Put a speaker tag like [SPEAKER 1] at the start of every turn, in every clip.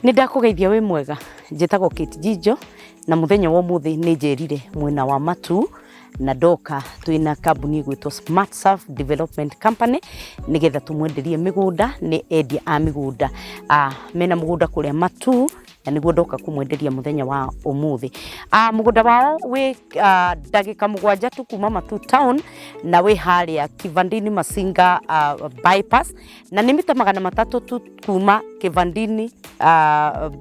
[SPEAKER 1] Nĩ ndakũgeithia wĩ mwega, njĩtagwo Kate Njijo na mũthenya wa ũmũthĩ nĩ njerire mwena wa Matuu na ndoka twĩna kambuni ĩgwĩtwo Smart Surf Development Company nĩgetha tũmwenderie mĩgũnda. Nĩ endia a mĩgũnda, mena mũgũnda kũrĩa Matuu na nĩguo ndoka kũmwenderia mũthenya wa ũmũthĩ. Mũgũnda wao wĩ ndagĩka 7 tu kuma Matuu town na wĩ harĩa Kivandini Masinga bypass, na nĩ mita 300 tu kuma Kivandini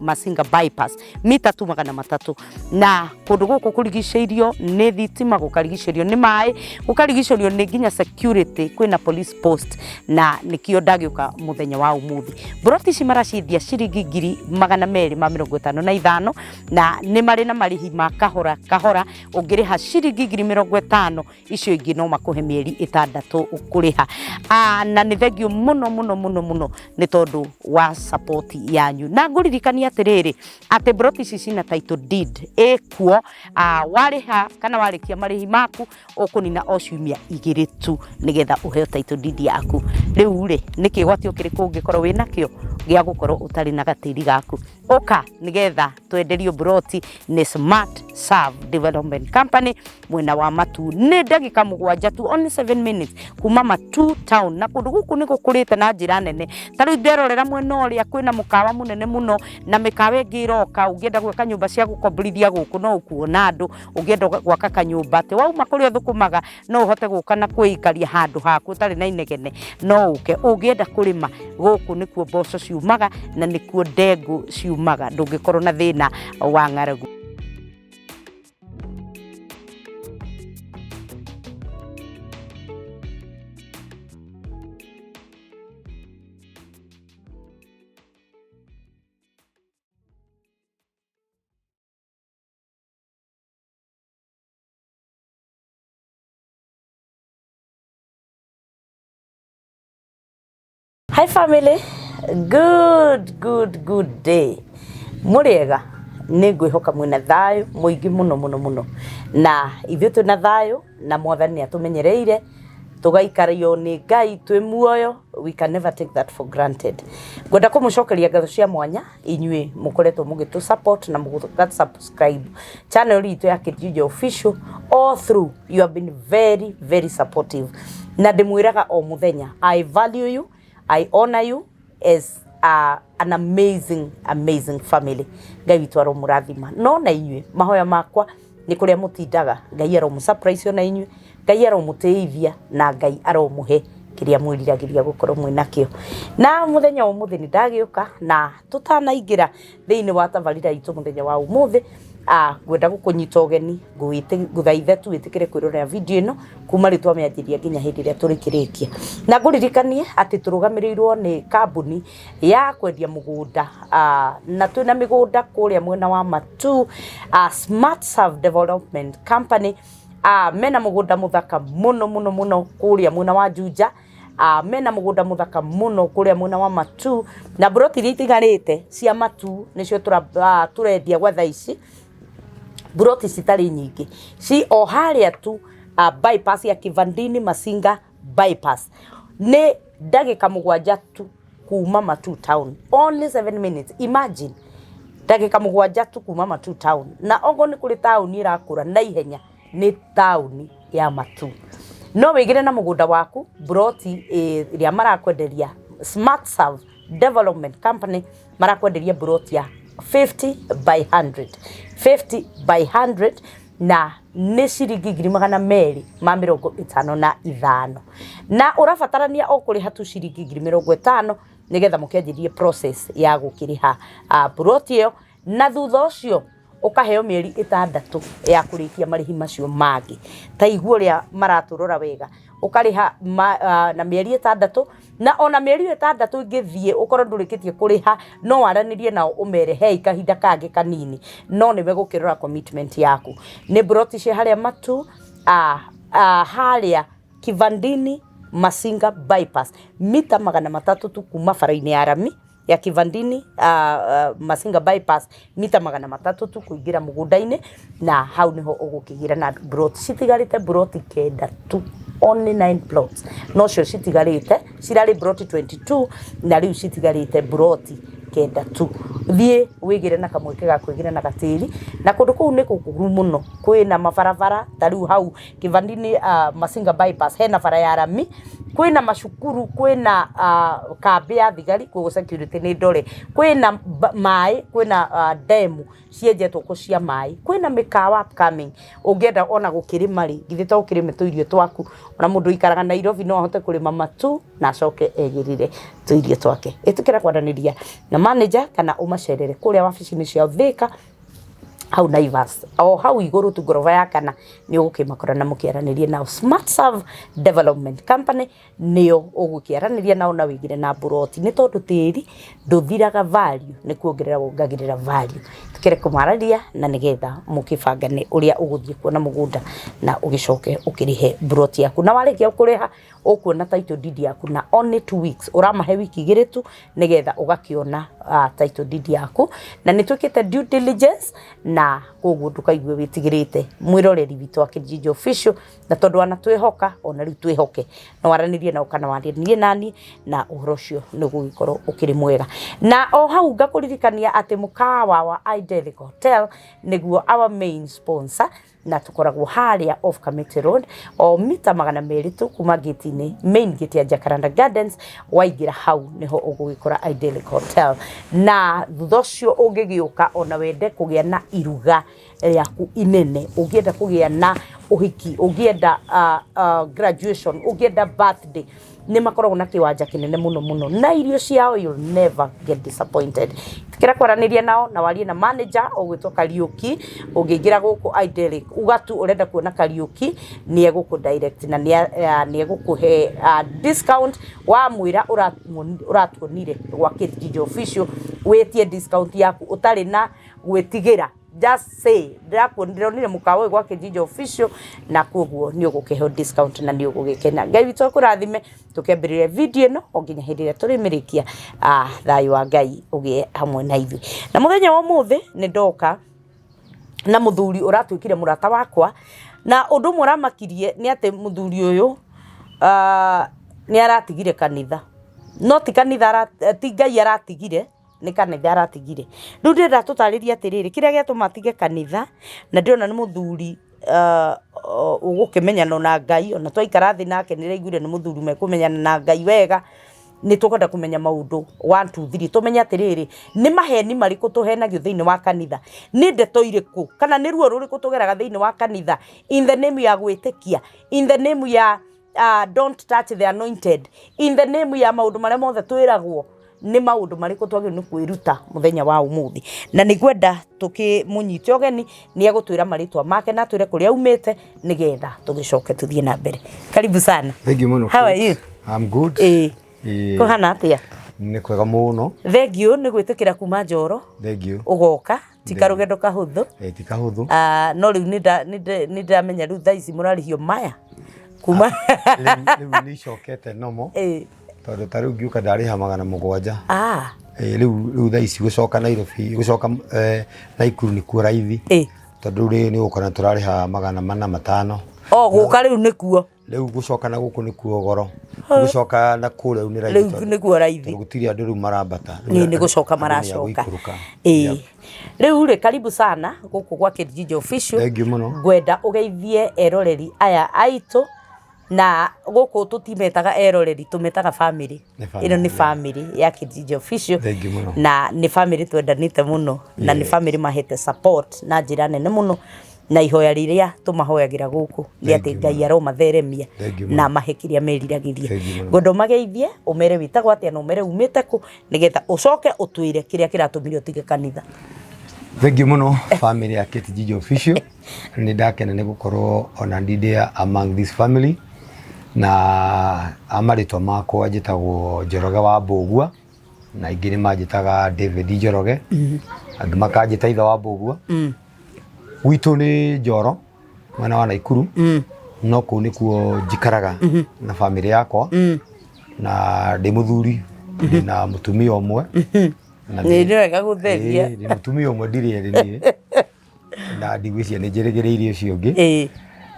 [SPEAKER 1] Masinga bypass, mita tu 300. Na kũndũ gũkũ kũrigicĩirio nĩ thitima, gũkarigicĩrio nĩ maĩ, gũkarigicĩrio nĩ nginya security, kwĩna police post, na nĩkĩo ndagĩũka mũthenya wa ũmũthĩ. Mburoti ici maraciendia ciringi 255,000, na nĩ marĩ na marĩhi ma kahora kahora. Ũngĩrĩha ciringi 50,000, icio ingĩ no makũhe mĩeri 6 kũrĩha. Na nĩ thengio mũno mũno mũno mũno nĩ tondũ wa support yanyu, na ngũririkania atĩrĩrĩ atĩ mburoti ici cina title deed ĩkuo. Warĩha kana warĩkia marĩhi maku, ũkũnina o ciumia 2 tu nĩgetha ũheo title deed yaku. Rĩu rĩ, nĩ kĩgwatio kĩrĩkũ ũngĩkorwo wĩnakĩo gĩa gũkorwo ũtarĩ na gatĩri gaku? Ũka nĩgetha twenderio mburoti nĩ Smart Serve Development Company mwena wa Matuu. Nĩ ndagĩka 7 tu, only 7 minutes kuma Matuu town, na kũndũ gũkũ nĩ gũkũrĩte na njĩra nene. Ta rĩu nderorera mwena ũrĩa kwĩna mũkawa mũnene mũno na mĩkawa ĩngĩ ĩroka. Ũngĩenda gwaka nyũmba cia gũkomborithia gũkũ, no ũkuona andũ. Ũngĩenda gwaka kanyũmba atĩ wauma kũrĩa ũthũkũmaga no ũhote gũka na kwĩikaria handũ haku ũtarĩ na inegene, no ũke. Ũngĩenda kũrĩma, gũkũ nĩkuo mboco ciumaga na nĩkuo ndengũ ciumaga, ndũngĩkorwo na thĩna wa ng'aragu. Hi family, good good good day. Mũrĩega, nĩ ngwĩhoka mwĩna thayũ mũingĩ mũno mũno mũno, na ithuĩ twĩna thayũ na Mwathani nĩ atũmenyereire tũgaikario nĩ Ngai twĩ muoyo. We can never take that for granted. Ngwenda kũmũcokeria ngatho cia mwanya inyuĩ mũkoretwo mũgĩtũ support na mũga subscribe channel itũ ya Kate Njijo Official. All through you have been very very supportive, na ndĩmwĩraga o mũthenya, I value you, I honor you as an amazing amazing family. Ngai witũ aromũrathima. No na inyuĩ, mahoya makwa nĩ kũrĩa mũtindaga, Ngai aromũ surprise ona inyuĩ, Ngai aromũtĩithia na Ngai aromũhe kĩrĩa mwĩriragĩria gũkorwo mwĩnakĩo. Na mũthenya wa ũmũthĩ nĩ ndagĩũka, na tũtanaingĩra thĩinĩ wa tabarĩra itũ mũthenya wa ũmũthĩ, ngwenda gũkũnyita ũgeni, ngũthaithe tu wĩtĩkĩre kwĩrorera video ĩno kuma rĩu twamĩanjĩria nginya hĩndĩ ĩrĩa tũrĩkĩrĩkia. Na ngũririkanie atĩ tũrũgamĩrĩirwo nĩ kambuni ya kwendia mũgũnda, na twĩna mĩgũnda kũrĩa mwena wa Matuu, Smart Serve Development Company. Mena mũgũnda mũthaka mũno mũno mũno kũrĩa mwena wa Juja, mena mũgũnda mũthaka mũno kũrĩa mwena wa Matuu, na mburoti iria itigarĩte cia Matuu nĩcio tũrendia gwa thaa ici. Mburoti citarĩ nyingĩ, ci o harĩa tu bypass ya Kivandini Masinga bypass, nĩ ndagĩka 7 tu kuma Matuu town, only 7 minutes. Imagine, ndagĩka 7 tu kuma Matuu town, na okorwo nĩ kũrĩ taũni ĩrakũra na ihenya, nĩ taũni ya Matuu. No wĩgĩre na mũgũnda waku mburoti ĩrĩa marakwenderia. Smart Serve Development Company marakwenderia mburoti ya 50 by 100, 50 by 100, na nĩ ciringi 255,000, na ũrabatarania o kũrĩha tu ciringi 50,000 nĩgetha mũkĩanjĩrie process ya gũkĩrĩha mburoti ĩyo, na thutha ũcio ũkaheo mĩeri 6 ya kũrĩkia marĩhi macio mangĩ. Ta igua ũrĩa maratũrora wega, ũkarĩha na mĩeri 6, na ona mĩeri ĩyo 6 ĩngĩthiĩ ũkorwo ndũrĩkĩtie kũrĩha, no waranĩrie nao ũmere hei kahinda kangĩ kanini, no nĩ megũkĩrora commitment yaku. Nĩ mburoti cia harĩa Matuu, harĩa Kivandini Masinga bypass, mita 300 tu kuma bara-inĩ ya rami ya Kivandini Masinga bypass, mita 300 tu kũingĩra mũgũnda-inĩ, na hau nĩho ũgũkĩgĩra na mburoti citigarĩte, mburoti 9 tu, only 9 plots nocio citigarĩte. Cirarĩ mburoti 22 na rĩu citigarĩte mburoti 9 tu. Thiĩ wĩgĩre na kamweke ga kwĩgĩra na gatĩri, na kũndũ kũu nĩ kũguru mũno, kwĩna mabarabara ta rĩu hau Kĩbandini Masinga bypass hena bara ya rami, kwĩna macukuru, kwĩna kambĩ ya thigari, koguo security nĩ ndore, kwĩna maĩ, kwĩna ndemu cienjetwo kũ cia maĩ, kwĩna mĩkawa upcoming, ũngĩenda ona gũkĩrĩma rĩ, githĩ to ũkĩrĩme tũirio twaku, ona mũndũ ũikaraga Nairobi no ahote kũrĩma matu na acoke egĩrĩre tũirio twake. Ĩtĩkĩra kwaranĩria na manager kana ũmacerere kũrĩa wabici-inĩ ciao Thĩka, hau Naivas, o hau igũrũ tu ngoroba ya kana nĩ ũgũkĩmakora na mũkĩaranĩrie nao. Smart Serve Development Company nĩo ũgũkĩaranĩria nao na wĩgĩre na mburoti, nĩ tondũ tĩri ndũthiraga value, nĩ kuongerera wongagĩrĩra value. Tũkĩre kũmararia na nĩgetha mũkĩbangane ũrĩa ũgũthiĩ kuona mũgũnda na ũgĩcoke ũkĩrĩhe mburoti yaku. Na warĩkia kũrĩha ũkuona title deed yaku na only 2 weeks, ũramahe wiki 2 tu nĩgetha ũgakĩona title deed yaku. Na nĩ twĩkĩte due diligence, na koguo ndũkaigue wĩtigĩrĩte, mwĩroreri witũ wa Kijiji Official, na tondũ wanatwĩhoka, ona rĩu twĩhoke no waranĩrie nao kana waranĩrie nani, na ũhoro ũcio nĩ ũgũgĩkorwo ũkĩrĩ mwega. Na o hau ngakũririkania atĩ mũkawa wa Idyllic Hotel nĩguo our main sponsor, na tũkoragwo harĩa off Kamiti Road, o mita 200 tu kuma gate-inĩ, main gate ya Jacaranda Gardens. Waingĩra hau nĩho ũgũgĩkora Idyllic Hotel. Na thutha ũcio ũngĩgĩũka ona wende kũgĩa na iruga rĩaku inene, ũngĩenda kũgĩa na ũhiki, ũngĩenda graduation, ũngĩenda birthday, nĩ makoragwo na kĩwanja kĩnene mũno mũno, na irio ciao you'll never get disappointed. Ĩtĩkĩra kwaranĩria nao na warie na manager ũgwĩtwo Kariũki. Ũngĩingĩra gũkũ Idyllic, uga tu ũrenda kuona Kariũki, nĩ egũkũ direct na nĩ egũkũhe discount. Wamwĩra ũratuonire gwa Kijiji Official, wĩtie discount yaku ũtarĩ na gwĩtigĩra. Just say, "Ndĩronire mũkawa ũyũ gwa Kijiji Official," na koguo nĩ ũgũkĩheo discount na nĩ ũgũgĩkena. Ngai witũ akũrathime. Tũkĩambĩrĩria video ĩno o nginya hĩndĩ ĩrĩa tũrĩmĩrĩkia, thayũ wa Ngai ũgĩe hamwe na ithuĩ. Na mũthenya wa ũmũthĩ nĩ ndoka na mũthuri ũratuĩkire mũrata wakwa, na ũndũ ũmwe ũramakirie nĩ atĩ mũthuri ũyũ nĩ aratigire kanitha, no ti kanitha, ti Ngai aratigire, nĩ kanitha aratigire. Rĩu ndĩrenda tũtarĩrie atĩrĩrĩ, kĩrĩa gĩatũma atige kanitha, na ndĩrona nĩ mũthuri ũgũkĩmenyana na Ngai. Ona twaikara thĩ nake nĩ ndĩraiguire nĩ mũthuri mekũmenyana na Ngai wega. Nĩ tũkwenda kũmenya maũndũ 1 2 3, tũmenye atĩrĩrĩ, nĩ maheni marĩkũ tũhenagio thĩinĩ wa kanitha, nĩ ndeto irĩkũ kana nĩ ruo rũrĩkũ tũgeraga thĩinĩ wa kanitha in the name ya gwĩtĩkia, in the name ya don't touch the anointed, in the name ya maũndũ marĩa mothe twĩragwo. Nĩ maũndũ marĩkũ twagĩrĩirwo nĩ kwĩruta mũthenya wa ũmũthĩ? Na nĩ ngwenda tũkĩmũnyite ũgeni, nĩ egũtwĩra marĩtwa make na atwĩre kũrĩa aumĩte, nĩgetha tũgĩcoke tũthiĩ na mbere. Karibu sana.
[SPEAKER 2] Thank you mũno.
[SPEAKER 1] How are you?
[SPEAKER 2] I'm good.
[SPEAKER 1] Ĩĩ. Kũhana atĩa?
[SPEAKER 2] Nĩ kwega mũno.
[SPEAKER 1] Thank you nĩ gwĩtĩkĩra kuma Njoro
[SPEAKER 2] Thank you.
[SPEAKER 1] ũgoka, ti karũgendo kahũthũ.
[SPEAKER 2] Eh, ti kahũthũ.
[SPEAKER 1] Ah, no rĩu nĩ ndĩramenya rĩu thaa ici mũrarĩhio maya kuma
[SPEAKER 2] Rĩu nĩ icokete nomo. Tondũ ta rĩu ngiũka ndarĩha 700. Rĩu thaa ici gũcoka Nairobi, gũcoka Naikuru nĩkuo raithi. Tondũ rĩu nĩ ũgũkora tũrarĩha 400, 500.
[SPEAKER 1] O gũka rĩu nĩkuo.
[SPEAKER 2] Rĩu gũcoka na gũkũ nĩkuo goro. Gũcoka na kũrĩa rĩu nĩ raithi.
[SPEAKER 1] Rĩu nĩkuo raithi.
[SPEAKER 2] Tondũ gũtirĩ andũ rĩu marambata.
[SPEAKER 1] Nĩ gũcoka
[SPEAKER 2] Andũ nĩ a
[SPEAKER 1] maracoka.
[SPEAKER 2] gũikũrũka.
[SPEAKER 1] Ĩĩ, rĩu rĩ, karibu sana gũkũ gwa Kijiji Official.
[SPEAKER 2] Thank you mũno.
[SPEAKER 1] Ngwenda ũgeithie eroreri aya aitũ, na gũkũ tũtimetaga eroreri, tũmetaga family.
[SPEAKER 2] Nĩ family,
[SPEAKER 1] Ĩno nĩ family ya Kijiji Official.
[SPEAKER 2] Thank you mũno.
[SPEAKER 1] Na nĩ family twendanĩte mũno, na nĩ family mahete support na njĩra nene mũno, na ihoya rĩrĩa tũmahoyagĩra gũkũ nĩ
[SPEAKER 2] Thank
[SPEAKER 1] atĩ
[SPEAKER 2] you.
[SPEAKER 1] Ngai aromatheremia
[SPEAKER 2] Thank you mũno.
[SPEAKER 1] na mahe kĩrĩa meriragĩria.
[SPEAKER 2] Thank you mũno.
[SPEAKER 1] Ngwenda ũmageithie, ũmere wĩtagwo atĩa na ũmere umĩte kũ, nĩgetha ũcoke ũtwĩre kĩrĩa kĩratũmire ũtige kanitha.
[SPEAKER 2] Thank you mũno, family ya Kijiji Official. Nĩ ndakena nĩ gũkorwo ona ndĩ among this family, na marĩtwa makwa njĩtagwo Njoroge wa Mbũgua, na ingĩ nĩ manjĩtaga David Njoroge, angĩ makanjĩta ithe wa Mbũgua. Gwitũ nĩ Njoro, mwena wa Naikuru, no kũu nĩkuo njikaraga na family yakwa, na ndĩ mũthuri, ndĩ na mũtumia ũmwe. Na
[SPEAKER 1] Nĩ wega gũtheria.
[SPEAKER 2] Ĩĩ, ndĩ mũtumia ũmwe, ndirĩ erĩ niĩ, na ndigwĩciria nĩ njĩrĩgĩrĩire ũcio ũngĩ.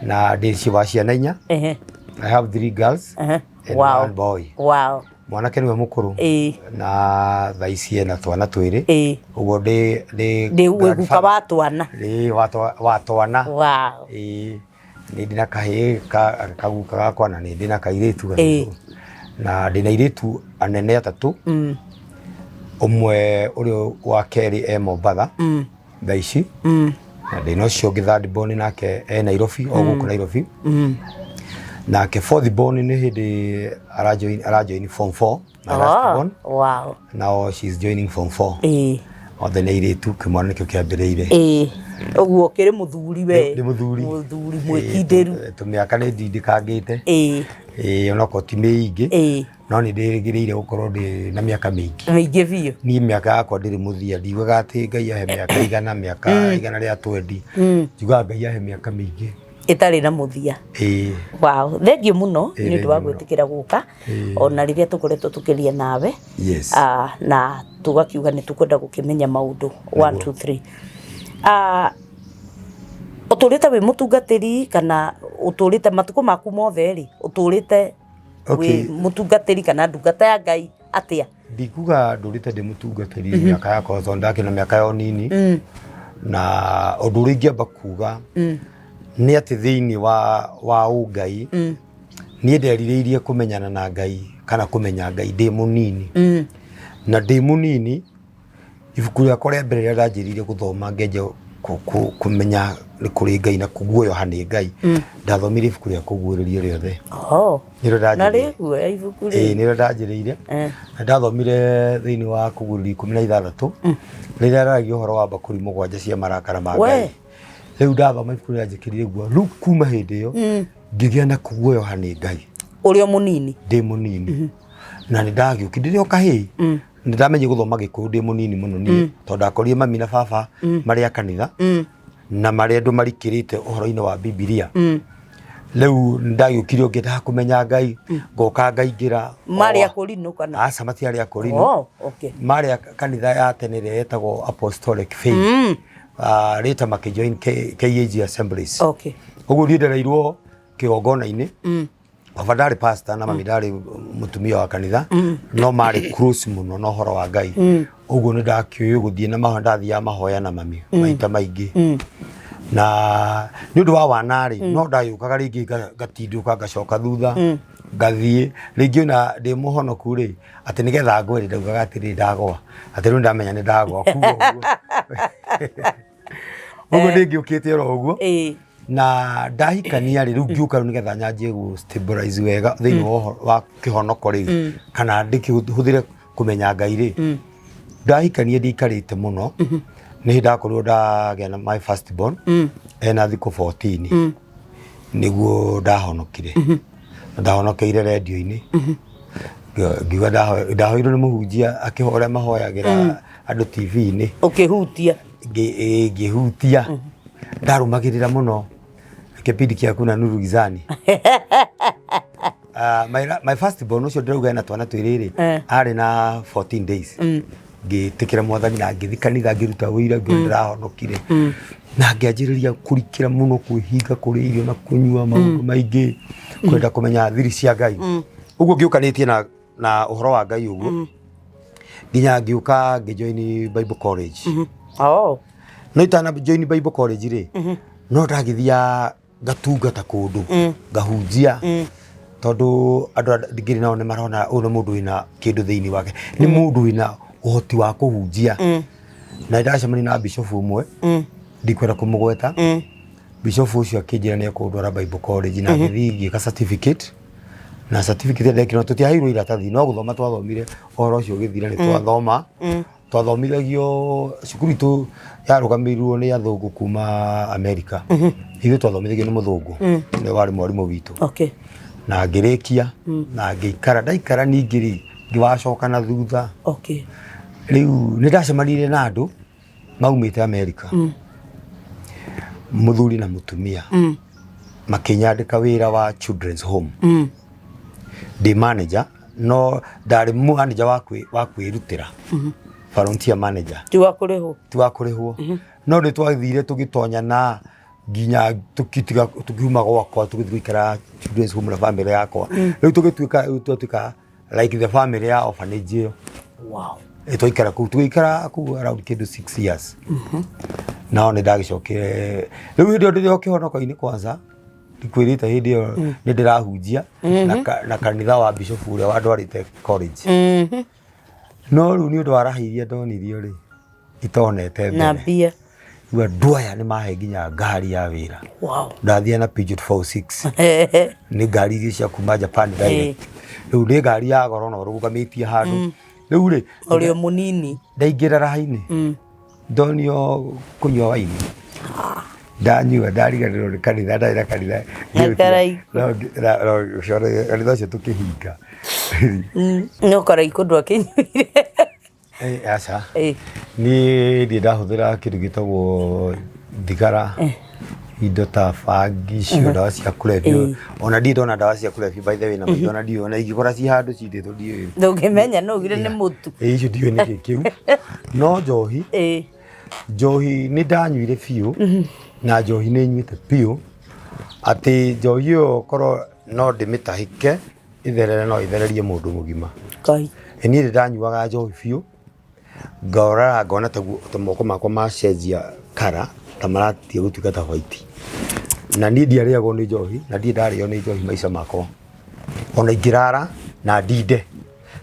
[SPEAKER 2] Na ndĩ wa ciana 4. I have three girls and one boy. Mwanake nĩwe mũkũrũ. Na thaa ici ena twana twĩrĩ. Ũguo ndĩ
[SPEAKER 1] ndĩ Ndĩ wĩ guka
[SPEAKER 2] grandfather.
[SPEAKER 1] wa twana.
[SPEAKER 2] Ĩĩ, wa twana.
[SPEAKER 1] Wow.
[SPEAKER 2] Ĩĩ, nĩ ndĩ na kahĩĩ kaguka gakwa na nĩ ndĩ na kairĩtu gacũcũ. Na ndĩ na airĩtu anene atatũ. Ũmwe ũrĩa wa kerĩ e Mombatha thaa ici. Na ndĩ na ũcio ũngĩ third born nake e Nairobi, o gũkũ Nairobi. Nake fourth born nĩ hĩndĩ arajoin form 4, my last born. Now she is joining form 4. Othe nĩ airĩtu, kĩmwana nĩkĩo kĩambĩrĩire.
[SPEAKER 1] Ĩĩ, ũguo ũkĩrĩ mũthuri we.
[SPEAKER 2] Ndĩ mũthuri.
[SPEAKER 1] Mũthuri mwĩkindĩru.
[SPEAKER 2] Tũmĩaka nĩ ndindĩkangĩte. Ĩĩ, onokorwo ti mĩingĩ. No nĩ ndĩrĩgĩrĩire gũkorwo ndĩ na mĩaka mĩingĩ.
[SPEAKER 1] Mĩingĩ biũ.
[SPEAKER 2] Niĩ mĩaka yakwa ndĩrĩ mũthia, ndiugaga atĩ Ngai ahe mĩaka 100, mĩaka 120. Njugaga Ngai ahe mĩaka mĩingĩ.
[SPEAKER 1] Ĩtarĩ na mũthia.
[SPEAKER 2] Ĩĩ.
[SPEAKER 1] Wow, thengiũ mũno nĩ ũndũ wa
[SPEAKER 2] Thengiũ mũno.
[SPEAKER 1] gwĩtĩkĩra gũka ona rĩrĩa tũkoretwo tũkĩria nawe.
[SPEAKER 2] Yes.
[SPEAKER 1] Na tũgakiuga nĩ tũkwenda gũkĩmenya maũndũ 1 2 3. Ũtũrĩte wĩ mũtungatĩri kana ũtũrĩte matukũ maku mothe rĩ, ũtũrĩte wĩ mũtungatĩri kana ndungata ya Ngai atĩa?
[SPEAKER 2] Ndikuga ndũrĩte ndĩ mũtungatĩri mĩaka yakwa tondũ ndakĩrĩ na mĩaka ya ũnini. Na ũndũ ũrĩa ingĩamba kuga nĩ atĩ thĩinĩ wa ũngai niĩ nderirĩirie kũmenyana na Ngai kana kũmenya Ngai ndĩ mũnini. Na ndĩ mũnini ibuku rĩakwa rĩa mbere rĩrĩa ndanjĩrĩirie gũthoma ngĩanjia kũmenya nĩ kũrĩ Ngai na kũguoyoha nĩ Ngai, ndathomire ibuku rĩa Kũguũrĩrio rĩothe. Nĩrĩo
[SPEAKER 1] Na
[SPEAKER 2] ndanjĩrĩirie.
[SPEAKER 1] rĩguoya ibuku
[SPEAKER 2] Ĩĩ,
[SPEAKER 1] rĩu.
[SPEAKER 2] nĩrĩo ndanjĩrĩire. Na ndathomire thĩinĩ wa Kũguũrĩrio 16 rĩrĩa rĩaragia ũhoro wa mbakũri 7 cia marakara ma Ngai. Rĩu ndathoma ibuku rĩrĩa njĩkĩrire guoya, rĩu kuma hĩndĩ ĩyo ngĩgĩa na kũguoyoha nĩ Ngai.
[SPEAKER 1] Ũrĩ o mũnini?
[SPEAKER 2] Ndĩ mũnini. Na nĩ ndagĩũkire ndĩrĩ o kahĩĩ. Nĩ ndamenyire gũthoma Gĩkũyũ ndĩ mũnini mũno niĩ, tondũ ndakorire mami na baba marĩ a kanitha na marĩ andũ marikĩrĩte ũhoro-inĩ wa Bibilia. Rĩu nĩ ndagĩũkire ngĩendaga kũmenya Ngai, ngoka ngaingĩra.
[SPEAKER 1] Marĩ a Kũrinũ kana?
[SPEAKER 2] Aca, matiarĩ a Kũrinũ.
[SPEAKER 1] Oh, okay.
[SPEAKER 2] Marĩ a kanitha ya tene ĩrĩa yetagwo Apostolic Faith. Later makĩjoin KAG Assemblies.
[SPEAKER 1] Okay.
[SPEAKER 2] Ũguo niĩ ndereirwo kĩgongona-inĩ. Baba ndarĩ pastor na mami ndarĩ mũtumia wa kanitha, no marĩ close mũno na ũhoro wa Ngai. Ũguo nĩ ndakĩũĩ gũthiĩ na mahoya, ndathiaga mahoya na mami maita maingĩ. Na nĩ ũndũ wa wana rĩ, no ndagĩũkaga rĩngĩ ngatindũka ngacoka thutha, ngathiĩ rĩngĩ ona ndĩ mũhonoku rĩ, atĩ nĩgetha ngwe rĩ, ndaugaga atĩrĩrĩ ndagwa, atĩ rĩu ndamenya nĩ ndagwa kuga ũguo. Ũguo ndĩngĩũkĩte oro ũguo. Na ndahikania rĩ, rĩu ngĩũka rĩu nĩgetha nyanjie gũ stabilize wega thĩinĩ wa ũhoro wa kĩhonoko rĩ, kana ndĩkĩhũthĩre kũmenya Ngai rĩ, ndahikania ndiikarĩte mũno, nĩ hĩndĩ ndakorirwo ndagĩa na my first born, ena thikũ 14, nĩguo ndahonokire. Na ndahonokeire rendio-inĩ. Ngiuga ndahoirwo nĩ mũhunjia akĩhoya mahoyagĩra andũ TV-inĩ.
[SPEAKER 1] Ũkĩhutia.
[SPEAKER 2] Ngĩhutia. Ndarũmagĩrĩra mũno kĩbindi kĩa Kuna Nuru Gizani. My first born ũcio ndĩrauga ena twana twĩrĩ rĩ, arĩ na 14 days. Ngĩtĩkĩra Mwathani na ngĩthiĩ kanitha ngĩruta ũira ngĩona ndĩrahonokire. Na ngĩanjĩrĩria kũrikĩra mũno kwĩhinga kũrĩa irio na kũnyua maũndũ maingĩ, kwenda kũmenya thiri cia Ngai. Ũguo ngĩũkanĩtie na ũhoro wa Ngai ũguo. Nginya ngĩũka ngĩjoin Bible College. No itana join Bible College rĩ, no ndagĩthiaga ngatungata kũndũ, ngahunjia, tondũ andũ ngĩrĩ nao nĩ marona ũyũ nĩ mũndũ wĩna kĩndũ thĩinĩ wake, nĩ mũndũ wĩna ũhoti wa kũhunjia. Na ndacemania na bishop ũmwe, ndikwenda kũmũgweta. Bishop ũcio akĩnjĩra nĩ ekũndwara Bible College na ngĩthiĩ ngĩka certificate. Na certificate ndekire, tũtiaheirwo iratathi, no gũthoma twathomire ũhoro ũcio ũgĩthira nĩ twathoma. Twathomithagio cukuru itũ yarũgamĩrĩirwo nĩ athũngũ kuma America. Ithuĩ twathomithagio nĩ mũthũngũ, nĩwe warĩ mwarimũ witũ.
[SPEAKER 1] Okay.
[SPEAKER 2] Na ngĩrĩkia na ngĩikara, ndaikara ningĩ rĩ, ngĩwacoka na thutha.
[SPEAKER 1] Okay.
[SPEAKER 2] Rĩu nĩ ndacemanirie na andũ maumĩte America. Mũthuri na mũtumia. Makĩnyandĩka wĩra wa children's home. Ndĩ manager, no ndarĩ manager wa kwĩrutĩra. Volunteer manager.
[SPEAKER 1] Ti wa kũrĩhwo.
[SPEAKER 2] Ti wa kũrĩhwo. No nĩ twathire tũgĩtonyana nginya tũkĩtiga, tũkiuma gwakwa tũgĩthiĩ gũikara children's home na family yakwa. Rĩu tũgĩtuĩka, rĩu twatuĩka Like the family ya orphanage ĩyo. Ĩ twaikara kũu, tũgĩikara kũu around kĩndũ 6 years. Nao nĩ ndagĩcokire rĩu hĩndĩ ĩyo ndĩrĩ o kĩhonoko-inĩ kwanza, ndikwĩrĩte hĩndĩ ĩyo nĩ ndĩrahunjia na kanitha wa bishop ũrĩa wandwarĩte college. No rĩu nĩ ũndũ wa raha iria ndonirio rĩ, itonete
[SPEAKER 1] na
[SPEAKER 2] mbere,
[SPEAKER 1] mbia.
[SPEAKER 2] Rĩu andũ aya nĩ mahe nginya ngari ya wĩra. Ndathiĩ na Peugeot 406, nĩ ngari iria cia kuma Japan direct. Rĩu nĩ ngari ya goro na ũrũgamĩtie handũ rĩu rĩ.
[SPEAKER 1] Ũrĩ o mũnini.
[SPEAKER 2] Ndaingĩra raha-inĩ, ndonio kũnyua waini, ndanyua, ndariganĩrwo nĩ kanitha, ndarĩ na kanitha.
[SPEAKER 1] Na karaiko.
[SPEAKER 2] Kanitha ũcio tũkĩhinga.
[SPEAKER 1] No karaiko ndwakĩnyuire?
[SPEAKER 2] Eh, aca. Niĩ ndirĩ ndahũthĩra kĩndũ gĩtagwo thigara, indo ta bangi icio, ndawa cia kũrebia. Ona ndirĩ ndona ndawa cia kũrebia, by the way, na maitho ona ndiũĩ, ona ingĩkora ci handũ citĩtwo, ndiũĩ.
[SPEAKER 1] Ndũngĩmenya, no ugire nĩ mũtu.
[SPEAKER 2] Ĩ, icio ndiũĩ nĩkĩ kĩu. No njohi, njohi nĩ ndanyuire biũ, na njohi nĩ nyuĩte biũ, atĩ njohi ĩyo korwo no ndĩmĩtahĩke ĩtherere, no ĩthererie mũndũ mũgima.
[SPEAKER 1] Ngai.
[SPEAKER 2] Ĩ, niĩ nĩ ndanyuaga njohi biũ, ngorora ngona ta moko makwa macenjia kara, ta maratia gũtuĩka ta white. Na niĩ ndiarĩagwo nĩ njohi, na ndirĩ ndarĩo nĩ njohi maica makwa. Ona ingĩrara na ndinde,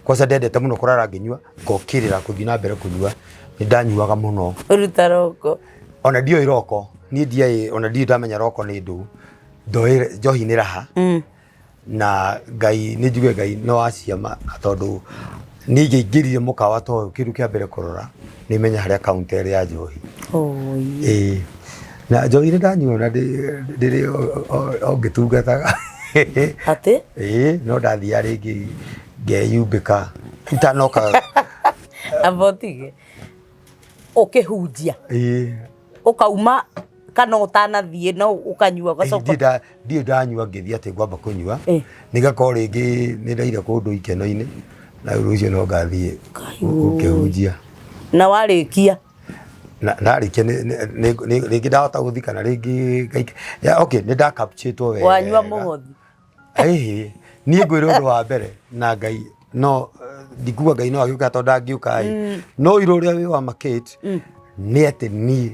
[SPEAKER 2] kwanza ndendete mũno kũrara ngĩnyua, ngokĩrĩra kũthiĩ na mbere kũnyua. Nĩ ndanyuaga mũno.
[SPEAKER 1] Ũruta roko.
[SPEAKER 2] Ona ndioĩ roko, niĩ ndiaĩ, ona ndirĩ ndamenya roko nĩ ndũ. Ndoĩ njohi nĩ raha. Na Ngai nĩ njuge Ngai no wa ciama, tondũ niĩ ingĩaingĩrire mũkawa ta ũyũ, kĩndũ kĩa mbere kũrora nĩ menya harĩa counter ĩrĩ ya njohi.
[SPEAKER 1] Oi.
[SPEAKER 2] Ĩĩ, na njohi nĩ ndanyua na ndĩrĩ o ngĩtungataga.
[SPEAKER 1] Atĩ?
[SPEAKER 2] Ĩĩ, no ndathiaga rĩngĩ ngeyumbĩka itanoka.
[SPEAKER 1] Amba ũtige. Ũkĩhunjia.
[SPEAKER 2] Ĩĩ.
[SPEAKER 1] Ũkauma kana ũtanathiĩ no ũkanyua ũgacoka?
[SPEAKER 2] Ndirĩ ndanyua ngĩthiĩ atĩ ngwamba kũnyua. Nĩ ngakorwo rĩngĩ nĩ ndaire kũndũ ikeno-inĩ, na rĩu rũciũ no ngathiĩ gũkĩhunjia.
[SPEAKER 1] Na warĩkia?
[SPEAKER 2] Na ndarĩkia rĩngĩ ndahota gũthiĩ kana rĩngĩ yeah, okay, nĩ ndakapchĩtwo wega.
[SPEAKER 1] Wanyua mũhothi?
[SPEAKER 2] Ĩhĩ, niĩ ngwĩra ũndũ wa mbere na Ngai no ndikuga Ngai no agĩũka, tondũ ndangĩũka ĩ, no ira ũrĩa wĩ wa Makate nĩ atĩ niĩ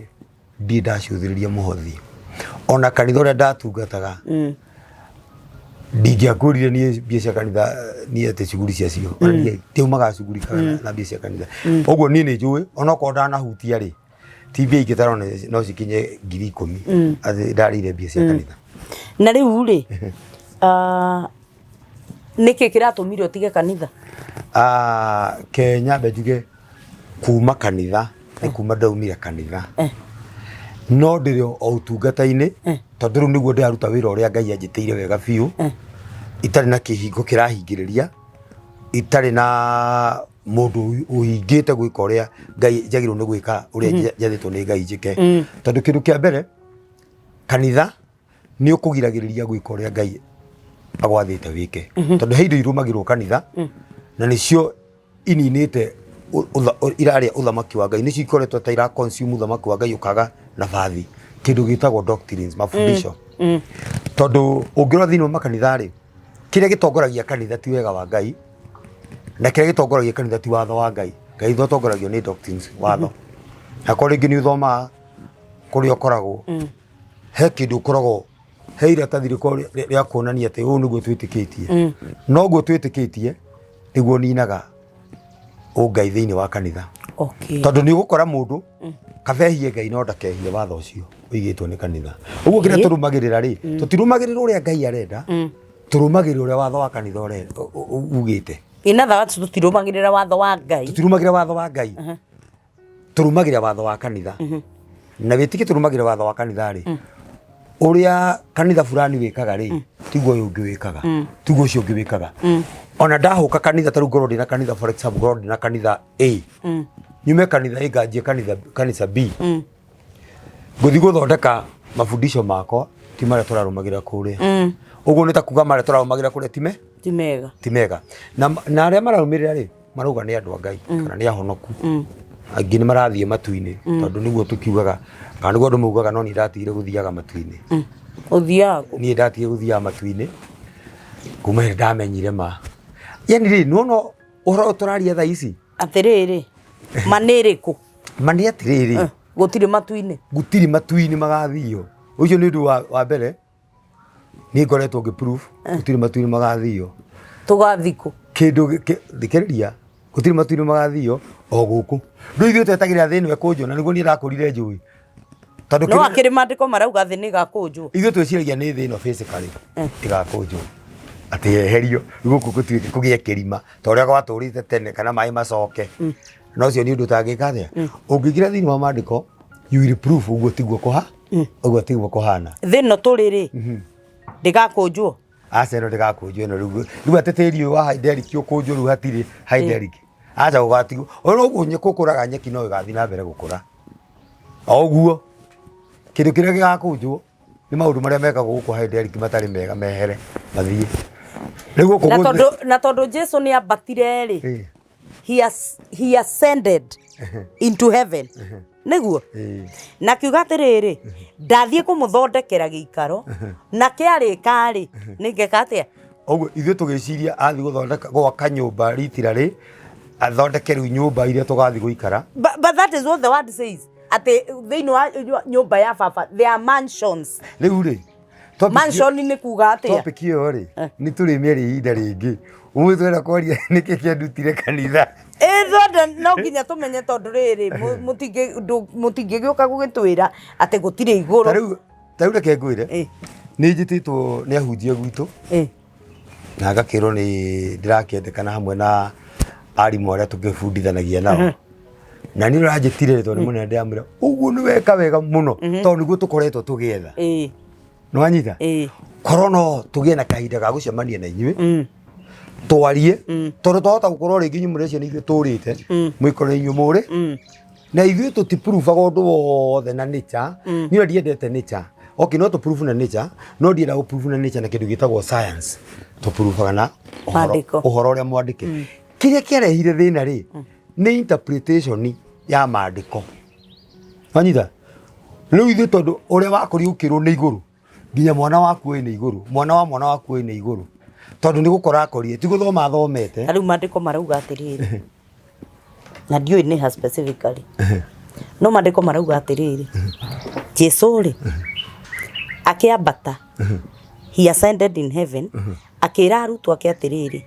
[SPEAKER 2] ndirĩ ndacũthĩrĩria mũhothi. Ona kanitha ũrĩa ndatungataga, ndingĩakũrire niĩ mbia cia kanitha, niĩ atĩ cuguri ciacio, ona niĩ ndiaumaga cuguri kana na mbia cia kanitha. Ũguo niĩ nĩ njũĩ onokorwo ndanahutia rĩ, ti mbia ingĩtarwo no cikinye 10,000 atĩ ndarĩire mbia cia kanitha.
[SPEAKER 1] Na rĩu rĩ, nĩkĩ kĩratũmire ũtige kanitha?
[SPEAKER 2] Ah, ke nyambe njuge kuma kanitha nĩ kuma ndaumire kanitha, no ndĩrĩ o ũtungata-inĩ, tondũ rĩu nĩguo ndĩraruta wĩra ũrĩa Ngai anjĩtĩire wega biũ, itarĩ na kĩhingo kĩrahingĩrĩria, itarĩ na mũndũ ũhingĩte gwĩka ũrĩa Ngai njagĩrĩirwo nĩ gwĩka, ũrĩa njathĩtwo nĩ Ngai njĩke. Tondũ kĩndũ kĩa mbere, kanitha nĩ ũkũgiragĩrĩria gwĩka ũrĩa Ngai agwathĩte wĩke, tondũ he indo irũmagĩrwo kanitha na nĩcio ininĩte irarĩa ũthamaki wa Ngai, nĩcio ikoretwo ta ira consume ũthamaki wa Ngai, ũkaga nabathi, kĩndũ gĩtagwo doctrines, mafundisho. Tondũ ũngĩrora thĩinĩ wa makanitha rĩ, kĩrĩa gĩtongoragia kanitha ti wega wa Ngai, na kĩrĩa gĩtongoragia kanitha ti watho wa Ngai. Ngai ũtongoragio nĩ doctrines, watho. Akorwo rĩngĩ nĩ ũthomaga kũrĩa ũkoragwo, he kĩndũ ũkoragwo he iratathi rĩkoragwo rĩa kuonania atĩ ũũ nĩguo twĩtĩkĩtie. Noguo twĩtĩkĩtie nĩguo ninaga ũngai thĩinĩ wa kanitha. Tondũ nĩ ũgũkora mũndũ kabehie Ngai no ndakehie watho ũcio ũigĩtwo nĩ kanitha. Ũguo kĩrĩa tũrũmagĩrĩra rĩ, tũtirũmagĩrĩra ũrĩa Ngai arenda, tũrũmagĩrĩra ũrĩa watho wa kanitha ugĩte.
[SPEAKER 1] In other words, tũtirũmagĩrĩra watho wa Ngai.
[SPEAKER 2] Tũtirũmagĩrĩra watho wa Ngai, tũrũmagĩrĩra watho wa kanitha. Na wĩtĩkie tũrũmagĩrĩra watho wa kanitha rĩ, ũrĩa kanitha fulani wĩkaga rĩ, tiguo ũyũ ũngĩ wĩkaga, tiguo ũcio ũngĩ wĩkaga. Ona ndahũka kanitha, ta rĩu ngorwo ndĩna kanitha, for example, ngorwo ndĩna kanitha A, nyume kanitha A nganjie kanitha kanitha B, ngũthiĩ gũthondeka mafundisho makwa, ti marĩa tũrarũmagĩrĩra kũrĩa. Ũguo nĩ ta kuga marĩa tũrarũmagĩrĩra kũrĩa ti me
[SPEAKER 1] Ti mega.
[SPEAKER 2] Ti mega. Na arĩa mararũmĩrĩra rĩ, marauga nĩ andũ a Ngai kana nĩ ahonoku, angĩ nĩ marathiĩ matu-inĩ, tondũ nĩguo tũkiugaga kana nĩguo andũ maugaga. No niĩ ndatigire gũthiaga matu-inĩ.
[SPEAKER 1] Ũthiaga kũ?
[SPEAKER 2] Niĩ ndatigire gũthiaga matu-inĩ kuma hĩndĩ ndamenyire ma. Yani rĩ, nĩwona ũhoro ũyũ tũraria thaa ici?
[SPEAKER 1] Atĩrĩrĩ, ma nĩ ĩrĩkũ?
[SPEAKER 2] Ma nĩ atĩrĩrĩ,
[SPEAKER 1] Gũtirĩ matu-inĩ.
[SPEAKER 2] Gũtirĩ matu-inĩ magathio. Ũcio nĩ ũndũ wa mbere niĩ ngoretwo ngĩ proof gũtirĩ matu-inĩ magathio.
[SPEAKER 1] Tũgathiĩ kũ?
[SPEAKER 2] Kĩndũ thikĩrĩria, gũtirĩ matu-inĩ magathio, o gũkũ. Rĩu ithuĩ twetagĩrĩra thĩ ĩno ĩkũnjwo, na nĩguo niĩ ndakũrire njũĩ. Tondũ
[SPEAKER 1] No akĩrĩ maandĩko marauga thĩ nĩ ĩgakũnjwo.
[SPEAKER 2] Ithuĩ twĩciragia nĩ thĩ ĩno physically ĩgakũnjwo, atĩ yeherio gũkũ gũtuĩke kũgĩe kĩrima ta ũrĩa gwatũrĩte tene, kana maĩ macoke. Na ũcio nĩ ũndũ ũtangĩka atĩa. Ũngĩingĩra thĩinĩ wa maandĩko, you will prove ũguo tiguo kũha ũguo tiguo kũhana.
[SPEAKER 1] Thĩ ĩno tũrĩ rĩ, ndĩgakũnjwo?
[SPEAKER 2] Aca, ĩno ndĩgakũnjwo ĩno rĩu. Rĩu atĩ tĩri ũyũ wa hydraulic ũkũnjwo rĩu hatirĩ hydraulic. Aca, gũgatigwo ona ũguo. Gũkũraga nyeki no ĩgathiĩ na mbere gũkũra o ũguo. Kĩndũ kĩrĩa gĩgakũnjwo nĩ maũndũ marĩa mekagwo gũkũ hydraulic matarĩ mega, mehere mathiĩ. Rĩu gũkũ
[SPEAKER 1] Na tondũ Jesu nĩ ambatire rĩ, he ascended into heaven, nĩguo? Na kiuga atĩrĩrĩ, ndathiĩ kũmũthondekera gĩikaro, na kĩarĩka rĩ, nĩ ngeka atĩa?
[SPEAKER 2] Ũguo ithuĩ tũgĩciria athiĩ gũthondeka, gwaka nyũmba ritirarĩ, athondeke rĩu nyũmba iria tũgathiĩ gũikara.
[SPEAKER 1] But that is what the word says, atĩ thĩinĩ wa nyũmba ya baba there are mansions.
[SPEAKER 2] Rĩu rĩ,
[SPEAKER 1] Mansion nĩ kuga atĩa?
[SPEAKER 2] Topic ĩyo rĩ, nĩ tũrĩmĩaria ihinda rĩngĩ. Ũmũthĩ twenda kwaria nĩkĩ kĩandutire kanitha.
[SPEAKER 1] Ĩ, no nginya tũmenye, tondũ rĩrĩ, mũtingĩgĩũka gũgĩtwĩra atĩ gũtirĩ igũrũ.
[SPEAKER 2] Ta rĩu reke ngwĩre, nĩ njĩtĩtwo nĩ ahunjia gwitũ na ngakĩrwo nĩ ndĩrakĩendekana hamwe na arimũ arĩa tũgĩbundithanagia nao. Na niĩ ũranjĩtire tondũ nĩ mũnene, ndĩramwĩra ũguo nĩ weka wega mũno, tondũ nĩguo tũkoretwo tũgĩetha. Nĩ wanyita? Korwo no tũgĩe na kahinda ga gũcemania na inyuĩ, twarie, tondũ twahota gũkorwo rĩngĩ inyuĩ mũreciria nĩ ithuĩ tũrĩte, mwĩkore inyuĩ mũrĩ na ithuĩ. Tũtipurubaga ũndũ wothe na nature. Niĩ ndiendete nature. Okay, no tũprove na nature, no ndienda gũprove na nature na kĩndũ gĩtagwo science. Tũpurubaga na
[SPEAKER 1] Maandĩko.
[SPEAKER 2] Ũhoro ũrĩa mwandĩke. Kĩrĩa kĩarehire thĩna rĩ, nĩ interpretation ya maandĩko. Wanyita? Rĩu ithuĩ, tondũ ũrĩa wakũrio ũkĩrwo nĩ igũrũ, nginya mwana waku wĩ nĩ igũrũ, mwana wa mwana waku wĩ nĩ igũrũ, tondũ nĩ gũkora akorire, ti gũthoma athomete.
[SPEAKER 1] Ta rĩu maandĩko marauga atĩrĩrĩ, na ndiũĩ nĩ ha specifically, no maandĩko marauga atĩrĩrĩ, Jesu rĩ, akĩambata, he ascended in heaven, akĩra arutwo ake atĩrĩrĩ,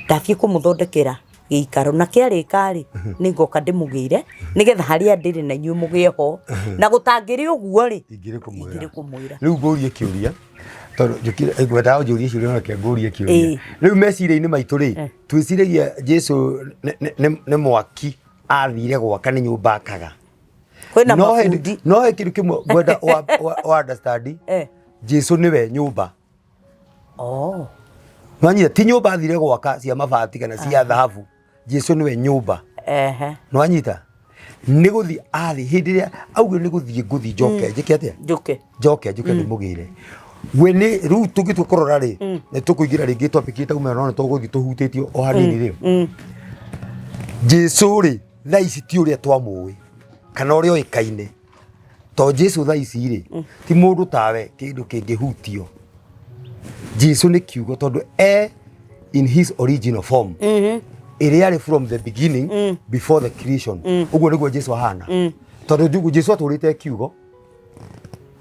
[SPEAKER 1] ndathiĩ kũmũthondekera gĩikaro, na kĩarĩka rĩ, nĩ ngoka ndĩmũgĩre, nĩgetha harĩa ndĩrĩ na inyuĩ mũgĩe ho, na gũtangĩrĩ ũguo rĩ,
[SPEAKER 2] ingĩrĩ kũmwĩra.
[SPEAKER 1] Ingĩrĩ kũmwĩra.
[SPEAKER 2] Rĩu ngũrie kĩũria, tondũ njũkire ngwendaga ũnjũrie ciũria, no reke ngũrie kĩũria. Rĩu meciria-inĩ maitũ rĩ, twĩciragia Jesu nĩ mwaki athire gwaka, nĩ nyũmba akaga.
[SPEAKER 1] Kwĩna
[SPEAKER 2] No hĩndĩ
[SPEAKER 1] mabundi.
[SPEAKER 2] No he kĩndũ kĩmwe ngwenda wa understand. Jesu nĩwe nyũmba. Nwanyita? Ti nyũmba athire gwaka cia mabati kana cia thahabu. Jesu nĩwe nyũmba. Nwanyita? Nĩ gũthiĩ athi, hĩndĩ ĩrĩa augire nĩ gũthiĩ ngũthiĩ njoke njĩke atĩa?
[SPEAKER 1] Njũke.
[SPEAKER 2] Njoke njũke ndĩmũgĩre we. Nĩ rĩu tũngĩtua kũrora rĩ, nĩ tũkũingĩra rĩngĩ topic ĩtauma, no nĩ tũgũthiĩ tũhutĩtio o hanini rĩ. Jesu rĩ, thaa ici ti ũrĩa twamũĩ kana ũrĩa oĩkaine, to Jesu thaa ici rĩ, ti mũndũ tawe, kĩndũ kĩngĩhutio. Jesu nĩ kiugo, tondũ e in his original form ĩrĩa arĩ from the beginning, before the creation. Ũguo nĩguo Jesu ahana, tondũ Jesu atũrĩte kiugo.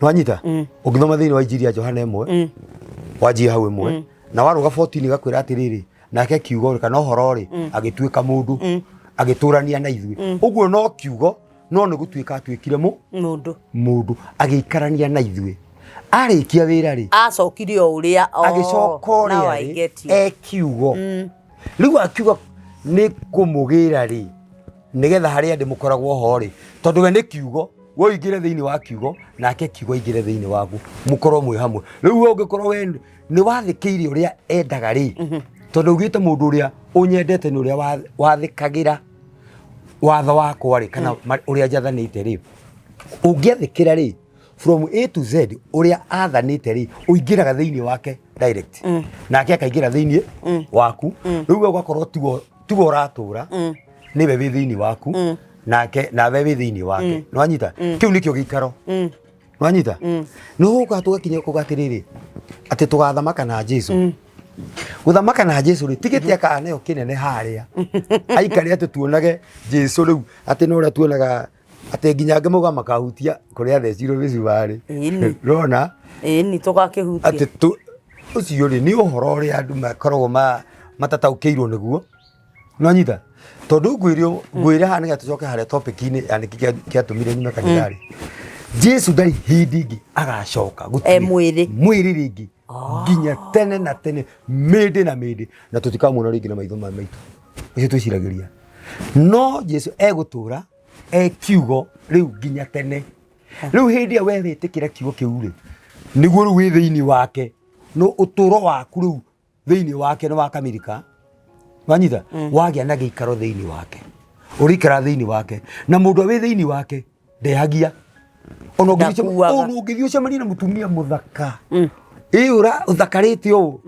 [SPEAKER 2] Nwanyita? Ũngĩthoma thĩinĩ wa Injiri ya Johana 1, wanjie hau 1 na warũga 14, gakwĩra atĩrĩrĩ, nake kiugo rĩ, kana ũhoro rĩ, agĩtuĩka mũndũ, agĩtũrania na ithuĩ. Ũguo no kiugo, no nĩ gũtuĩka atuĩkire mũ
[SPEAKER 1] mũndũ.
[SPEAKER 2] Mũndũ, agĩikarania na ithuĩ. Arĩkia wĩra rĩ,
[SPEAKER 1] acokire o ũrĩa. Oh,
[SPEAKER 2] agĩcoka
[SPEAKER 1] now
[SPEAKER 2] ũrĩa
[SPEAKER 1] I
[SPEAKER 2] rĩ
[SPEAKER 1] get you.
[SPEAKER 2] E kiugo. Rĩu akiuga nĩ kũmũgĩra rĩ, nĩgetha harĩa ndĩ mũkoragwo ho rĩ, tondũ we nĩ kiugo, we ũingĩre thĩinĩ wa kiugo, nake kiugo aingĩre thĩinĩ waku, mũkorwo mwĩ hamwe. Rĩu we ũngĩkorwo we nĩ wathĩkĩire ũrĩa endaga rĩ, tondũ augĩte mũndũ ũrĩa ũnyendete nĩ ũrĩa wathĩkagĩra watho wakwa rĩ, kana ũrĩa njathanĩte rĩ. Ũngĩathĩkĩra rĩ, from A to Z ũrĩa athanĩte rĩ, ũingĩraga thĩinĩ wake direct, nake akaingĩra thĩinĩ waku. Rĩu we ũgakorwo tiwe ũratũra, nĩwe wĩ thĩinĩ waku, nake nawe wĩ thĩinĩ wake. Nĩwanyita? Kĩu nĩkĩo gĩikaro. Nĩwanyita? Nĩ gũka tũgakinya kuga atĩrĩrĩ, atĩ tũgathamaka na Jesu. Gũthamaka na Jesu rĩ, ti gĩtĩ akaneo kĩnene harĩa aikare atĩ tuonage Jesu rĩu, atĩ no ũrĩa tuonaga atĩ nginya angĩ mauga makahutia kũrĩa athecirwo mĩcumarĩ.
[SPEAKER 1] Ĩni.
[SPEAKER 2] Rona
[SPEAKER 1] Ĩni tũgakĩhutia.
[SPEAKER 2] Atĩ tu ũcio rĩ, nĩ ũhoro ũrĩa andũ makoragwo matataũkĩirwo nĩguo. Nĩwanyita? Tondũ ngwĩre ngwĩre haha nĩgetha tũcoke harĩa topic-inĩ ya nĩkĩ kĩatũmire nyume kanitha rĩ. Jesu ndarĩ hĩndĩ ĩngĩ agacoka gũtirĩ.
[SPEAKER 1] E mwĩrĩ.
[SPEAKER 2] Mwĩrĩ rĩngĩ. Nginya tene na tene, mĩndĩ na mĩndĩ. Na tũtikamuona rĩngĩ na maitho maya maitũ. Ũcio twĩciragĩria. No Jesu egũtũra e kiugo rĩu nginya tene. Rĩu hĩndĩ ĩrĩa we wĩtĩkĩra kiugo kĩu rĩ, nĩguo rĩu wĩ thĩinĩ wake. No ũtũro waku rĩu thĩinĩ wake nĩ wakamilika. Wanyita? Wagĩa na gĩikaro thĩinĩ wake. Ũrĩikara thĩinĩ wake. Na mũndũ wĩ thĩinĩ wake ndehagia. Ona
[SPEAKER 1] Ndakuaga.
[SPEAKER 2] ũngĩthiĩ ũcemanie na mũtumia mũthaka. Ĩ ũra ũthakarĩte ũũ.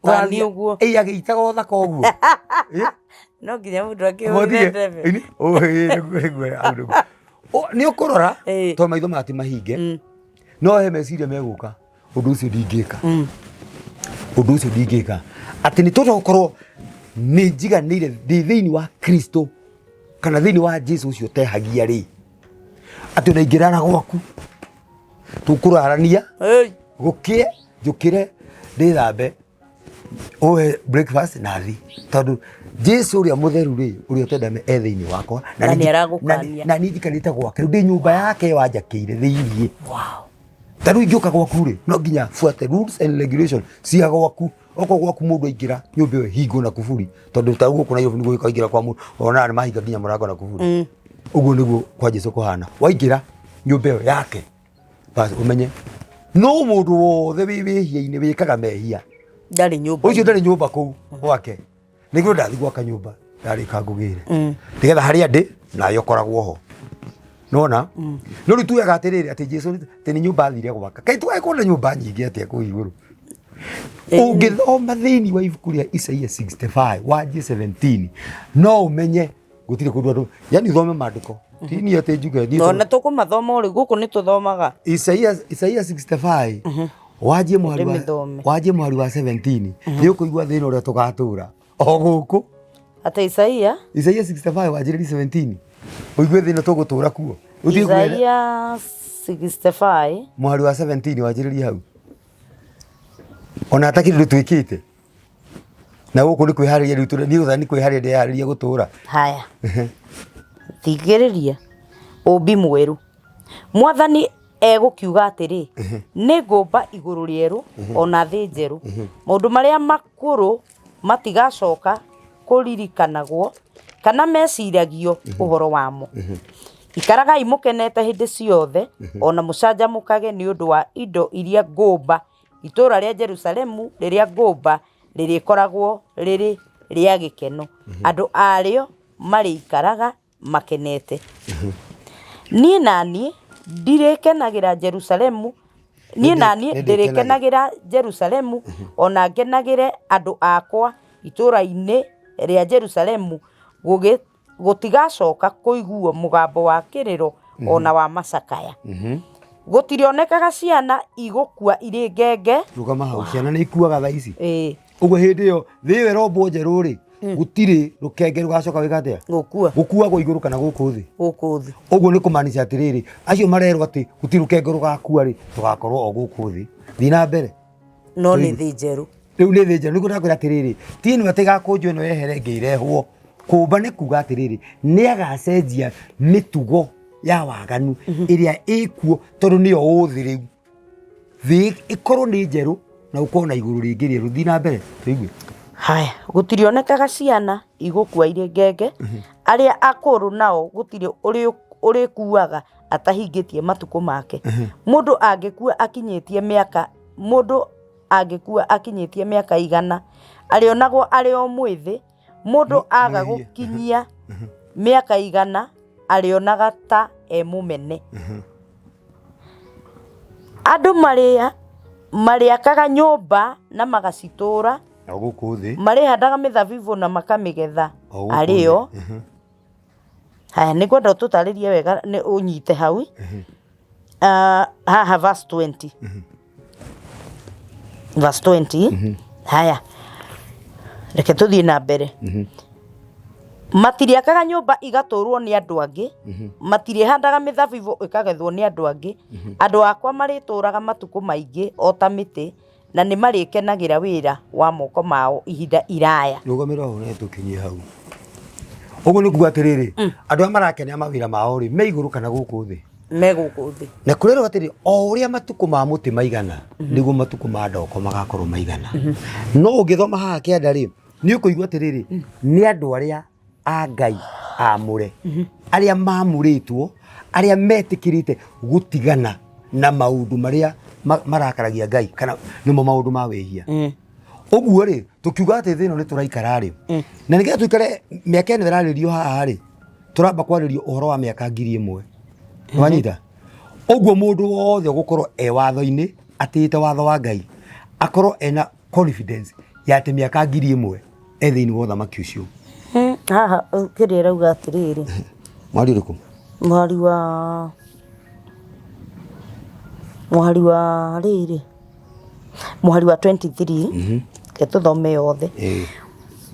[SPEAKER 1] Ta niĩ ũguo.
[SPEAKER 2] Ĩ agĩitaga ũthaka ũguo. Ĩ?
[SPEAKER 1] No nginya mũndũ akĩhũrĩre
[SPEAKER 2] Mũtige.
[SPEAKER 1] ndebe.
[SPEAKER 2] Ĩni? Ũ, ĩ, nĩguo, nĩguo, hau nĩguo. Nĩ ũkũrora
[SPEAKER 1] Ĩ.
[SPEAKER 2] tondũ maitho maya ti mahinge, no he meciria megũka, ũndũ ũcio ndingĩka, ũndũ ũcio ndingĩka, atĩ nĩ tondũ gũkorwo nĩ njiganĩire ndĩ thĩinĩ wa Kristo kana thĩinĩ wa Jesu ũcio ũtehagia rĩ, atĩ ona ingĩrara gwaku tũkũrarania
[SPEAKER 1] Ĩi.
[SPEAKER 2] gũkĩe njũkĩre ndĩthambe ũhe breakfast na thi, tondũ Jesu ũrĩa mũtheru rĩ, ũrĩa ũtendame e thĩinĩ wakwa.
[SPEAKER 1] Na
[SPEAKER 2] nĩ-
[SPEAKER 1] nĩaragũkania.
[SPEAKER 2] Na nĩ njikarĩte gwake rĩu, ndĩ nyũmba yake wanjakĩire thĩinĩ. Ta rĩu ingĩũka gwaku rĩ, no nginya buate rules and regulation cia gwaku. Okorwo gwaku mũndũ aingĩra nyũmba ĩyo ĩhingwo na kuburi, tondũ ta rĩu gũkũ Nairobi nĩguo ũkaingĩra kwa mũndũ onaga nĩ mahinga nginya mũrango na kuburi. Ũguo nĩguo kwa Jesu kũhana, waingĩra nyũmba ĩyo yake bas ũmenye no mũndũ wothe wĩ wĩhia-inĩ wĩkaga mehia
[SPEAKER 1] Ndarĩ nyũmba.
[SPEAKER 2] Ũcio ndarĩ nyũmba kũu gwake. Nĩguo ndathi gwaka nyũmba ndarĩka ngũgĩre nĩgetha harĩa ndĩ nayo ũkoragwo ho. Nona no rĩu tugaga atĩrĩrĩ, atĩ Jesu atĩ nĩ nyũmba athire gwaka, kaĩ twae kuona nyũmba nyingĩ atĩa kũu igũrũ? Ũngĩthoma thĩinĩ wa ibuku rĩa Isaia 65 wanjie 17 no ũmenye gũtirĩ kũndũ andũ, yani ũthome maandĩko, ti niĩ atĩ njuge niĩ.
[SPEAKER 1] Ona tũkũmathoma ũrĩ gũkũ nĩ tũthomaga.
[SPEAKER 2] Isaia 65 wanjie mũhari wa
[SPEAKER 1] Ndĩmĩthome.
[SPEAKER 2] Wanjie mũhari wa 17 nĩ ũkũigua thĩna ũrĩa tũgatũra o gũkũ.
[SPEAKER 1] Atĩ Isaia
[SPEAKER 2] Isaia 65 wanjĩrĩrie 17 ũigue thĩna tũgũtũra kuo. Ũthiĩ kwĩra
[SPEAKER 1] Isaia 65
[SPEAKER 2] mũhari wa 17 wanjĩrĩrie hau, ona hatakĩrĩ ũndũ twĩkĩte na gũkũ nĩ kwĩharĩria rĩu niĩ gũtha nĩ kwĩharĩria ndĩreharĩria gũtũra.
[SPEAKER 1] Haya, thigĩrĩria ũmbi mwerũ. Mwathani egũkiuga atĩrĩ, nĩ ngũmba igũrũ rĩerũ ona thĩ njerũ, maũndũ marĩa makũrũ matigacoka kũririkanagwo kana meciragio ũhoro wamo. Ikaragai mũkenete hĩndĩ ciothe ona mũcanjamũkage nĩ ũndũ wa indo iria ngũmba. Itũũra rĩa Jerusalemu rĩrĩa ngũmba rĩrĩkoragwo rĩrĩ rĩa gĩkeno, andũ arĩo marĩikaraga makenete. Niĩ naniĩ ndirĩkenagĩra Jerusalemu, niĩ naniĩ ndĩrĩkenagĩra Jerusalemu ona ngenagĩre andũ akwa itũũra-inĩ rĩa Jerusalemu. Gũtigacoka kũiguo mũgambo wa kĩrĩro ona wa macakaya. Gũtirĩonekaga ciana igũkua irĩ ngenge.
[SPEAKER 2] Rũgama hau, ciana nĩ ikuaga thaa ici.
[SPEAKER 1] Ĩĩ.
[SPEAKER 2] Ũguo hĩndĩ ĩyo thĩ ĩyo ĩrombwo njerũ rĩ, gũtirĩ rũkenge rũgacoka gwĩka atĩa?
[SPEAKER 1] Gũkua.
[SPEAKER 2] Gũkuagwo igũrũ kana gũkũ thĩ?
[SPEAKER 1] Gũkũ thĩ.
[SPEAKER 2] Ũguo nĩ kũmaanisha atĩrĩrĩ, acio marerwo atĩ gũtirĩ rũkenge rũgakua rĩ, tũgakorwo o gũkũ thĩ. Thiĩ na mbere.
[SPEAKER 1] No nĩ thĩ njerũ.
[SPEAKER 2] Rĩu nĩ thĩ njerũ. Nĩguo ndakwĩra atĩrĩrĩ, ti ĩno atĩ ĩgakũnjwo ĩno yehere ĩngĩ ĩrehwo. Kũmba nĩ kuga atĩrĩrĩ, nĩ agacenjia mĩtugo ya waganu ĩrĩa ĩkuo, tondũ nĩyo ũthĩ rĩu. Thĩ ĩkorwo nĩ njerũ na gũkorwo na igũrũ rĩngĩ rĩerũ. Thiĩ na mbere tũigue.
[SPEAKER 1] Haya, gũtirĩonekaga ciana igũkua irĩ ngenge, arĩa akũrũ nao gũtirĩ ũrĩkuaga atahingĩtie matukũ make. Mũndũ angĩkua akinyĩtie mĩaka, mũndũ angĩkua akinyĩtie mĩaka 100, arĩonagwo arĩ o mwĩthĩ. Mũndũ aga
[SPEAKER 2] Mwĩhie.
[SPEAKER 1] Gũkinyia mĩaka 100 arĩonaga ta e mũmene. Andũ marĩakaga nyũmba na magacitũũra,
[SPEAKER 2] O gũkũ thĩ.
[SPEAKER 1] Marĩhandaga mĩthabibũ na makamĩgetha
[SPEAKER 2] O gũkũ
[SPEAKER 1] arĩo.
[SPEAKER 2] thĩ.
[SPEAKER 1] Haya, nĩ ngwenda ũtũtarĩrie wega nĩ ũnyite hau. Ah, haha verse 20, verse 20. Haya, Reke tũthiĩ na mbere. Matirĩakaga nyũmba igatũũrwo nĩ andũ angĩ, matirĩhandaga mĩthabibũ ĩkagethwo nĩ andũ angĩ. Andũ akwa marĩtũũraga matukũ maingĩ o ta mĩtĩ, na nĩ marĩkenagĩra wĩra wa moko mao ihinda iraya.
[SPEAKER 2] Rũgamĩra hau na tũkinyie hau. Ũguo nĩ kuga atĩrĩrĩ, andũ arĩa marakenera mawĩra mao rĩ, me igũrũ kana gũkũ thĩ?
[SPEAKER 1] Me gũkũ thĩ.
[SPEAKER 2] Na kũrerwo atĩrĩ, o ũrĩa matukũ ma mũtĩ maigana, nĩguo matukũ ma ndoko magakorwo maigana. No ũngĩthoma haha kĩanda rĩ, nĩ ũkũigua atĩrĩrĩ, nĩ andũ arĩa a Ngai amũre, arĩa mamũrĩtwo, arĩa metĩkĩrĩte gũtigana na maũndũ marĩa marakaragia Ngai, kana nĩmo maũndũ ma wĩhia. Ũguo rĩ, tũkiuga atĩ thĩ ĩno nĩ tũraikara rĩ, na nĩgetha tũikare mĩaka ĩno ĩrarĩrio haha rĩ, tũramba kwarĩrio ũhoro wa mĩaka 1000. Wanyita? Ũguo mũndũ wothe ũgũkorwo e watho-inĩ, atĩĩte watho wa Ngai, akorwo ena confidence ya atĩ mĩaka 1000 e thĩinĩ wa ũthamaki ũcio.
[SPEAKER 1] Haha kĩrĩa ĩrauga atĩrĩrĩ.
[SPEAKER 2] Mwari ũrĩkũ?
[SPEAKER 1] Mũhari wa mũhari wa rĩrĩ mũhari wa 23 reke tũthome yothe.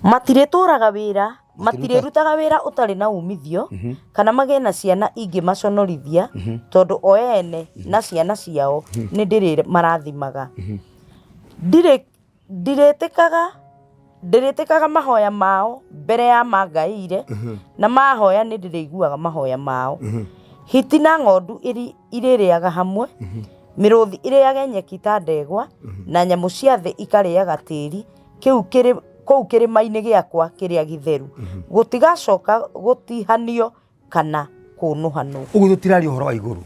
[SPEAKER 1] Matirĩtũraga wĩra matirĩrutaga wĩra ũtarĩ na umithio kana magĩe na ciana ingĩmaconorithia tondũ o ene na ciana ciao nĩ ndĩrĩmarathimaga. Ndirĩ Ndirĩtĩkaga ndĩrĩtĩkaga mahoya mao mbere ya mangaĩire, na mahoya nĩ ndĩrĩiguaga mahoya mao. Hiti na ng'ondu irĩrĩaga hamwe, mĩrũthi ĩrĩage nyeki ta ndegwa, na nyamũ cia thĩ ikarĩaga tĩri kĩu kĩrĩ kũu kĩrĩma-inĩ gĩakwa kĩrĩa gĩtheru. Gũtigacoka gũtihanio kana kũnũhanwo.
[SPEAKER 2] Ũguo tũtiraria ũhoro wa igũrũ.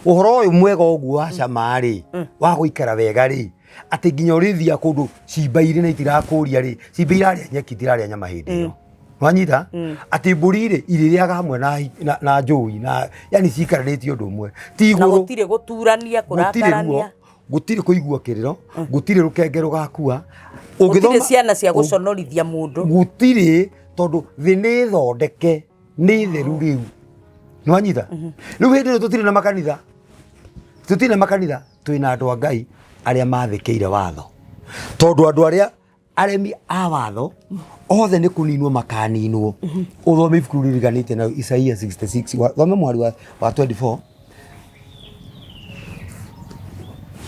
[SPEAKER 2] Ũhoro ũyũ mwega ũguo wa cama rĩ, wa gũikara wega rĩ, atĩ nginya ũrĩthiaga kũndũ cimba irĩ na itirakũria rĩ, cimba irarĩa nyeki itirarĩa nyama hĩndĩ ĩyo. Wanyita? Atĩ mbũri rĩ, irĩrĩaga hamwe na, na, na njũi na yani cikaranĩtie ũndũ ũmwe. Ti
[SPEAKER 1] Na
[SPEAKER 2] igũrũ.
[SPEAKER 1] gũtirĩ gũturania,
[SPEAKER 2] Gũtirĩ ruo,
[SPEAKER 1] kũrakarania.
[SPEAKER 2] gũtirĩ kũigua kĩrĩro, gũtirĩ rũkenge rũgakua.
[SPEAKER 1] Gũtirĩ
[SPEAKER 2] Ũngĩthoma-
[SPEAKER 1] ciana cia gũconorithia mũndũ.
[SPEAKER 2] Gũtirĩ tondũ thĩ nĩ thondeke nĩ theru rĩu nĩwanyita rĩu hĩndĩ ĩno tũtirĩ na makanitha tũtirĩ na makanitha twĩna andũ a ngai arĩa mathĩkĩire watho tondũ andũ arĩa aremi a watho othe nĩ kũninwo makaninwo ũthome ibuku rĩriganĩte na Isaia 66 thome mũhari wa 24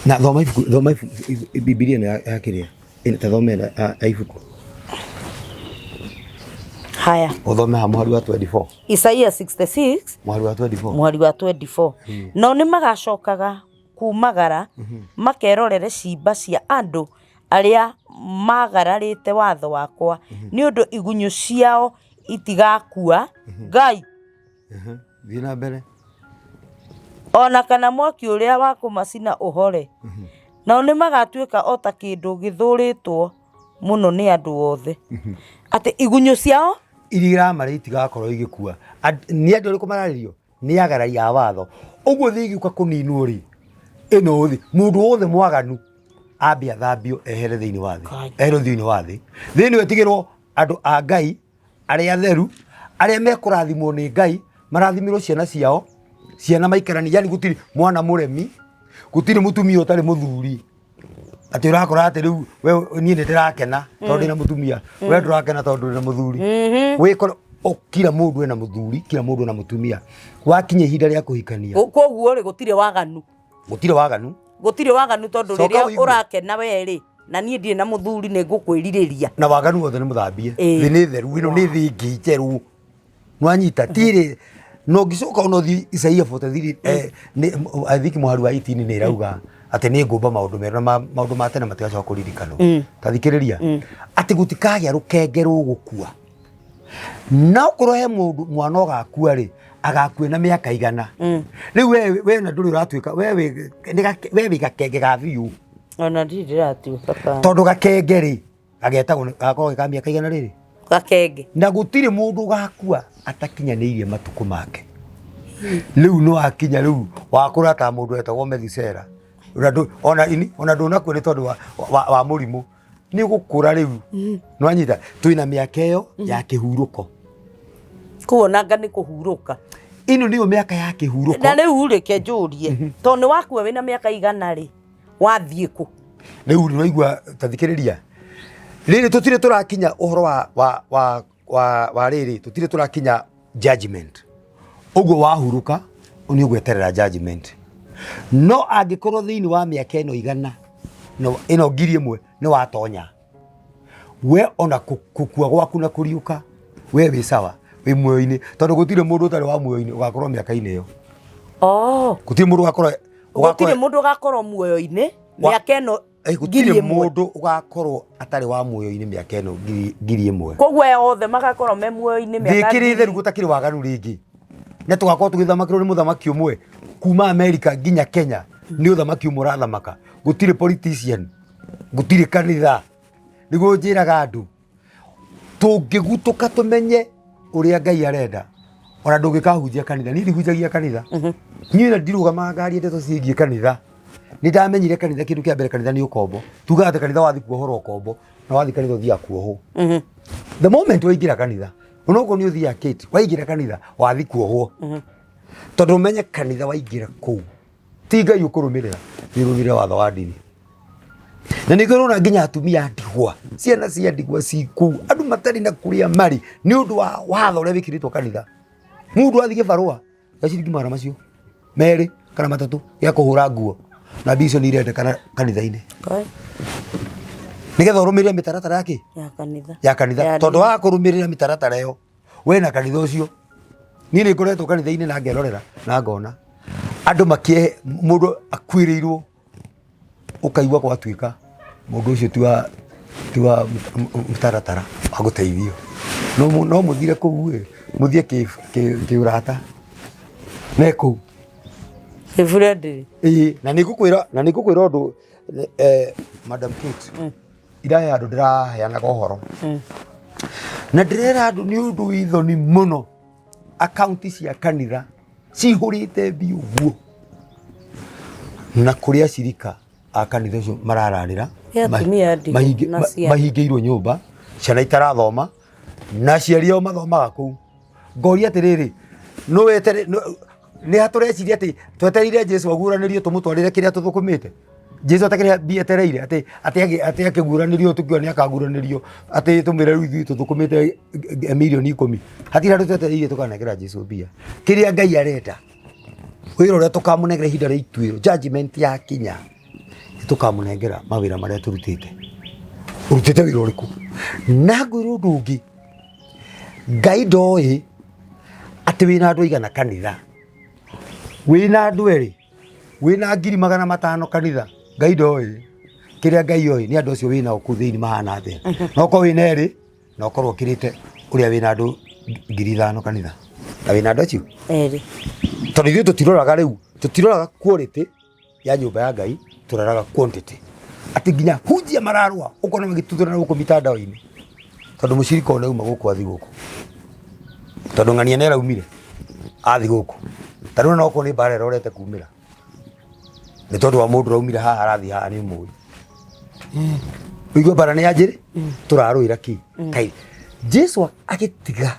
[SPEAKER 2] na thoma ibuku thoma ibuku Bibilia ĩno ya kĩrĩa Ĩno, ta thome ĩno ya ibuku
[SPEAKER 1] Haya.
[SPEAKER 2] Ũthome ha mũhari wa 24.
[SPEAKER 1] Isaia 66
[SPEAKER 2] Mũhari wa 24.
[SPEAKER 1] Mũhari wa 24. Nao nĩ magacokaga kumagara makerorere ciimba cia andũ arĩa maagararĩte watho wakwa, nĩ ũndũ igunyũ ciao itigakua. Ngai.
[SPEAKER 2] Thiĩ na mbere.
[SPEAKER 1] O na kana mwaki ũrĩa wa kũmacina ũhore. Nao nĩmagatuĩka o ta kĩndũ gĩthũũrĩtwo mũno nĩ andũ othe. Atĩ igunyũ ciao.
[SPEAKER 2] Iria iramarĩa itigakorwo igĩkua. Nĩ andũ arĩkũ mararĩrio? Nĩ agarari a watho. Ũguo thĩ ĩgĩũka kũninwo rĩ, ĩno thĩ, mũndũ wothe mwaganu ambe athambio ehere thĩinĩ wa thĩ. Ehere thĩinĩ wa thĩ. Thĩ ĩno ĩtigĩrwo andũ a Ngai arĩa atheru arĩa mekũrathimwo nĩ Ngai marathimirwo ciana ciao ciana maikarani yani gũtirĩ mwana mũremi gũtirĩ mũtumia ũtarĩ mũthuri atĩ ũrakora atĩ rĩu we niĩ nĩ ndĩrakena tondũ ndĩna mũtumia we ndũrakena tondũ ndũrĩ na mũthuri wĩkore kila mũndũ ena mũthuri kila mũndũ ena mũtumia wakinya ihinda rĩa kũhikania.
[SPEAKER 1] Koguo rĩ, gũtirĩ waganu.
[SPEAKER 2] Gũtirĩ waganu.
[SPEAKER 1] Gũtirĩ waganu tondũ
[SPEAKER 2] Coka
[SPEAKER 1] rĩrĩa
[SPEAKER 2] ũigue.
[SPEAKER 1] ũrakena we rĩ, na niĩ ndirĩ na mũthuri nĩ ngũkwĩrirĩria.
[SPEAKER 2] Na waganu wothe nĩ mũthambie.
[SPEAKER 1] Ĩĩ.
[SPEAKER 2] Thĩ nĩ theru ĩno nĩ thĩ ĩngĩ njerũ nwanyita tirĩ na ũngĩcoka ona ũthiĩ Isaia 43 nĩ I think mũhari wa 18 nĩ ĩrauga atĩ nĩ ngũmba maũndũ merũ na maũndũ ma tene matigacoka kũririkanwo. Ta thikĩrĩria atĩ gũtikagĩa rũkenge rũgũkua na okorwo he mũndũ mwana ũgakua rĩ agakua na mĩaka 100. Rĩu we na ndũrĩ ũratuĩka we wĩ nĩ we wĩ gakenge ga biũ.
[SPEAKER 1] Ona ndirĩ ndĩratuĩka kana.
[SPEAKER 2] Tondũ gakenge rĩ gagetagwo gakoragwo ka mĩaka 100 rĩrĩ.
[SPEAKER 1] Gakenge.
[SPEAKER 2] Na gũtirĩ mũndũ ũgakua atakinyanĩirie matukũ make. Rĩu nĩ wakinya rĩu wakũra ta mũndũ wetagwo Methusela. Ona ndũ- ona ini ona ndũnakua nĩ tondũ wa mũrimũ. Nĩ ũgũkũra rĩu. Nĩwanyita twĩna mĩaka ĩyo ya kĩhurũko.
[SPEAKER 1] Kuona anga nĩ kũhurũka.
[SPEAKER 2] Ĩno nĩyo mĩaka ya kĩhurũko.
[SPEAKER 1] Na rĩu reke njũrie, tondũ nĩ wakua wĩna mĩaka 100 rĩ, wathiĩ kũ?
[SPEAKER 2] Rĩu nĩwaigua, ta thikĩrĩria. Rĩrĩ tũtirĩ tũrakinya ũhoro wa wa wa wa wa rĩrĩ, tũtirĩ tũrakinya judgment. Ũguo wahurũka nĩ ũgweterera judgment. No angĩkorwo thĩinĩ wa mĩaka ĩno igana no ĩno 1000 nĩ watonya, we ona kũkua gwaku na kũriũka we wĩ sawa, wĩ muoyo-inĩ, tondũ gũtirĩ mũndũ ũtarĩ wa muoyo-inĩ ũgakorwo mĩaka-inĩ ĩyo.
[SPEAKER 1] Oh.
[SPEAKER 2] Gũtirĩ mũndũ ũgakorwo
[SPEAKER 1] Gũtirĩ mũndũ ũgakorwo muoyo-inĩ mĩaka ĩno
[SPEAKER 2] Gũtirĩ
[SPEAKER 1] 1000.
[SPEAKER 2] Mũndũ ũgakorwo atarĩ wa muoyo-inĩ mĩaka ĩno 1000.
[SPEAKER 1] Koguo aya othe magakorwo me muoyo-inĩ mĩaka
[SPEAKER 2] Thĩ ĩkĩrĩ
[SPEAKER 1] ngiri.
[SPEAKER 2] Theru, gũtakĩrĩ waganu rĩngĩ, na tũgakorwo tũgĩthamakĩrwo nĩ mũthamaki ũmwe kuma Amerika nginya Kenya, nĩ ũthamaki ũmwe ũrathamaka. Gũtirĩ politician, gũtirĩ kanitha. Nĩguo njĩraga andũ, tũngĩgutũka tũmenye ũrĩa Ngai arenda, ona ndũngĩkahunjia kanitha. Niĩ ndihunjagia kanitha, niĩ na ndirũgamaga ngaria ndeto ciĩgiĩ kanitha. Nĩ ndamenyire kanitha, kĩndũ kĩa mbere, kanitha nĩ ũkombo. Tugaga atĩ kanitha wathi kuohorwo ũkombo, na wathi kanitha ũthiaga kuohwo. The moment waingĩra kanitha, onokorwo nĩ ũthiaga Kate, waingĩra kanitha wathi kuohwo, tondũ ũmenye kanitha waingĩra kũu ti Ngai ũkũrũmĩrĩra, nĩ ũrũmĩrĩra watho wa ndini. Na nĩkĩo ũrona nginya atumia a ndigwa, ciana cia ndigwa ci kũu, andũ matarĩ na kũrĩa marĩ nĩ ũndũ wa watho ũrĩa wĩkĩrĩtwo kanitha. Mũndũ athiĩ gĩbarũa gĩa ciringi 200 300 gĩa kũhũra nguo, na mbia icio nĩ irendekana kanitha-inĩ nĩgetha ũrũmĩrĩre mĩtaratara ya kĩ?
[SPEAKER 1] Ya kanitha.
[SPEAKER 2] Ya kanitha.
[SPEAKER 1] Ya
[SPEAKER 2] Tondũ
[SPEAKER 1] ndini.
[SPEAKER 2] wa kũrũmĩrĩra mĩtaratara ĩyo we na kanitha ũcio. Niĩ nĩ ngoretwo kanitha-inĩ na ngerorera na ngona andũ makie, mũndũ akuĩrĩirwo, ũkaigua gwatuĩka mũndũ ũcio ti wa mũtaratara wa gũteithio. No mũthire kũu ĩ, mũthiĩ kĩũrata me kũu.
[SPEAKER 1] Kĩbũrendĩ.
[SPEAKER 2] Ĩĩ, na nĩ ngũkwĩra ũndũ, Madam Kate, irahe andũ, ndĩraheanaga ũhoro na ndĩrera andũ nĩ ũndũ wĩ thoni mũno, akaunti cia kanitha cihũrĩte mbia ũguo, na kũrĩ acirika a kanitha ũcio marararĩra
[SPEAKER 1] Nĩ atumia a ndigwa na ciana.
[SPEAKER 2] Mahingĩirwo nyũmba, ciana itarathoma na aciari ao mathomaga kũu. Ngoria atĩrĩrĩ, nũ wetere nĩ ha tũreciria atĩ twetereire Jesu aguũranĩrio tũmũtwarĩre kĩrĩa tũthũkũmĩte? Jesu atakĩrĩa mbia etereire atĩ akĩguũranĩrio, tũkiuga nĩ akaguũranĩrio, atĩ tũmwĩre rĩu ithuĩ tũthũkũmĩte 10,000,000. Hatirĩ handũ twetereire tũkanengera Jesu mbia. Kĩrĩa Ngai arenda, wĩra ũrĩa tũkamũnengera ihinda rĩa ituĩro, judgment yakinya, nĩ tũkamũnengera mawĩra marĩa tũrutĩte. Ũrutĩte wĩra ũrĩkũ? Na ngwĩre ũndũ ũngĩ, Ngai ndoĩ atĩ wĩna andũ aigana kanitha, wĩna andũ erĩ, wĩna 500,000 kanitha. Ngai ndoĩ. Kĩrĩa Ngai oĩ nĩ andũ acio wĩnao kũu thĩinĩ mahana atĩa. Na ũkorwo wĩna erĩ, na ũkorwo ũkĩrĩte ũrĩa wĩna andũ 5,000 kanitha, na wĩna andũ acio
[SPEAKER 1] erĩ.
[SPEAKER 2] Tondũ ithuĩ tũtiroraga rĩu, tũtiroraga quality ya nyũmba ya Ngai, tũroraga quantity, atĩ nginya hunjia mararũa, ũkona magĩtuthũrana gũkũ mitandao-inĩ, tondũ mũcirika ũyũ nĩauma gũkũ athi gũkũ, tondũ ng'ania nĩ araumire athi gũkũ. Ta rĩu no okorwo nĩ mbara ĩrorete kumĩra nĩ tondũ wa mũndũ ũraumire haha arathiĩ haha, nĩ ũmũĩ ũigue mbara nĩ yanjĩrĩ, tũrarũĩra kĩ? Kai Jesu agĩtiga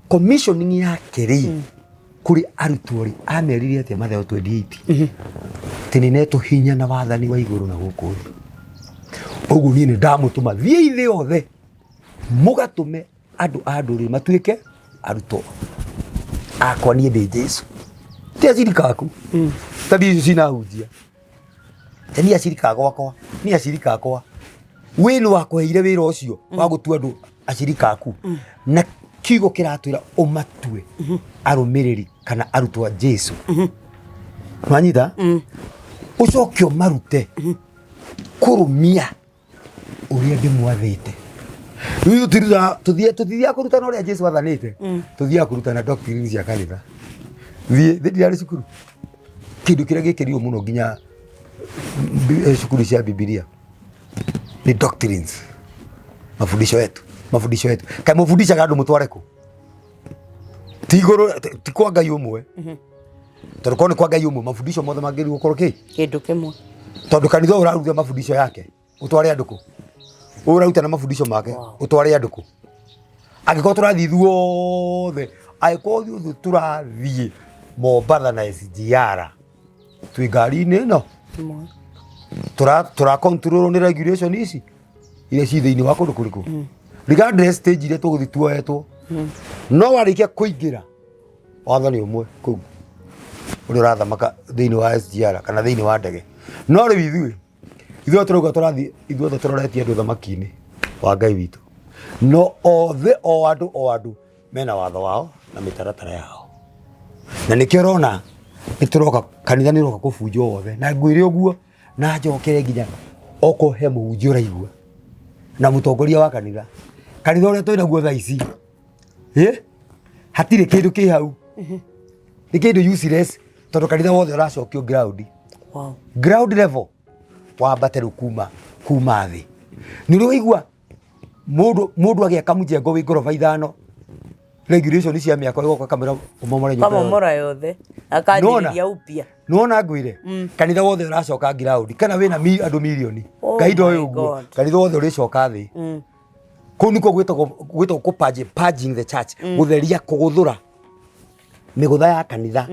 [SPEAKER 2] commissioning yake rĩ, kũrĩ arutwo rĩ, amerire atĩa? Mathayo 28, atĩ nĩ netwo hinya na wathani wa igũrũ na gũkũ thĩ, ũguo niĩ nĩ ndamũtũma thiĩi thĩ yothe mũgatũme andũ a ndũrĩrĩ matuĩke arutwo akwa. Niĩ ndĩ Jesu, ti acirika aku ta thiĩ icio cinahunjia. Ta niĩ acirika gwakwa, niĩ acirika akwa, wĩ nĩ wakũheire wĩra ũcio wa gũtua andũ acirika aku, na kiugo kĩratwĩra ũmatue arũmĩrĩri kana arutwo a Jesu. Nwanyita ũcoke ũmarute kũrũmia ũrĩa ndĩmwathĩte. Rĩu tũtithiaga kũrutana ũrĩa Jesu athanĩte, tũthiaga kũrutana doctrine cia kanitha. Thiĩ thĩ, ndirarĩ cukuru, kĩndũ kĩrĩa gĩkĩrirwo mũno nginya cukuru cia Bibilia ni doctrines, mafundisho yetu, mafundisho yetu. Kaĩ mũbundishaga andũ mũtware kũ? Ti igũrũ, ti kwa Ngai ũmwe? Tondũ korwo nĩ kwa Ngai ũmwe, mafundisho mothe mangĩrĩirwo gũkorwo kĩ?
[SPEAKER 1] Kĩndũ kĩmwe.
[SPEAKER 2] Tondũ kanitha ũyũ ũraruta mafundisho yake, ũtware andũ kũ? Ũyũ ũraruta na mafundisho make, ũtware andũ kũ? Angĩkorwo tũrathiĩ ithuothe, angĩkorwo ithuothe tũrathiĩ Mombatha na SGR twĩ ngari-inĩ ĩno,
[SPEAKER 1] Ĩmwe.
[SPEAKER 2] Tũra control nĩ regulation ici. Iria ci thĩinĩ wa kũndũ kũrĩkũ, regardless stage iria tũgũthiĩ tuoetwo, no warĩkia kũingĩra watho nĩ ũmwe kũu ũrĩa ũrathamaka thĩinĩ wa SGR kana thĩinĩ wa ndege. No rĩu ithuĩ tũrauga tũrathiĩ ithuothe tũroretie andũ thamaki-inĩ wa Ngai witũ, no othe o andũ o andũ mena watho wao na mĩtaratara yao, na nĩkĩo ũrona nĩ tũroka kanitha nĩ ũroka kũbunjwo wothe. Na ngwĩre ũguo na njokere nginya okorwo he mũhunjia ũraigua na mũtongoria wa kanitha, kanitha ũrĩa twĩ naguo thaa ici, ĩ hatirĩ kĩndũ kĩ hau, nĩ kĩndũ useless, tondũ kanitha wothe ũracokio ground. Ground level wambate rĩu kuma thĩ. Nĩ ũrĩ waigua mũndũ agĩaka mũjengo wĩ ngoroba 5, regulation cia mĩako ĩgoka kamĩra ũmomore nyũmba yothe.
[SPEAKER 1] Kamomora yothe akanjĩrĩria upya.
[SPEAKER 2] Nĩwona ngwĩre kanitha wothe ũracoka ground, kana wĩna andũ mirioni.
[SPEAKER 1] Oh
[SPEAKER 2] Ngai ndoĩ
[SPEAKER 1] my
[SPEAKER 2] ũguo.
[SPEAKER 1] God.
[SPEAKER 2] Kanitha wothe ũrĩcoka thĩ. Kũu nĩkuo gwĩtagwo kũ purging the church, gũtheria, kũgũthũra mĩgũtha ya kanitha,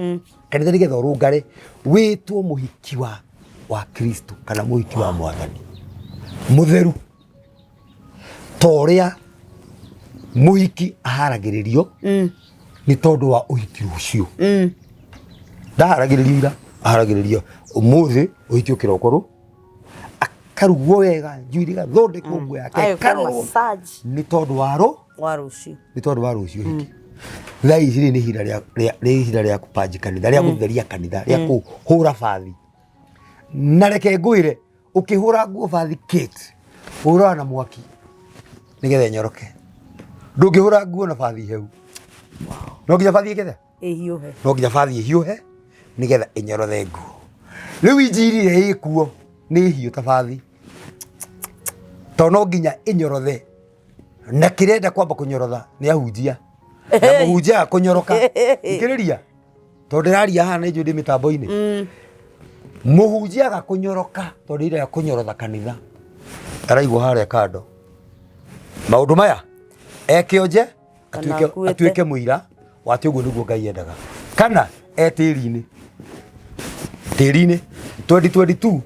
[SPEAKER 2] kanitha nĩgetha ũrũngare wĩtwo mũhiki wa Kristo kana mũhiki wa Mwathani mũtheru, ta ũrĩa mũhiki aharagĩrĩrio nĩ tondũ wa ũhiki rũciũ. Ndaharagĩrĩrio ira, aharagĩrĩrio ũmũthĩ. Ũhiki ũkĩroko rũ akarugwo wega, njuĩrĩ ĩgathondekwo, nguo yake
[SPEAKER 1] Agĩkwo
[SPEAKER 2] ĩkarorwo
[SPEAKER 1] massage.
[SPEAKER 2] Nĩ tondũ wa rũ
[SPEAKER 1] wa rũciũ.
[SPEAKER 2] Nĩ tondũ wa rũciũ ũhiki. Thaa ici rĩ nĩ ihinda nĩ ihinda rĩa kũpanji kanitha, rĩa gũtheria kanitha, rĩa kũhũra bathi. Na reke ngwĩre, ũkĩhũra nguo bathi kate hũraga na mwaki nĩgetha ĩnyoroke. Ndũngĩhũra nguo na bathi hehu, no nginya bathi ĩkethe
[SPEAKER 1] ĩhiũhe.
[SPEAKER 2] No nginya bathi ĩhiũhe nĩgetha ĩnyorothe nguo. Rĩu injiri ĩrĩa ĩkuo nĩ hiũ ta bathi, tondũ no nginya ĩnyorothe, na kĩrenda kwamba kũnyorotha nĩ ahunjia, na mũhunjia akũnyoroka. Thikĩrĩria, tondũ ndĩraria haha nĩ njũĩ ndĩ mĩtambo-inĩ. Mũhunjia agakũnyoroka tondũ ira kũnyorotha kanitha araigwo harĩa kando maũndũ maya eke onje
[SPEAKER 1] Kana
[SPEAKER 2] atuĩke
[SPEAKER 1] akuĩte.
[SPEAKER 2] Atuĩke mũira wa atĩ ũguo nĩguo Ngai endaga, kana e tĩri-inĩ. Tĩri-inĩ 2022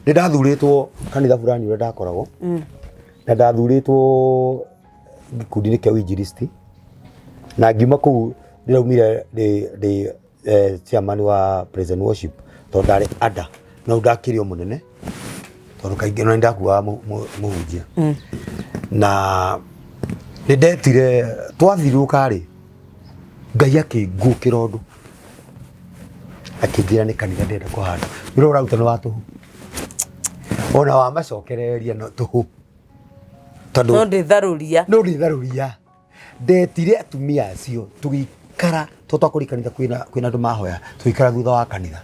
[SPEAKER 2] nĩ ndathurĩtwo kanitha fulani ũrĩa ndakoragwo, na ndathurĩtwo gĩkundi-inĩ kĩa uinjilisti, na ngiuma kũu ndĩraumire ndĩ chairman wa praise and worship, tondũ ndarĩ ada no ndakĩrĩ o mũnene, tondũ kaingĩ no ndakuaga mũhunjia. Na nĩ ndetire twathirũka rĩ, Ngai akĩngũkĩra ũndũ akĩnjĩra nĩ kanitha ndĩrenda kũhanda. Wĩra ũraruta nĩ wa tũhũ, ona wamacokereria no tũhũ, tondũ
[SPEAKER 1] no ndĩtharũria.
[SPEAKER 2] No ndĩtharũria. Ndetire atumia acio tũgĩikara, to twakũri kanitha kwĩna andũ mahoya, tũgĩikara thutha wa kanitha,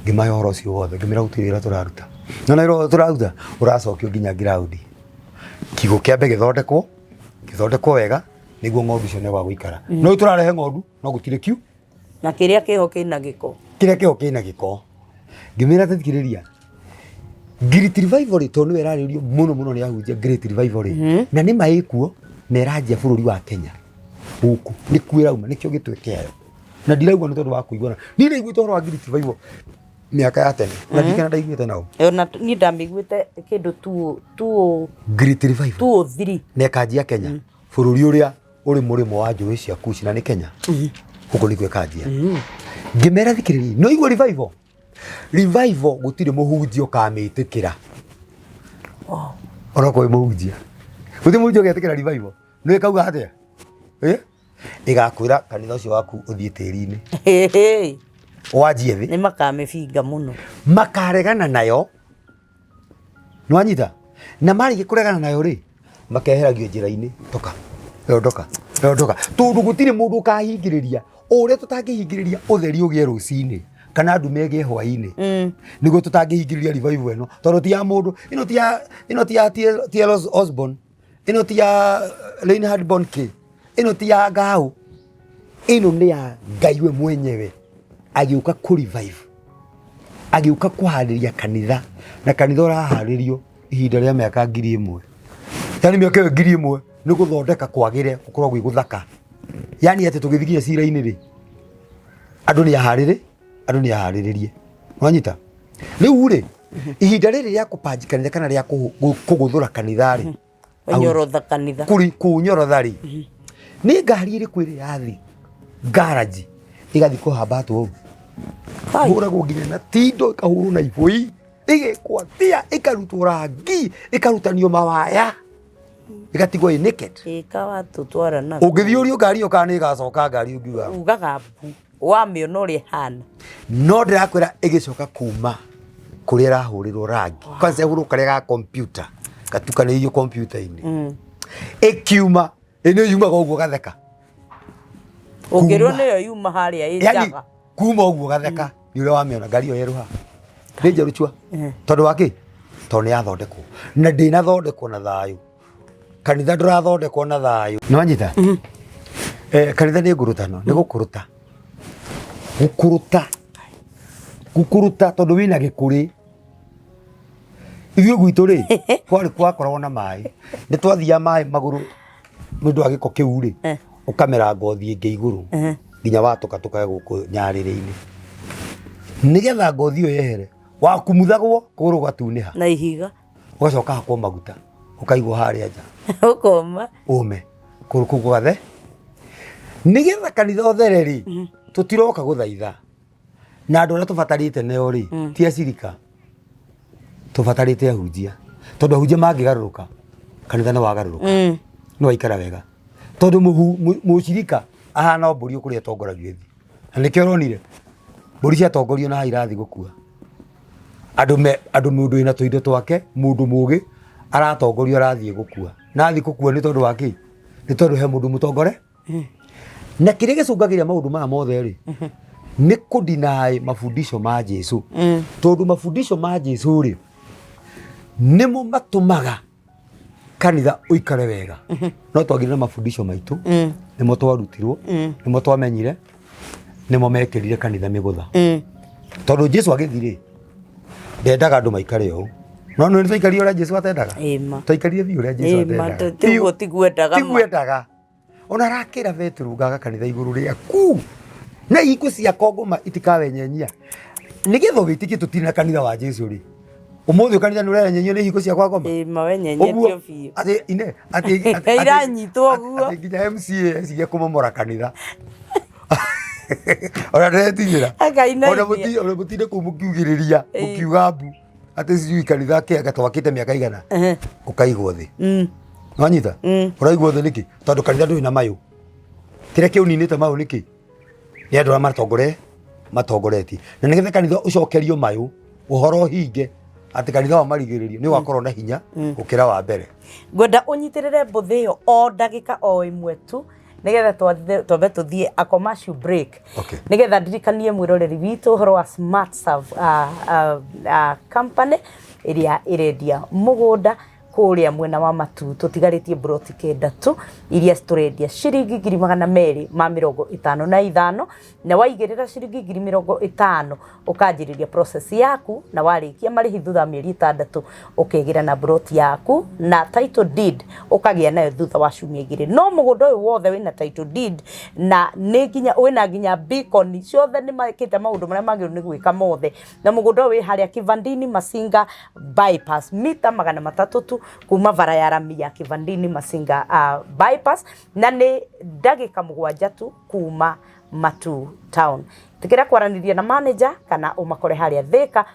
[SPEAKER 2] ngĩmahe ũhoro ũcio wothe, ngĩmera gũtirĩ wĩra tũraruta, no na wĩra ũyũ tũraruta ũracokio nginya ground, kiugũ kĩambe gĩthondekwo, gĩthondekwo wega nĩguo ng'ondu cione gwa gũikara. No rĩu tũrarehe ng'ondu no gũtirĩ kiu
[SPEAKER 1] Na kĩrĩa kĩho kĩna gĩko.
[SPEAKER 2] Kĩrĩa kĩho kĩna gĩko. Ngĩmĩra atĩ thikĩrĩria, Great Revival rĩ, tondũ nĩwe ĩrarĩrĩrio mũno mũno nĩ ahunjia, Great Revival rĩ, na nĩ ma ĩkuo na ĩranjia bũrũri wa Kenya gũkũ nĩkuo ĩrauma, nĩkĩo gĩtwe kĩayo. Na ndirauga nĩ tondũ wa kũiguana, niĩ ndaiguĩte ũhoro wa Great Revival mĩaka ya tene na ndikana ndaiguĩte nao.
[SPEAKER 1] Ona niĩ ndamĩiguĩte kĩndũ two two
[SPEAKER 2] Great Revival
[SPEAKER 1] 203.
[SPEAKER 2] Na ĩkanjia Kenya, bũrũri ũrĩa ũrĩ mũrĩmo wa njũĩ cia Kushi, na nĩ Kenya gũkũ nĩkuo ĩkanjia. Ngĩmera thikĩrĩria, no igua revival, revival gũtirĩ mũhunjia ũkamĩtĩkĩra. Onokorwo wĩ mũhunjia, gũtirĩ mũhunjia ũgetĩkĩra revival. Nĩ ĩkauga atĩa? Ĩ? Ĩgakwĩra kanitha ũcio waku ũthiĩ tĩri-inĩ, wanjie thĩ.
[SPEAKER 1] Nĩ makamĩbinga mũno.
[SPEAKER 2] Makaregana nayo, nĩwanyita? Na marĩkia kũregana nayo rĩ, makeheragio njĩra-inĩ, toka ondoka ondoka, tondũ gũtirĩ mũndũ ũkahingĩrĩria o ũrĩa tũtangĩhingĩrĩria ũtheri ũgĩe rũcinĩ kana ndume ĩgĩe hwaĩ-inĩ. Nĩguo tũtangĩhingĩrĩria revival ĩno, tondũ ti ya mũndũ ĩno, ti ya ĩno, ti ya T.L. Osborn ĩno, ti ya Reinhard Bonnke ĩno, ti ya Ngau ĩno, nĩ ya Ngai we mwenyewe agĩũka kũ revive, agĩũka kũharĩria kanitha. Na kanitha ũraharĩrio ihinda rĩa mĩaka 1000, yani mĩaka ĩyo 1000 nĩ gũthondeka kwagĩre gũkorwo gwĩ gũthaka, yani atĩ tũgĩthiĩ nginya cira-inĩ rĩ, andũ nĩ aharĩrĩ, andũ nĩ aharĩrĩrie. Wanyita? Rĩu rĩ, Ihinda rĩrĩ rĩa kũpanji kanitha kana rĩa kũgũthũra kanitha rĩ,
[SPEAKER 1] Ũnyorotha kanitha.
[SPEAKER 2] Kũri kũnyorotha rĩ, nĩ ngari ĩrĩkũ ĩrĩ yathi ngaraji ĩgathiĩ kũhambatwo ũũ?
[SPEAKER 1] Kai.
[SPEAKER 2] Hũragwo nginya na tindo, ĩkahũrwo na ibũi, ĩgekwo atĩa, ĩkarutwo rangi, ĩkarutanio mawaya, ĩgatigwo ĩ naked.
[SPEAKER 1] Ĩka watũtwara na
[SPEAKER 2] Ũngĩthiĩ ũrio ngari ĩyo kana nĩ ĩgacoka ngari, ũngiuga
[SPEAKER 1] ugaga mbu wamĩona ũrĩa ĩhana.
[SPEAKER 2] No ndĩrakwĩra ĩgĩcoka kuma kũrĩa ĩrahũrĩrwo rangi, kwanza ĩhũrwo karĩa ga kompiuta gatukanĩirio kompiuta-inĩ, ĩkiuma ĩ nĩ yumaga ũguo gatheka.
[SPEAKER 1] Ũngĩrwo
[SPEAKER 2] Kuma.
[SPEAKER 1] nĩyo yuma harĩa ĩ
[SPEAKER 2] Yani
[SPEAKER 1] njaga.
[SPEAKER 2] kuma ũguo gatheka nĩ ũrĩa wamĩona ngari ĩyo yerũha nĩ njerũ cua. Tondũ wa kĩ? Tondũ nĩ yathondekwo na ndĩnathondekwo na thayũ. Kanitha ndũrathondekwo na thayũ, nĩ wanyita? Kanitha nĩ ngũrũtano, nĩ gũkũrũta, gũkũrũta, gũkũrũta, tondũ wĩna gĩkũrĩ. Ithuĩ gwitũ rĩ, kwarĩ gwakoragwo na maĩ, nĩ twathiaga maĩ magũrũ nĩ ũndũ wa gĩko kĩu rĩ, ũkamera ngothi ĩngĩ igũrũ nginya watũka tũkae gũkũ nyarĩrĩ-inĩ, nĩgetha ngothi ĩyo yehere. Wakumuthagwo kũgũrũ gũgatunĩha
[SPEAKER 1] na ihiga.
[SPEAKER 2] Ũgacoka hakwo maguta, ũkaigwo harĩa nja.
[SPEAKER 1] Ũkoma.
[SPEAKER 2] Ũme kũgũrũ kũu gũgathe, nĩgetha kanitha ũthere rĩ. Tũtiroka gũthaitha na andũ arĩa tũbatarĩte neo rĩ, ti acirika tũbatarĩte, ahunjia, tondũ ahunjia mangĩgarũrũka, kanitha nĩ wagarũrũka, nĩ waikara wega, tondũ mũcirika ahana o mbũri kũrĩa ĩtongoragio ĩthiĩ. Na nĩkĩo ũronire mbũri ciatongorio na irathi gũkua andũ me andũ. Mũndũ wĩna tũindo twake, mũndũ mũgĩ aratongorio, arathiĩ gũkua na athiĩ gũkua. Nĩ tondũ wa kĩ? Nĩ tondũ he mũndũ mũtongore. Na kĩrĩa gĩcũngagĩria maũndũ maya mothe rĩ, nĩ kũdinai mafundisho ma Jesu, tondũ mafundisho ma Jesu rĩ, nĩmo matũmaga kanitha ũikare wega. No twagire na mafundisho maitũ, nĩmo twarutirwo, nĩmo twamenyire, nĩmo mekĩrire kanitha mĩgũtha, tondũ Jesu agĩthiĩ rĩ, ndendaga andũ maikare ũũ. No nĩ twaikarire ũrĩa Jesu atendaga.
[SPEAKER 1] Ĩma.
[SPEAKER 2] Twaikarire biũ ũrĩa Jesu
[SPEAKER 1] Ĩma,
[SPEAKER 2] atendaga.
[SPEAKER 1] tiguo tiguendaga ma.
[SPEAKER 2] Tiguendaga. Ona arakĩra Petero, ngaga kanitha igũrũ rĩaku na ihingo cia kongoma itikawenyenyia. Nĩgetha wĩtĩkie tũtirĩ na kanitha wa Jesu rĩ, ũmũthĩ kanitha nĩ ũrenyenyio nĩ ihingo cia kwa ngoma.
[SPEAKER 1] Ĩma, wenyenyetio biũ.
[SPEAKER 2] Atĩ ine atĩ
[SPEAKER 1] Iranyitwo ũguo.
[SPEAKER 2] Atĩ nginya MCA eciria kũmomora kanitha, ona ndetigĩra.
[SPEAKER 1] Akainainia.
[SPEAKER 2] Ona mũtinde kũu mũkiugĩrĩria, mũkiuga mbu atĩ sijui kanitha kĩanga twakĩte mĩaka igana, ũkaigwo thĩ. Nwanyita? Ũraigwo thĩ nĩkĩ? Tondũ kanitha ndũrĩ na mayũ. Kĩrĩa kĩũninĩte mayũ nĩkĩ? Nĩ andũ arĩa matongoretie. Na nĩgetha kanitha ũcokerio mayũ, ũhoro ũhinge atĩ kanitha wa marigĩrĩrio nĩ ũgakorwo na hinya gũkĩra wa mbere.
[SPEAKER 1] Ngwenda ũnyitĩrĩre mbũthĩ ĩyo o ndagĩka o ĩmwe tu, nĩgetha twambe tũthiĩ a commercial break, nĩgetha ndirikanie mwĩroreri witũ ũhoro wa Smart Serve company ĩrĩa ĩrendia mũgũnda kũrĩa mwena wa Matu. Tũtigarĩtie mburoti 9 tu iria tũrendia ciringi 255,000, na waigĩrĩra ciringi 50,000 ũkanjĩrĩria process yaku, na warĩkia marĩhi thutha wa mĩeri 6 ũkegĩra na mburoti yaku, na title deed ũkagĩa nayo thutha wa ciumia 2. No mũgũnda ũyũ wothe wĩna title deed na nĩ nginya wĩna nginya beacon ciothe, nĩ mekĩte maũndũ marĩa magĩrĩirwo nĩ gwĩka mothe. Na mũgũnda ũyũ wĩ harĩa Kivandini Masinga bypass, mita 300 tu kuma bara ya rami ya Kivandini Masinga bypass, na nĩ ndagĩka 7 tu kuma Matu town. Tikĩra kwaranĩria na manager kana ũmakore harĩa Thika,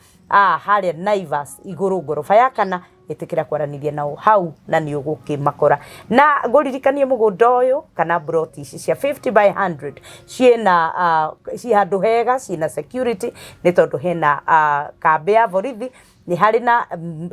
[SPEAKER 1] harĩa Naivas igũrũ ngoroba ya kana. Ĩtĩkĩra kwaranĩria nao hau na nĩ ũgũkĩmakora. Na ngũririkanie mũgũnda ũyũ kana mburoti ici cia 50 by 100 ciĩna ci handũ hega, ciĩna security, nĩ tondũ hena kambĩ ya borithi, nĩ harĩ na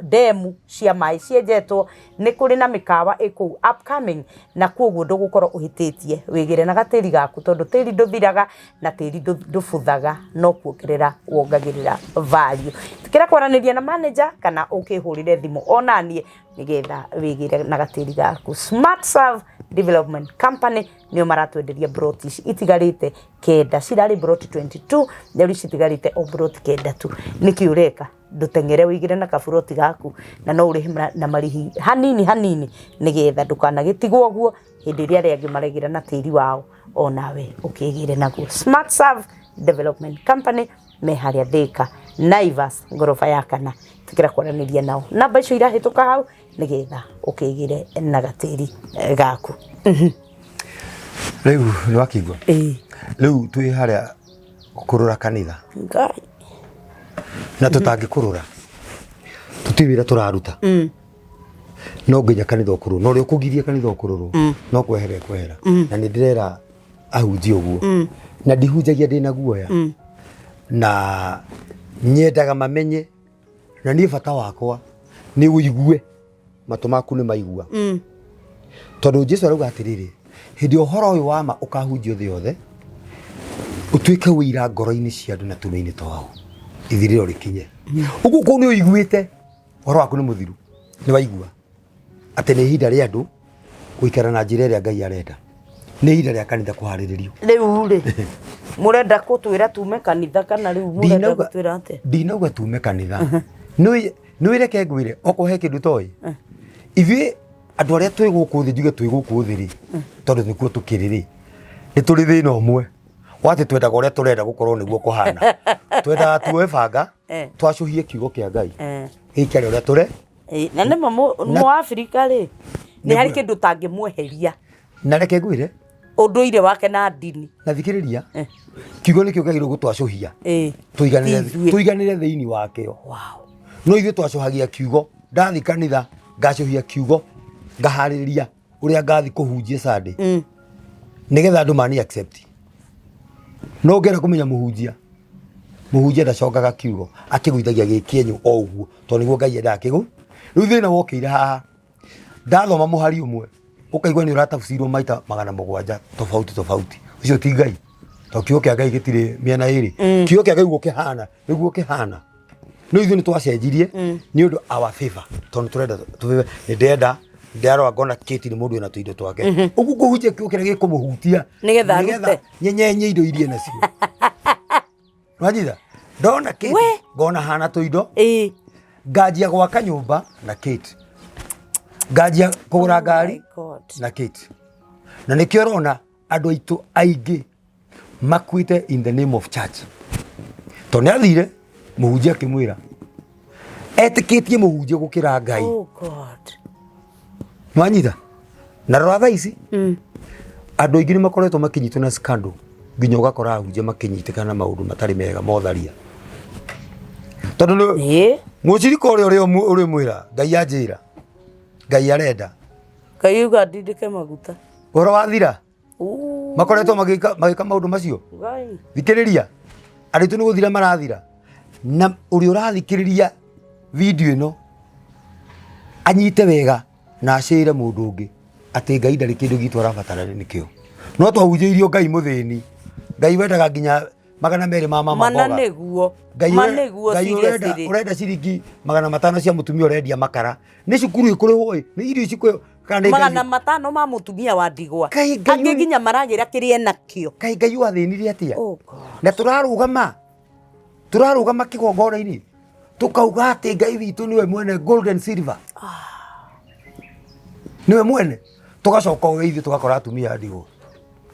[SPEAKER 1] ndemu cia maĩ cienjetwo, nĩ kũrĩ na mĩkawa ĩkũu upcoming, na koguo ndũgũkorwo ũhĩtĩtie. Wĩgĩre na gatĩri gaku, tondũ tĩri ndũthiraga na tĩri ndũbuthaga, no kuongerera wongagĩrĩra value. Tikĩra kwaranĩria na manager kana ũkĩhũrĩre thimũ onaniĩ, nĩgetha wĩgĩre na gatĩri gaku. Smart Serve Development Company nĩo maratwenderia mburoti ici itigarĩte 9. Cirarĩ mburoti 22, na rĩu citigarĩte o mburoti 9 tu. Nĩkĩ ũreka ndũteng'ere wĩigĩre na kaburoti gaku? Na no ũrĩhe na marĩhi hanini hanini, nĩgetha ndũkanagĩtigwo ũguo hĩndĩ ĩrĩa arĩa angĩ maregĩra na tĩri wao, onawe ũkĩgĩre naguo. Smart Serve Development Company me harĩa Thika. Naivas ngoroba ya kana tukira kwaranĩria nao namba icio irahĩtũka hau nĩgetha ũkĩgĩre na gatĩri gaku.
[SPEAKER 2] Rĩu nĩ wakĩigua?
[SPEAKER 1] Ĩĩ.
[SPEAKER 2] Rĩu twĩ harĩa kũrũra kanitha.
[SPEAKER 1] Ngai.
[SPEAKER 2] Na tũtangĩkũrũra tũtirĩ wĩra tũraruta. No nginya kanitha ũkũrũrwo, na ũrĩa ũkũgiria kanitha ũkũrũrwo no kwehera ekwehera. Na nĩ ndĩrera ahunjia ũguo, na ndihunjagia ndĩna guoya, na nyendaga mamenye, na niĩ bata wakwa nĩ ũigue matũ maku nĩ maigua. Tondũ Jesu arauga atĩrĩrĩ, hĩndĩ ũhoro ũyũ wa ma ũkahunjio thĩ yothe, ũtuĩke ũira ngoro-inĩ cia andũ na tũnua-inĩ twao, ithirĩro rĩkinye. Ũguo kũu nĩ ũiguĩte ũhoro waku nĩ mũthiru, nĩ waigua atĩ nĩ ihinda rĩa andũ gũikara na njĩra ĩrĩa Ngai arenda, nĩ ihinda rĩa kanitha kũharĩrĩrio.
[SPEAKER 1] Rĩu rĩ, mũrenda gũtwĩra tume kanitha kana rĩu mũrenda gũtwĩra atĩa?
[SPEAKER 2] Ndinauga tume kanitha. Nĩ wĩreke ngwĩre, okorwo he kĩndũ toĩ, ithuĩ andũ arĩa twĩ gũkũ thĩ, njuge twĩ gũkũ thĩ rĩ, tondũ nĩkuo tũkĩrĩ rĩ, nĩ tũrĩ thĩna ũmwe wa atĩ twendaga ũrĩa tũrenda gũkorwo nĩguo kũhana. Twendaga tuoe banga, twacũhie kiugo kĩa Ngai, gĩikare ũrĩa tũre.
[SPEAKER 1] Na nĩma Mũafrika rĩ, nĩ harĩ kĩndũ ũtangĩmweheria.
[SPEAKER 2] Na reke ngwĩre,
[SPEAKER 1] ũndũire wake na ndini.
[SPEAKER 2] Na thikĩrĩria, kiugo nĩkĩo kĩagĩrĩirwo gũtwacũhia, tũiganĩre thĩinĩ wakĩo. No ithuĩ twacũhagia kiugo, ndathiĩ kanitha ngacũhia kiugo, ngaharĩrĩria ũrĩa ngathiĩ kũhunjia Sunday, nĩgetha andũ mani accept. No ũngĩenda kũmenya mũhunjia, mũhunjia ndacokaga kiugo, akĩgũithagia gĩ kĩenyũ o ũguo, tondũ nĩguo Ngai endaga kĩgũ. Rĩu thĩna wokĩire haha, ndathoma mũhari ũmwe ũkaigua nĩ ũratabucirwo maita 700 tofauti tofauti. Ũcio ti Ngai, tondũ kiugo kĩa Ngai gĩtirĩ mĩena ĩrĩ. Kiugo kĩa Ngai ũguo kĩhana nĩguo kĩhana. No ithuĩ nĩ twacenjirie nĩ ũndũ our favor, tondũ tũrenda tũfavor. Nĩ ndĩrenda ndarora ngona Kate nĩ mũndũ wĩna tũindo twake, ũguo ngũhunjia kiugo kĩrĩa gĩkũmũhutia
[SPEAKER 1] nĩgetha arute.
[SPEAKER 2] Nyenyenye indo iria nacio. Nwanyita ndona Kate ngona hana tũindo, nganjia gwaka nyũmba na Kate, nganjia kũgũra ngari na Kate. Na nĩkĩo ũrona andũ aitũ aingĩ makuĩte in the name of church, tondũ nĩ athire mũhunjia akĩmwĩra etĩkĩtie mũhunjia gũkĩra Ngai.
[SPEAKER 1] Oh God.
[SPEAKER 2] Nwanyita na rora thaa ici andũ aingĩ nĩ makoretwo makĩnyitwo na scandal, nginya ũgakora ahunjia makĩnyitĩkana na maũndũ matarĩ mega motharia, tondũ nĩ mũcirika ũrĩa ũrĩmwĩra Ngai anjĩra, Ngai arenda,
[SPEAKER 1] Ngai uga ndindĩke maguta,
[SPEAKER 2] ũhoro wathira. Makoretwo magĩka magĩka maũndũ macio.
[SPEAKER 1] Ngai.
[SPEAKER 2] Thikĩrĩria, andũ aitũ nĩ gũthira marathira, na ũrĩa ũrathikĩrĩria video ĩno anyite wega na acĩre mũndũ ũngĩ atĩ Ngai ndarĩ kĩndũ gitũ arabatara nĩkĩo. No twahunjĩirio Ngai mũthĩni, Ngai wendaga nginya 200 ma mama
[SPEAKER 1] Mana
[SPEAKER 2] mboga.
[SPEAKER 1] nĩguo.
[SPEAKER 2] Ngai
[SPEAKER 1] Ma
[SPEAKER 2] ũre-
[SPEAKER 1] nĩguo.
[SPEAKER 2] Ngai ũrenda
[SPEAKER 1] Seriously.
[SPEAKER 2] ũrenda ciringi 500 cia mũtumia ũrendia makara, nĩ cukuru ĩkũrĩhwo ĩ, nĩ irio cikũrĩhwo, kana nĩ Ngai-
[SPEAKER 1] 500 ma mũtumia wa ndigwa.
[SPEAKER 2] Ngai- Ngai
[SPEAKER 1] Angĩ
[SPEAKER 2] ũrĩ-
[SPEAKER 1] nginya maragĩra kĩrĩa enakĩo.
[SPEAKER 2] Kaĩ Ngai wathĩnire atĩa?
[SPEAKER 1] Oh God.
[SPEAKER 2] Na tũrarũgama kĩgongona-inĩ tũkauga atĩ Ngai witũ nĩwe mwene gold and silver, nĩwe mwene, tũgacoka o ithuĩ tũgakora atumia a ndigwa.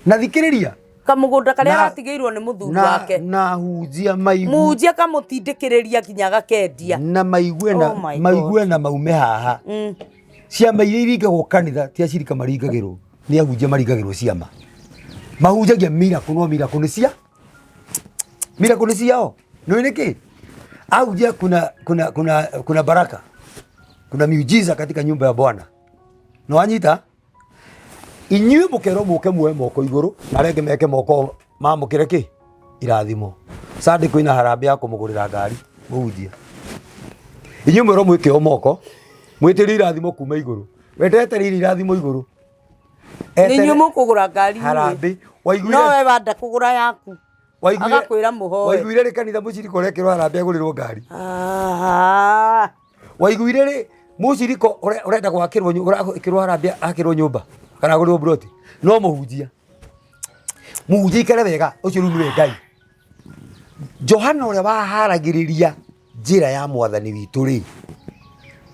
[SPEAKER 2] Na thikĩrĩria,
[SPEAKER 1] Kamũgũnda karĩa
[SPEAKER 2] Na-
[SPEAKER 1] aratigĩirwo nĩ mũthuri
[SPEAKER 2] na,
[SPEAKER 1] wake,
[SPEAKER 2] na hunjia maigu
[SPEAKER 1] mũhunjia kamũtindĩkĩrĩria nginya agakendia.
[SPEAKER 2] Na maigue na
[SPEAKER 1] Oh my God.
[SPEAKER 2] maigue na maume haha. Ciama iria iringagwo kanitha ti acirika maringagĩrwo, nĩ ahunjia maringagĩrwo ciama. Mahunjagia miracle, no miracle nĩ cia miracle nĩ ciao. Nĩ nĩkĩ ahunjia? Kuna baraka, kuna miujiza katika nyumba ya Bwana. Na wanyita inyuĩ mũkerwo mũke muoe moko igũrũ na arĩa angĩ meke moko mamũkĩre kĩ irathimo. Sunday kwĩna harambee ya kũmũgũrĩra ngari mũhunjia. Inyuĩ mwerwo mwĩke o moko mwĩtĩrie irathimo kuma igũrũ, wetereire irathimo igũrũ.
[SPEAKER 1] Nĩ inyuĩ mũkũgũra ngari inyuĩ.
[SPEAKER 2] Harambee.
[SPEAKER 1] No
[SPEAKER 2] waiguire
[SPEAKER 1] we wanda kũgũra yaku,
[SPEAKER 2] waiguire
[SPEAKER 1] agakwĩra mũhoe.
[SPEAKER 2] Waiguire rĩ kanitha mũcirika ũrekĩrwo harambee agũrĩrwo ngari?
[SPEAKER 1] Ah.
[SPEAKER 2] Waiguire rĩ mũciriko ũrenda gwakĩrwo ũrekĩrwo harambee akĩrwo nyũmba kana agũrĩrwo broti? No mũhunjia, mũhunjia ikare wega, ũcio rĩu nĩwe Ngai. Johana ũrĩa waharagĩrĩria njĩra ya mwathani witũ rĩ,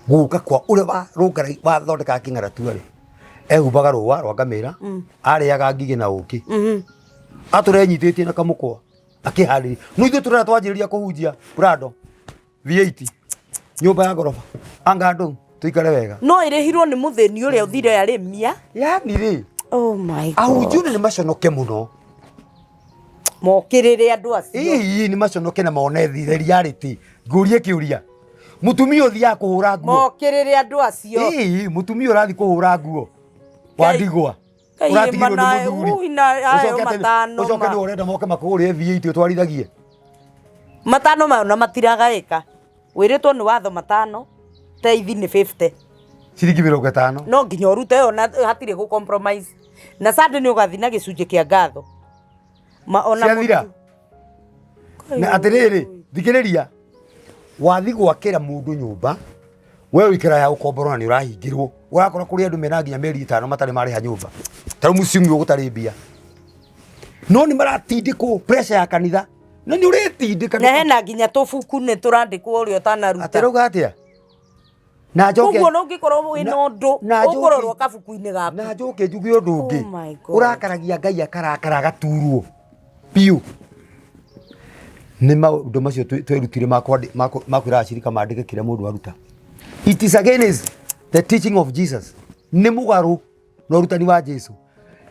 [SPEAKER 2] gũka kwa ũrĩa warũngara wathondekaga kĩng'aratua rĩ, ehumbaga rũa rwa ngamĩra, arĩaga ngigĩ na ũkĩ, atũra enyitĩtie na kamũkwa. Akĩharĩria no ithuĩ tũrera twanjĩrĩria kũhunjia Prado V8, nyũmba ya ngoroba, anga andũ tũikare wega.
[SPEAKER 1] No ĩrĩhirwo nĩ mũthĩni ũrĩa ũthire arĩmia.
[SPEAKER 2] Yani rĩ,
[SPEAKER 1] Oh my God.
[SPEAKER 2] Ahunjia nĩ maconoke mũno.
[SPEAKER 1] Mokĩrĩre andũ acio.
[SPEAKER 2] Ĩĩ, nĩ maconoke na mone the reality. Ngũrie kĩũria, mũtumia ũthiaga kũhũra nguo,
[SPEAKER 1] Mokĩrĩre andũ acio.
[SPEAKER 2] Ĩĩ, mũtumia ũrathiĩ kũhũra nguo wa
[SPEAKER 1] Ngai-
[SPEAKER 2] ndigwa,
[SPEAKER 1] Ngai
[SPEAKER 2] ũratigirwo nĩ
[SPEAKER 1] mana-
[SPEAKER 2] mũthuri,
[SPEAKER 1] ui, na ayo
[SPEAKER 2] Ũcoke atĩ-
[SPEAKER 1] matano
[SPEAKER 2] ũcoke
[SPEAKER 1] ma.
[SPEAKER 2] nĩ ũrenda moke makũgũrĩre V8 ũtwarithagie.
[SPEAKER 1] Matano mayo na matiragaĩka, wĩrĩtwo nĩ watho matano, teithi nĩ 50.
[SPEAKER 2] Ciringi 50.
[SPEAKER 1] No nginya ũrute ĩyo na hatirĩ gũ compromise, na Sunday nĩ ũgathiĩ na gĩcunjĩ kĩa ngatho. Ma, ona
[SPEAKER 2] Ciathira.
[SPEAKER 1] Mũtu-
[SPEAKER 2] Na atĩrĩrĩ, thikĩrĩria, wathi gwakĩra mũndũ nyũmba, we ũikara ya ũkomboro na nĩ ũrahingĩrwo, ũrakora kũrĩ andũ mena nginya mĩeri 5 matarĩ marĩha nyũmba, ta rĩu mũciĩ ũmwe gũtarĩ mbia, no nĩ maratindĩkwo pressure ya kanitha, na nĩ ũrĩtindĩka.
[SPEAKER 1] Na hena nginya tũbuku nĩ tũrandĩkwo ũrĩa ũtanaruta.
[SPEAKER 2] Atĩrauga atĩa? Na njoke
[SPEAKER 1] Koguo no ũngĩkorwo wĩna ũndũ
[SPEAKER 2] na njoke-
[SPEAKER 1] ũkũrorwo kabuku-inĩ gaku.
[SPEAKER 2] Na njoke njuge ũndũ ũngĩ.
[SPEAKER 1] Oh my God.
[SPEAKER 2] Ũrakaragia Ngai akarakara agaturwo biũ nĩ maũndũ macio twerutire ma kwĩra acirika mandĩke kĩrĩa mũndũ aruta. It is against the teaching of Jesus, nĩ mũgarũ na ũrutani wa Jesu.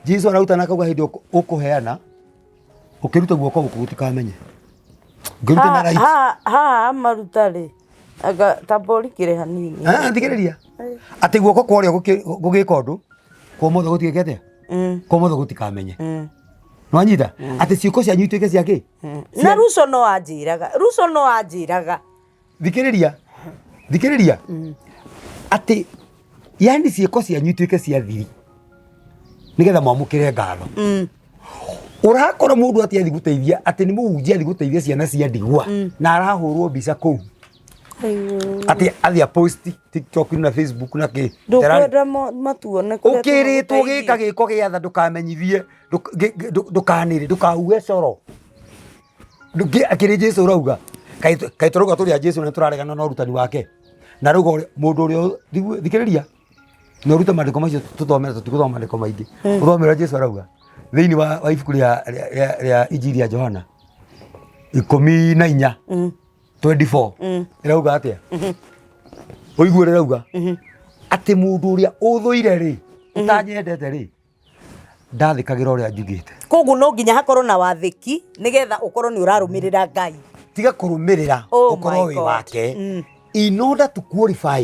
[SPEAKER 2] Jesu ararutana akauga hĩndĩ ũkũheana, ũkĩruta guoko gũkũ gũtikamenye ũkĩruta na right.
[SPEAKER 1] Haha maruta rĩ, anga tamba ũrikĩre hanini.
[SPEAKER 2] Ah, thikĩrĩria, atĩ guoko kwa ũrĩa gũgĩka ũndũ, kwa ũmotho gũtigĩke atĩa? Kwa ũmotho gũtikamenye. Nwanyita atĩ ciĩko cianyu ituĩke cia kĩ?
[SPEAKER 1] Na Ruco no anjĩraga, Ruco no anjĩraga.
[SPEAKER 2] Thikĩrĩria, thikĩrĩria, atĩ yani ciĩko cianyu ituĩke cia thiri nĩgetha mwamũkĩre ngatho. Ũrakora mũndũ atĩ athi gũteithia, atĩ nĩ mũhunjia, athi gũteithia ciana cia ndigwa na arahũrwo mbica kũu, atĩ athi apost TikTok na Facebook na kĩ.
[SPEAKER 1] Ndũkwenda matuone kũrĩa
[SPEAKER 2] Ũkĩrĩtwo
[SPEAKER 1] tũgũteithia.
[SPEAKER 2] gĩka gĩko gĩa tha, ndũkamenyithie, ndũkanĩre, ndũkauge coro. Akĩrĩ Jesu ũrauga, kaĩ tũrauga tũrĩ a Jesu na tũraregana na ũrutani wake? Na rauga mũndũ ũrĩa thikĩrĩria na ũrute maandĩko macio tũthome, tũtigũthoma maandĩko maingĩ, ũthome ũrĩa Jesu arauga thĩinĩ wa ibuku rĩa Injiri ya Johana 14 24. Ĩrauga atĩa? Ũigue ũrĩa ĩrauga, atĩ mũndũ ũrĩa ũthũire rĩ, ũtanyendete rĩ, ndathĩkagĩra ũrĩa njugĩte.
[SPEAKER 1] Koguo no nginya hakorwo na wathĩki nĩgetha ũkorwo nĩ ũrarũmĩrĩra Ngai.
[SPEAKER 2] Tiga kũrũmĩrĩra,
[SPEAKER 1] Oh
[SPEAKER 2] ũkorwo
[SPEAKER 1] my
[SPEAKER 2] wĩ
[SPEAKER 1] God.
[SPEAKER 2] wake. In order to qualify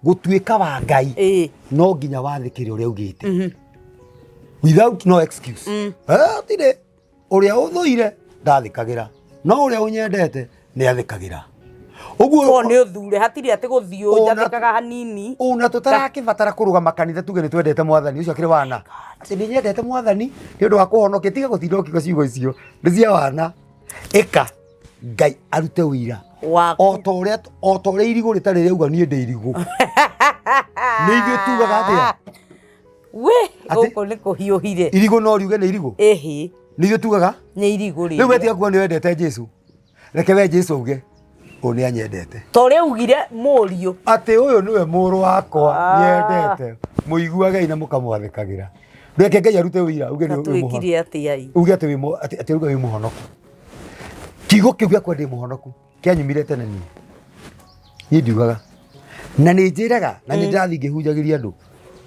[SPEAKER 2] gũtuĩka wa Ngai, no nginya wathĩkĩre ũrĩa augĩte without no excuse. Eh, tirĩ ũrĩa ũthũire ndathĩkagĩra, no ũrĩa ũnyendete nĩ athĩkagĩra ũguo.
[SPEAKER 1] Ko nĩ ũthure, hatirĩ atĩ gũthiĩ
[SPEAKER 2] Ona-
[SPEAKER 1] njathĩkaga hanini.
[SPEAKER 2] Ona tũtarakĩbatara kũrũgama kanitha tuge nĩ twendete mwathani ũcio, akĩrĩ wana atĩ nĩ nyendete mwathani nĩ ũndũ wa kũhonokia. Tiga gũtinda ũkiuga ciugo icio nĩ cia wana. Ĩka Ngai arute ũira
[SPEAKER 1] waku.
[SPEAKER 2] O ta ũrĩa irigũ rĩtarĩ rĩauga niĩ ndĩ irigũ, nĩ ithuĩ tugaga atĩa?
[SPEAKER 1] We.
[SPEAKER 2] Atĩ?
[SPEAKER 1] Gũkũ nĩ kũhiũhire.
[SPEAKER 2] Irigũ no riuge nĩ irigũ.
[SPEAKER 1] Ĩhĩ.
[SPEAKER 2] Nĩ ithuĩ tugaga
[SPEAKER 1] nĩ irigũ
[SPEAKER 2] rĩu
[SPEAKER 1] rĩrĩa.
[SPEAKER 2] wetiga kuga nĩ wendete Jesu, reke we Jesu auge ũyũ nĩ anyendete.
[SPEAKER 1] Ta ũrĩa ugire mũriũ.
[SPEAKER 2] Atĩ ũyũ nĩwe mũrũ wakwa
[SPEAKER 1] Ah.
[SPEAKER 2] nyendete, mũiguagei na mũkamwathĩkagĩra. Reke Ngai arute ũira uge nĩ wĩ mũhonoku.
[SPEAKER 1] Twĩkire atĩa i?
[SPEAKER 2] Uge atĩ atĩ uge wĩ mũhonoku. Kiugo kĩu gĩakwa ndĩ mũhonoku kĩanyumire tene. Niĩ ndiugaga na nĩ njĩraga na nĩ ndĩrathiĩ ngĩhunjagĩria andũ,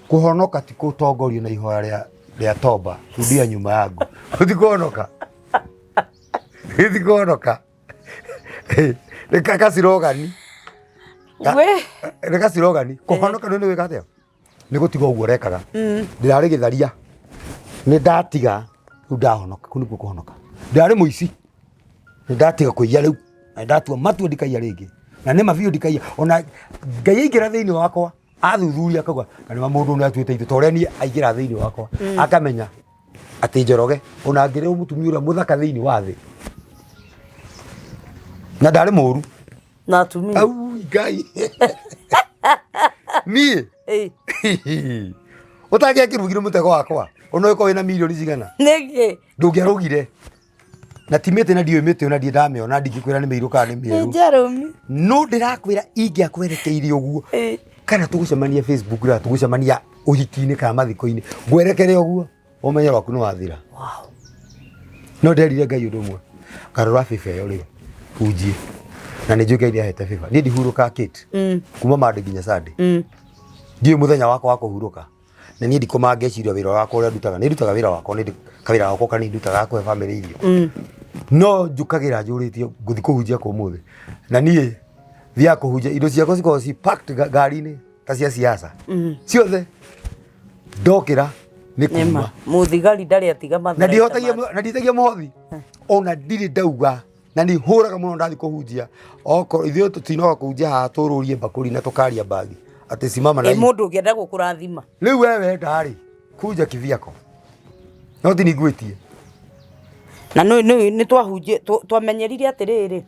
[SPEAKER 2] kũhonoka ti gũtongorio na ihoya rĩa toba rudia nyuma yangu. Gũtikũhonoka, gĩtikũhonoka, nĩ gacirogani.
[SPEAKER 1] We.
[SPEAKER 2] Nĩ gacirogani. Kũhonoka nĩ gwĩka atĩa? Nĩ gũtiga ũguo ũrekaga. Ndĩrarĩ gĩtharia, nĩ ndatiga, rĩu ndahonoka. Kũu nĩkuo kũhonoka. Ndĩrarĩ mũici, nĩ ndatiga kũiya rĩu, na ndatua matua ndikaiya rĩngĩ, na nĩ ma biũ ndikaiya. Ona Ngai aingĩra thĩinĩ wakwa, athuthuria akauga na nĩ ma mũndũ nĩ atuĩte itua, ta ũrĩa niĩ aingĩra thĩinĩ wakwa akamenya atĩ Njoroge ona angĩrĩ mũtumia ũrĩa mũthaka thĩinĩ wa thĩ na ndarĩ mũru
[SPEAKER 1] Na atumia.
[SPEAKER 2] Au Ngai, niĩ ũtangĩakĩrugire mũtego wakwa ona ũgĩkorwo wĩna mirioni cigana.
[SPEAKER 1] Nĩkĩ?
[SPEAKER 2] Ndũngĩarũgire na ti mĩtĩ, na ndiũĩ mĩtĩ, ona ndirĩ ndamĩona, ndingĩkwĩra nĩ mĩirũ kana nĩ
[SPEAKER 1] Nĩ
[SPEAKER 2] mĩerũ.
[SPEAKER 1] njarũmi.
[SPEAKER 2] No ndĩrakwĩra ingĩakwerekeire ũguo, kana tũgũcemania Facebook na tũgũcemania ũhiki-inĩ kana mathiko-inĩ, ngwerekere ũguo, ũmenye waku nĩ wathira. No nderire Ngai ũndũ ũmwe. Ngarora favor ĩyo rĩu hunjie, na nĩ njũĩ Ngai nĩ ahete favor. Niĩ ndihurũkaga, Kate, kuma Monday nginya Sunday. Ndiũĩ mũthenya wakwa wa kũhurũka, na niĩ ndikomaga ngeciria wĩra wakwa ũrĩa ndutaga. Nĩ ndutaga wĩra wakwa, nĩ kawĩra gakwa kanini ndutaga ga kũhe bamĩrĩ irio, no njũkagĩra njũrĩtie ngũthiĩ kũhunjia kũ ũmũthĩ. Na niĩ thiaga kũhunjia, indo ciakwa cikoragwo ci packed ngari-inĩ ta cia siasa ciothe. Ndokĩra nĩ
[SPEAKER 1] Nĩma
[SPEAKER 2] kuma.
[SPEAKER 1] Mũthigari ndarĩ atiga
[SPEAKER 2] Na
[SPEAKER 1] matharaita.
[SPEAKER 2] ndihotagia na nditagia mũhothi, ona ndirĩ ndauga, na nĩ hũraga mũno ndathi kũhunjia. Okorwo ithuĩ tũtinoga kũhunjia haha, tũrũrie mbakũri na tũkaria mbagi atĩ simama na
[SPEAKER 1] Ĩ
[SPEAKER 2] hii.
[SPEAKER 1] mũndũ ũngĩenda gũkũrathima.
[SPEAKER 2] Rĩu we wenda rĩ, kunja kivyako, no ti ningwĩtie.
[SPEAKER 1] Na nĩ twahunjie, twamenyerire atĩrĩrĩ,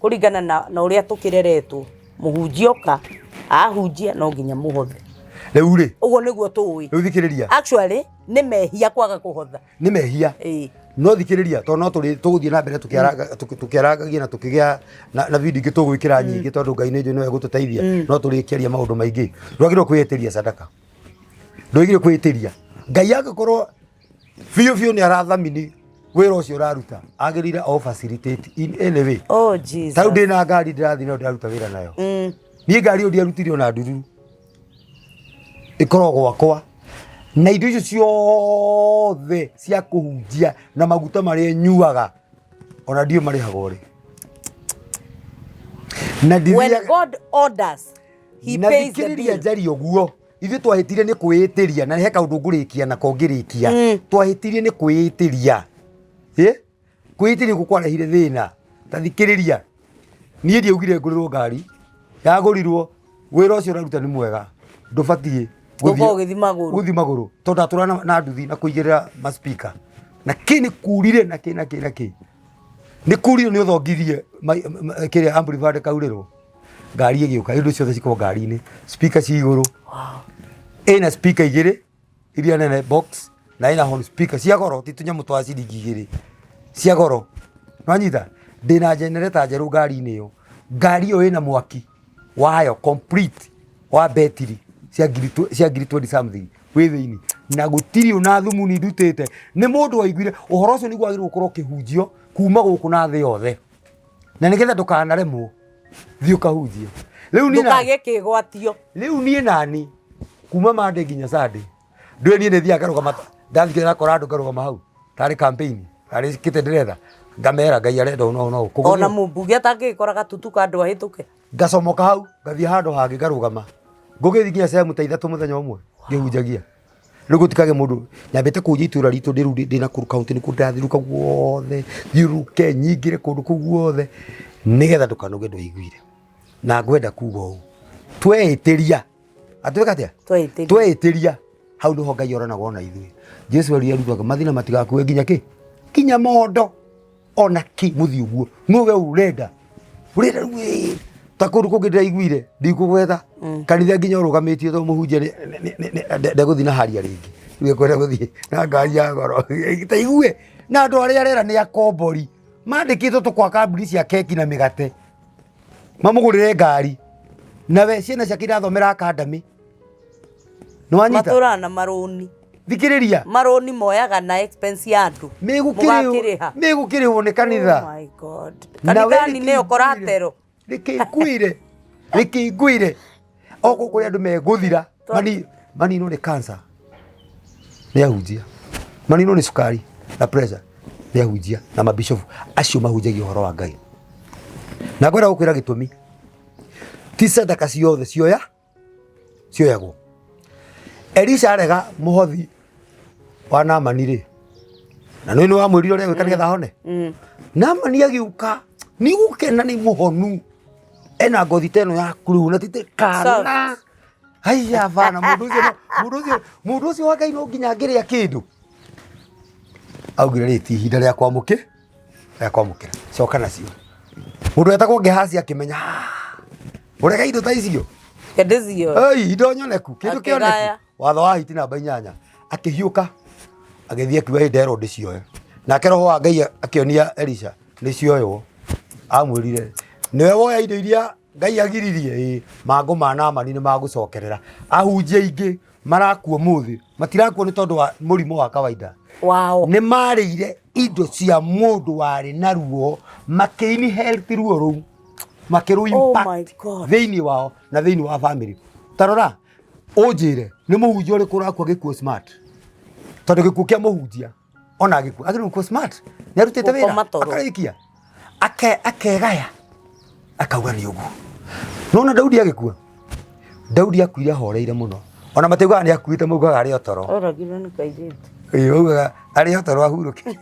[SPEAKER 1] kũringana na ũrĩa tũkĩreretwo, mũhunjia oka ahunjia no nginya mũhothe.
[SPEAKER 2] Rĩu rĩ,
[SPEAKER 1] Ũguo nĩguo tũĩ.
[SPEAKER 2] Rĩu thikĩrĩria.
[SPEAKER 1] Actually nĩ mehia kwaga kũhotha.
[SPEAKER 2] Nĩ mehia. No thikĩrĩria, tondũ no tũrĩ tũgũthiĩ na mbere tũkĩarangagia na tũkĩgĩa na video ingĩ tũgwĩkĩra nyingĩ, tondũ Ngai nĩ njũĩ nĩwe gũtũteithia, no tũrĩkĩaria maũndũ maingĩ. Ndwagĩrĩirwo kwĩĩtĩria sadaka, ndwagĩrĩirwo kwĩĩtĩria. Ngai angĩkorwo biũ biũ nĩ arathamini wĩra ũcio ũraruta, agĩrĩire o facilitate in any way.
[SPEAKER 1] Oh Jesus.
[SPEAKER 2] Ta rĩu ndĩna ngari ndĩrathiĩ nayo, ndĩraruta wĩra nayo. Niĩ ngari ĩyo ndiarutire ona ndururu, ĩkoragwo gwakwa na indo icio ciothe cia kũhunjia na maguta marĩa nyuaga, ona ndiũ marĩhagwo rĩ na
[SPEAKER 1] When
[SPEAKER 2] ndithiaga.
[SPEAKER 1] God orders, he
[SPEAKER 2] Na
[SPEAKER 1] pays the
[SPEAKER 2] thikĩrĩria,
[SPEAKER 1] bill.
[SPEAKER 2] njaria ũguo, ithuĩ twahĩtire nĩ kwĩĩtĩria, na he kaũndũ ngũrĩkia nako ngĩrĩkia. Twahĩtirie nĩ kwĩĩtĩria. Ĩ kwĩĩtĩria gũkũ kwarehire thĩna. Ta thikĩrĩria, niĩ ndiaugire ngũrĩrwo ngari, yagũrirwo. Wĩra ũcio ũraruta nĩ mwega, ndũbatiĩ
[SPEAKER 1] Gũkorwo ũgĩthiĩ magũrũ.
[SPEAKER 2] Gũthiĩ magũrũ, tondũ ndatũra na nduthi na kũigĩrĩra maspika na kĩ nĩ kurire na kĩ na kĩ na kĩ nĩ kurire, nĩ ũthongirie kĩrĩa amplifier ndĩkaurĩrwo. Ngari ĩgĩũka, indo ciothe cikorwo ngari-inĩ, speaker ci igũrũ. Ĩna speaker igĩrĩ iria nene box, na ĩna horn speaker cia goro, ti tũnyamũ twa ciringi 2, cia goro. Nwanyita, ndĩna generator njerũ ngari-inĩ ĩyo. Ngari ĩyo ĩna mwaki wayo complete wa betiri cia ngiri 20 something wĩ thĩinĩ, na gũtirĩ ona thumuni ndutĩte. Nĩ mũndũ waiguire ũhoro ũcio nĩguo wagĩrĩirwo gũkorwo ũkĩhunjio kuma gũkũ na thĩ yothe, na nĩgetha ndũkanaremwo, thiĩ ũkahunjie. Rĩu niĩ
[SPEAKER 1] Ndũkagĩe kĩgwatio.
[SPEAKER 2] Rĩu niĩ nani kuma Monday nginya Sunday, ndũĩ niĩ nĩ thiaga ngarũgama, ndathiĩ ndakora andũ ngarũgama hau tarĩ campaign, tarĩ kĩte ndĩretha, ngamera Ngai arenda ũũ na ũũ na ũũ.
[SPEAKER 1] Ona mũmbunge atangĩgĩkora gatutu ka andũ ahĩtũke.
[SPEAKER 2] Ngacomoka hau ngathiĩ handũ hangĩ ngarũgama, ngũgĩthiĩ nginya sehemu ta 3 mũthenya ũmwe ngĩhunjagia. Rĩu gũtikage mũndũ nyambĩte kũhunjia itũra ritũ ndĩ rĩu ndĩ Nakuru kaunti, nĩkuo ndĩrathiũrũrũka guothe, thiũrũrũke nyingĩre kũndũ kũu guothe, nĩgetha ndũkanoge ndwaiguire. Na ngwenda kuga ũũ, tweĩtĩria atwĩka atĩa?
[SPEAKER 1] Tweĩtĩria.
[SPEAKER 2] Tweĩtĩria, hau nĩho Ngai oranagwo na ithuĩ. Jesu erire arutwo ake mathina matigakue nginya kĩ, nginya mondo ona kĩ, mũthiĩ ũguo nowe ũrenda ũrenda rĩu ĩ, ta kũndũ kũngĩ ndĩraiguire ndikũgwetha kanitha nginya ũrũgamĩtio tondũ mũhunjia ndegũthiĩ na haria rĩngĩ, rĩu ekwenda gũthiĩ na ngari ya goro. Ta igue, na andũ arĩa arera nĩ akombori mandĩkĩtwo tũkwa kambuni cia keki na mĩgate mamũgũrĩre ngari, nawe ciana ciake irathomera academy. Nĩwanyita?
[SPEAKER 1] Matũraga na marũni.
[SPEAKER 2] Thikĩrĩria.
[SPEAKER 1] Marũni moyaga na expense ya andũ. Mũgakĩrĩha.
[SPEAKER 2] Mĩgũkĩrĩhwo nĩ kanitha.
[SPEAKER 1] Oh my God. Kanithani nĩyo collateral.
[SPEAKER 2] Rĩkĩnguire, rĩkĩnguire o kũu kũrĩa andũ megũthira, maninwo nĩ cancer nĩ ahunjia, maninwo nĩ cukari na pressure nĩ ahunjia na mabishofu acio mahunjagia ũhoro wa Ngai. Na ngwenda gũkwĩra gĩtũmi, ti sadaka ciothe cioyagwo. Elisha arega mũhothi wa Naamani rĩ, na nĩ wamwĩrire ũrĩa gwĩka nĩgetha ahone. Naamani agĩũka nĩ gũkena, nĩ mũhonu, ena ngothi ta ĩno ya kuru na tite kana haiya bana. Mũndũ ũcio wa Ngai no nginya angĩrĩa kĩndũ. Augire rĩ, ti ihinda rĩa kwamũkĩra, coka nacio. Mũndũ wetagwo Gehazi akĩmenya, "Ah, ũrega indo ta icio."
[SPEAKER 1] Kendĩcio.
[SPEAKER 2] Oi, indo nyoneku, kĩndũ
[SPEAKER 1] Akĩgaya.
[SPEAKER 2] kĩoneku. Watho wa hiti namba 8, akĩhiũka agĩthiĩ akiuga, "Ĩ, nderwo ndĩcioe." Nake roho wa Ngai akĩonia Elisha nĩcioywo. Amwĩrire, "Nĩwe woya indo iria Ngai agiririe." Ĩ mangũ ma Naamani nĩ magũcokerera. Ahunjia aingĩ marakua ũmũthĩ matirakua nĩ tondũ wa mũrimũ wa kawaida.
[SPEAKER 1] Wao.
[SPEAKER 2] Nĩ marĩire indo cia mũndũ warĩ na ruo, makĩ-inherit ruo rũu, makĩrũ
[SPEAKER 1] Oh my
[SPEAKER 2] impact
[SPEAKER 1] God.
[SPEAKER 2] thĩinĩ wao na thĩinĩ wa family. Tarora ũnjĩre, nĩ mũhunjia ũrĩkũ ũrakua gĩkuũ smart? Tondũ gĩkuũ kĩa mũhunjia ona gĩkuũ agĩrĩirwo gũkua smart, nĩ arutĩte wĩra
[SPEAKER 1] Gũkoma toro.
[SPEAKER 2] akarĩkia, akegaya, akauga nĩ ũguo. Nona Daudi agĩkua, Daudi akuire ahoreire mũno, ona matiugaga nĩ akuĩte, maugaga arĩ o toro.
[SPEAKER 1] Oragirwo nĩ kairĩtu.
[SPEAKER 2] Ĩĩ, maugaga arĩ o toro ahurũkire.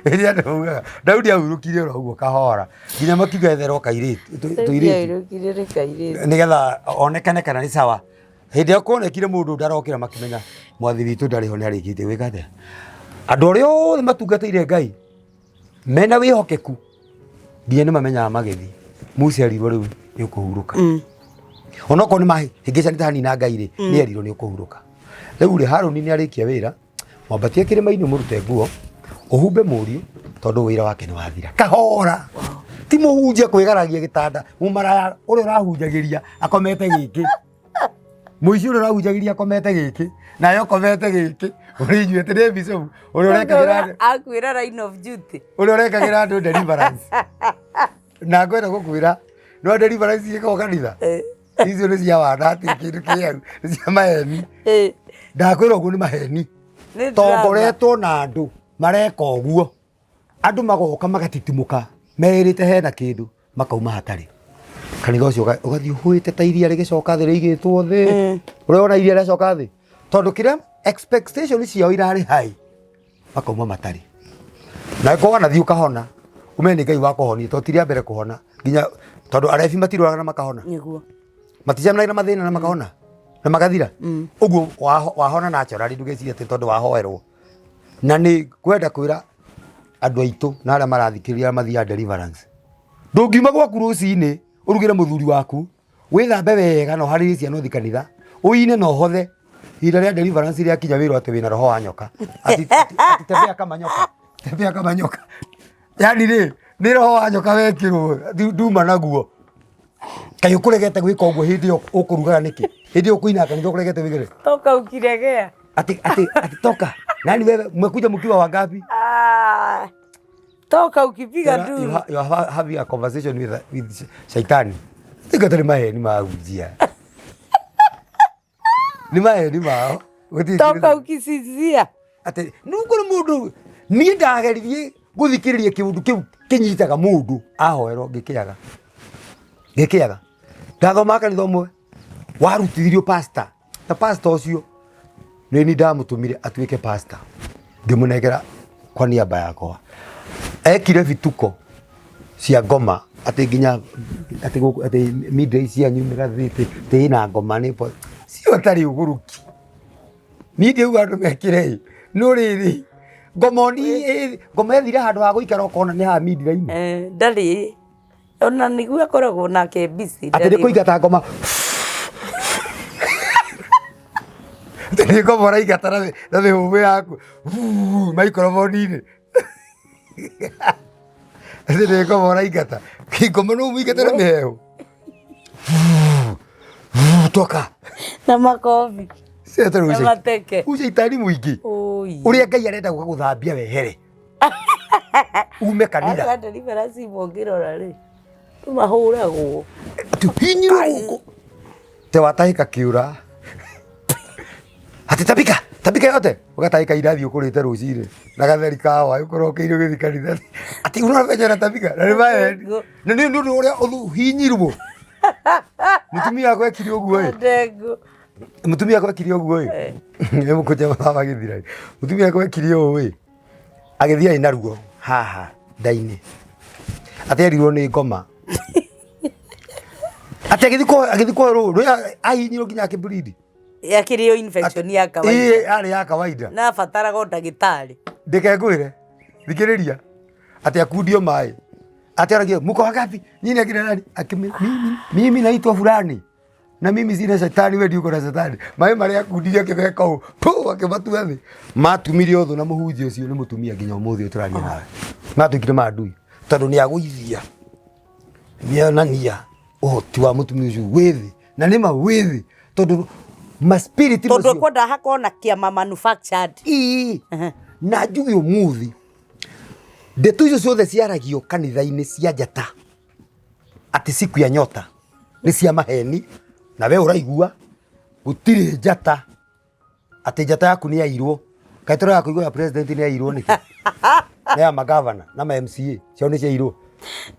[SPEAKER 2] Rĩrĩa andũ maugaga Daudi ahurũkire oro ũguo kahora, nginya makiuga etherwo kairĩtu, tũirĩtu,
[SPEAKER 1] Ahurũkire nĩ kairĩtu.
[SPEAKER 2] Nĩgetha onekane kana nĩ sawa. Hĩndĩ ĩrĩa kuonekire mũndũ ndarokĩra, makĩmenya mwathi witũ ndarĩ ho, nĩ arĩkĩtie gwĩka atĩa. Andũ arĩa othe matungatĩire Ngai mena wĩhokeku nginya nĩ mamenyaga magĩthiĩ. Musa erirwo rĩu nĩ ũkũhurũka, onokorwo nĩ mahĩngĩcanĩte hanini na Ngai rĩ, nĩ erirwo nĩ ũkũhurũka. Rĩu rĩ, Harũni nĩ arĩkia wĩra, mwambatie kĩrĩma-inĩ, mũrute nguo, ũhumbe mũriũ, tondũ wĩra wake nĩ wathira kahora. Ti mũhunjia kwĩgaragia gĩtanda, mũmaraya ũrĩa ũrahunjagĩria akomete gĩkĩ, mũici ũrĩa ũrahunjagĩria akomete gĩkĩ, nawe ũkomete gĩkĩ, ũrĩ inyuĩ atĩ nĩ bishop ũrĩa ũrekagĩra andũ
[SPEAKER 1] Akuĩra line of duty.
[SPEAKER 2] Ũrĩa ũrekagĩra andũ deliverance. Na ngwenda gũkwĩra, no deliverance ciĩkagwo kanitha icio nĩ cia wana, hatirĩ kĩndũ kĩeru, nĩ cia maheni. Ndakwĩra ũguo, nĩ maheni.
[SPEAKER 1] Nĩ drama.
[SPEAKER 2] Tongoretwo na andũ mareka ũguo, andũ magoka magatitimũka merĩte hena kĩndũ, makauma hatarĩ. Kanitha ũcio ũgathiĩ ũhũĩte ta iria rĩgĩcoka thĩ, rĩigĩtwo thĩ. Ũrona iria rĩacoka thĩ, tondũ kĩrĩa expectation ciao irarĩ high, makauma matarĩ. Na ko wanathiĩ ũkahona, umenye nĩ Ngai wakũhonia, tondũ ti rĩa mbere kũhona, nginya tondũ arebi matirwaraga na makahona. Maticemanagia na mathĩna na makahona na magathira. Ũguo wahona naturally, ndũgecirie atĩ tondũ wahoerwo. Na nĩ kwenda kwĩra andũ aitũ na arĩa marathikĩrĩria, arĩa mathiaga deliverance, ndũngiuma gwaku rũcinĩ, ũrugĩre mũthuri waku, wĩthambe wega na ũharĩrie ciana, ũthiĩ kanitha, ũine na ũhothe, ihinda rĩa deliverance rĩakinya, wĩrwo atĩ wĩna roho wa nyoka, ati tembea kama nyoka, tembea kama nyoka. Yani rĩ, nĩ roho wa nyoka wekĩrwo, nduma naguo. Kaĩ ũkũregete gwĩka ũguo hĩndĩ ĩyo ũkũrugaga nĩkĩ? Hĩndĩ ĩyo ũkũinaga kanitha ũkũregete wĩgere
[SPEAKER 1] Toka ukiregea.
[SPEAKER 2] Ati toka. Nani wewe? Mmekuja mkiwa wangapi?
[SPEAKER 1] Ah, toka ukipiga nduru.
[SPEAKER 2] You are having a conversation with shaitani. Tiga tari maheni mahunjia, nĩ maheni mao. Gũtirĩ
[SPEAKER 1] Toka
[SPEAKER 2] kĩndũ.
[SPEAKER 1] ukisinzia.
[SPEAKER 2] Atĩ nĩgũkorwo mũndũ, niĩ ndageririe gũthikĩrĩria kĩũndũ kĩu kĩnyitaga mũndũ ahoerwo, ngĩkĩaga, ngĩkĩaga. Ndathomaga kanitha ũmwe warutithirio pastor, na pastor ũcio nĩ ni ndamũtũmire atuĩke pastor, ngĩmũnengera kwa niaba yakwa. Ekire bituko cia ngoma, atĩ nginya atĩ gũkũ atĩ midday cianyu mĩgathĩ atĩ ĩna ngoma nĩ cio tarĩ ũgũrũki. Niĩ ndiauga andũ mekĩre ĩ, no rĩrĩ, ngoma ni ngoma ethire handũ ha gũikara, ũkona nĩ haha midira-inĩ.
[SPEAKER 1] Eh, ndarĩ ona nĩguo akoragwo nake busy.
[SPEAKER 2] Atĩ nĩ kũingata ngoma, atĩ nĩ ngoma ũraingata na mĩhũmũ yaku maikoroboni-inĩ, atĩ nĩ ngoma ũraingata. Ngoma no ũmĩingate na mĩhehu, toka.
[SPEAKER 1] Na makobi.
[SPEAKER 2] Ciatarĩ.
[SPEAKER 1] Na mateke.
[SPEAKER 2] Ũcaitani mũingĩ.
[SPEAKER 1] Oi.
[SPEAKER 2] Ũrĩa Ngai arenda gũka gũthambia wehere, ume kanitha.
[SPEAKER 1] Acio a deliverance ũngĩrora rĩ, mahũragwo.
[SPEAKER 2] Tuhinyirwo gũkũ te watahĩka kĩũra, atĩ tabika tabika yote, ũgatahĩka irathi ũkũrĩte rũcinĩ na gatheri kawa ũkũrokeire ũgĩthiĩ kanitha, atĩ unaona na tabika, na nĩ maheni, na nĩ ũndũ ũrĩa ũhinyirwo. Mũtumia wakwa ekire ũguo ĩ.
[SPEAKER 1] Ndengũ.
[SPEAKER 2] Mũtumia wakwa ekire ũguo ĩ, nĩ mũkũnja mathaa magĩthira ĩ. Mũtumia wakwa ekire ũũ ĩ, agĩthiĩ arĩ na ruo haha nda-inĩ, atĩ erirwo nĩ ngoma, atĩ agĩthiĩ kũhoerwo rũĩ, ahihinyirwo nginya akĩbleed.
[SPEAKER 1] Yakĩrĩ yo infection ya kawaida.
[SPEAKER 2] Ĩĩ, yarĩ ya kawaida.
[SPEAKER 1] Na abataraga o ndagĩtarĩ.
[SPEAKER 2] Ndeke ngwĩre, thikĩrĩria, atĩ akundio maĩ, atĩ aragia, "Mko wangapi nyinyi akina nani?" Akimi, Mimi naitwa fulani na mimi sina shetani, wewe ndio uko na shetani." Maĩ marĩa akundirie akĩmeka ũũ pu, akĩmatua thĩ, matumire ũthũ na mũhunjia ũcio nĩ mũtumia nginya ũmũthĩ ũyũ tũraria nawe. Matuĩkire mandui tondũ nĩ agũithia, nĩonania ũhoti wa mũtumia ũcio wĩ thĩ, na nĩma wĩ thĩ, tondũ ma spirit
[SPEAKER 1] Tondũ
[SPEAKER 2] macio
[SPEAKER 1] ekwenda hakorwo na kĩama manufactured.
[SPEAKER 2] Ii. Na njuge ũmũthĩ ndeto icio ciothe ciaragio kanitha-inĩ cia njata atĩ siku ya nyota nĩ cia maheni, na we ũraigua gũtirĩ njata atĩ njata yaku nĩ yairwo. Kaĩ tũrega kũigua ya president nĩ yairwo nĩkĩ? Na ya magavana na ma MCA ciao nĩ ciairwo.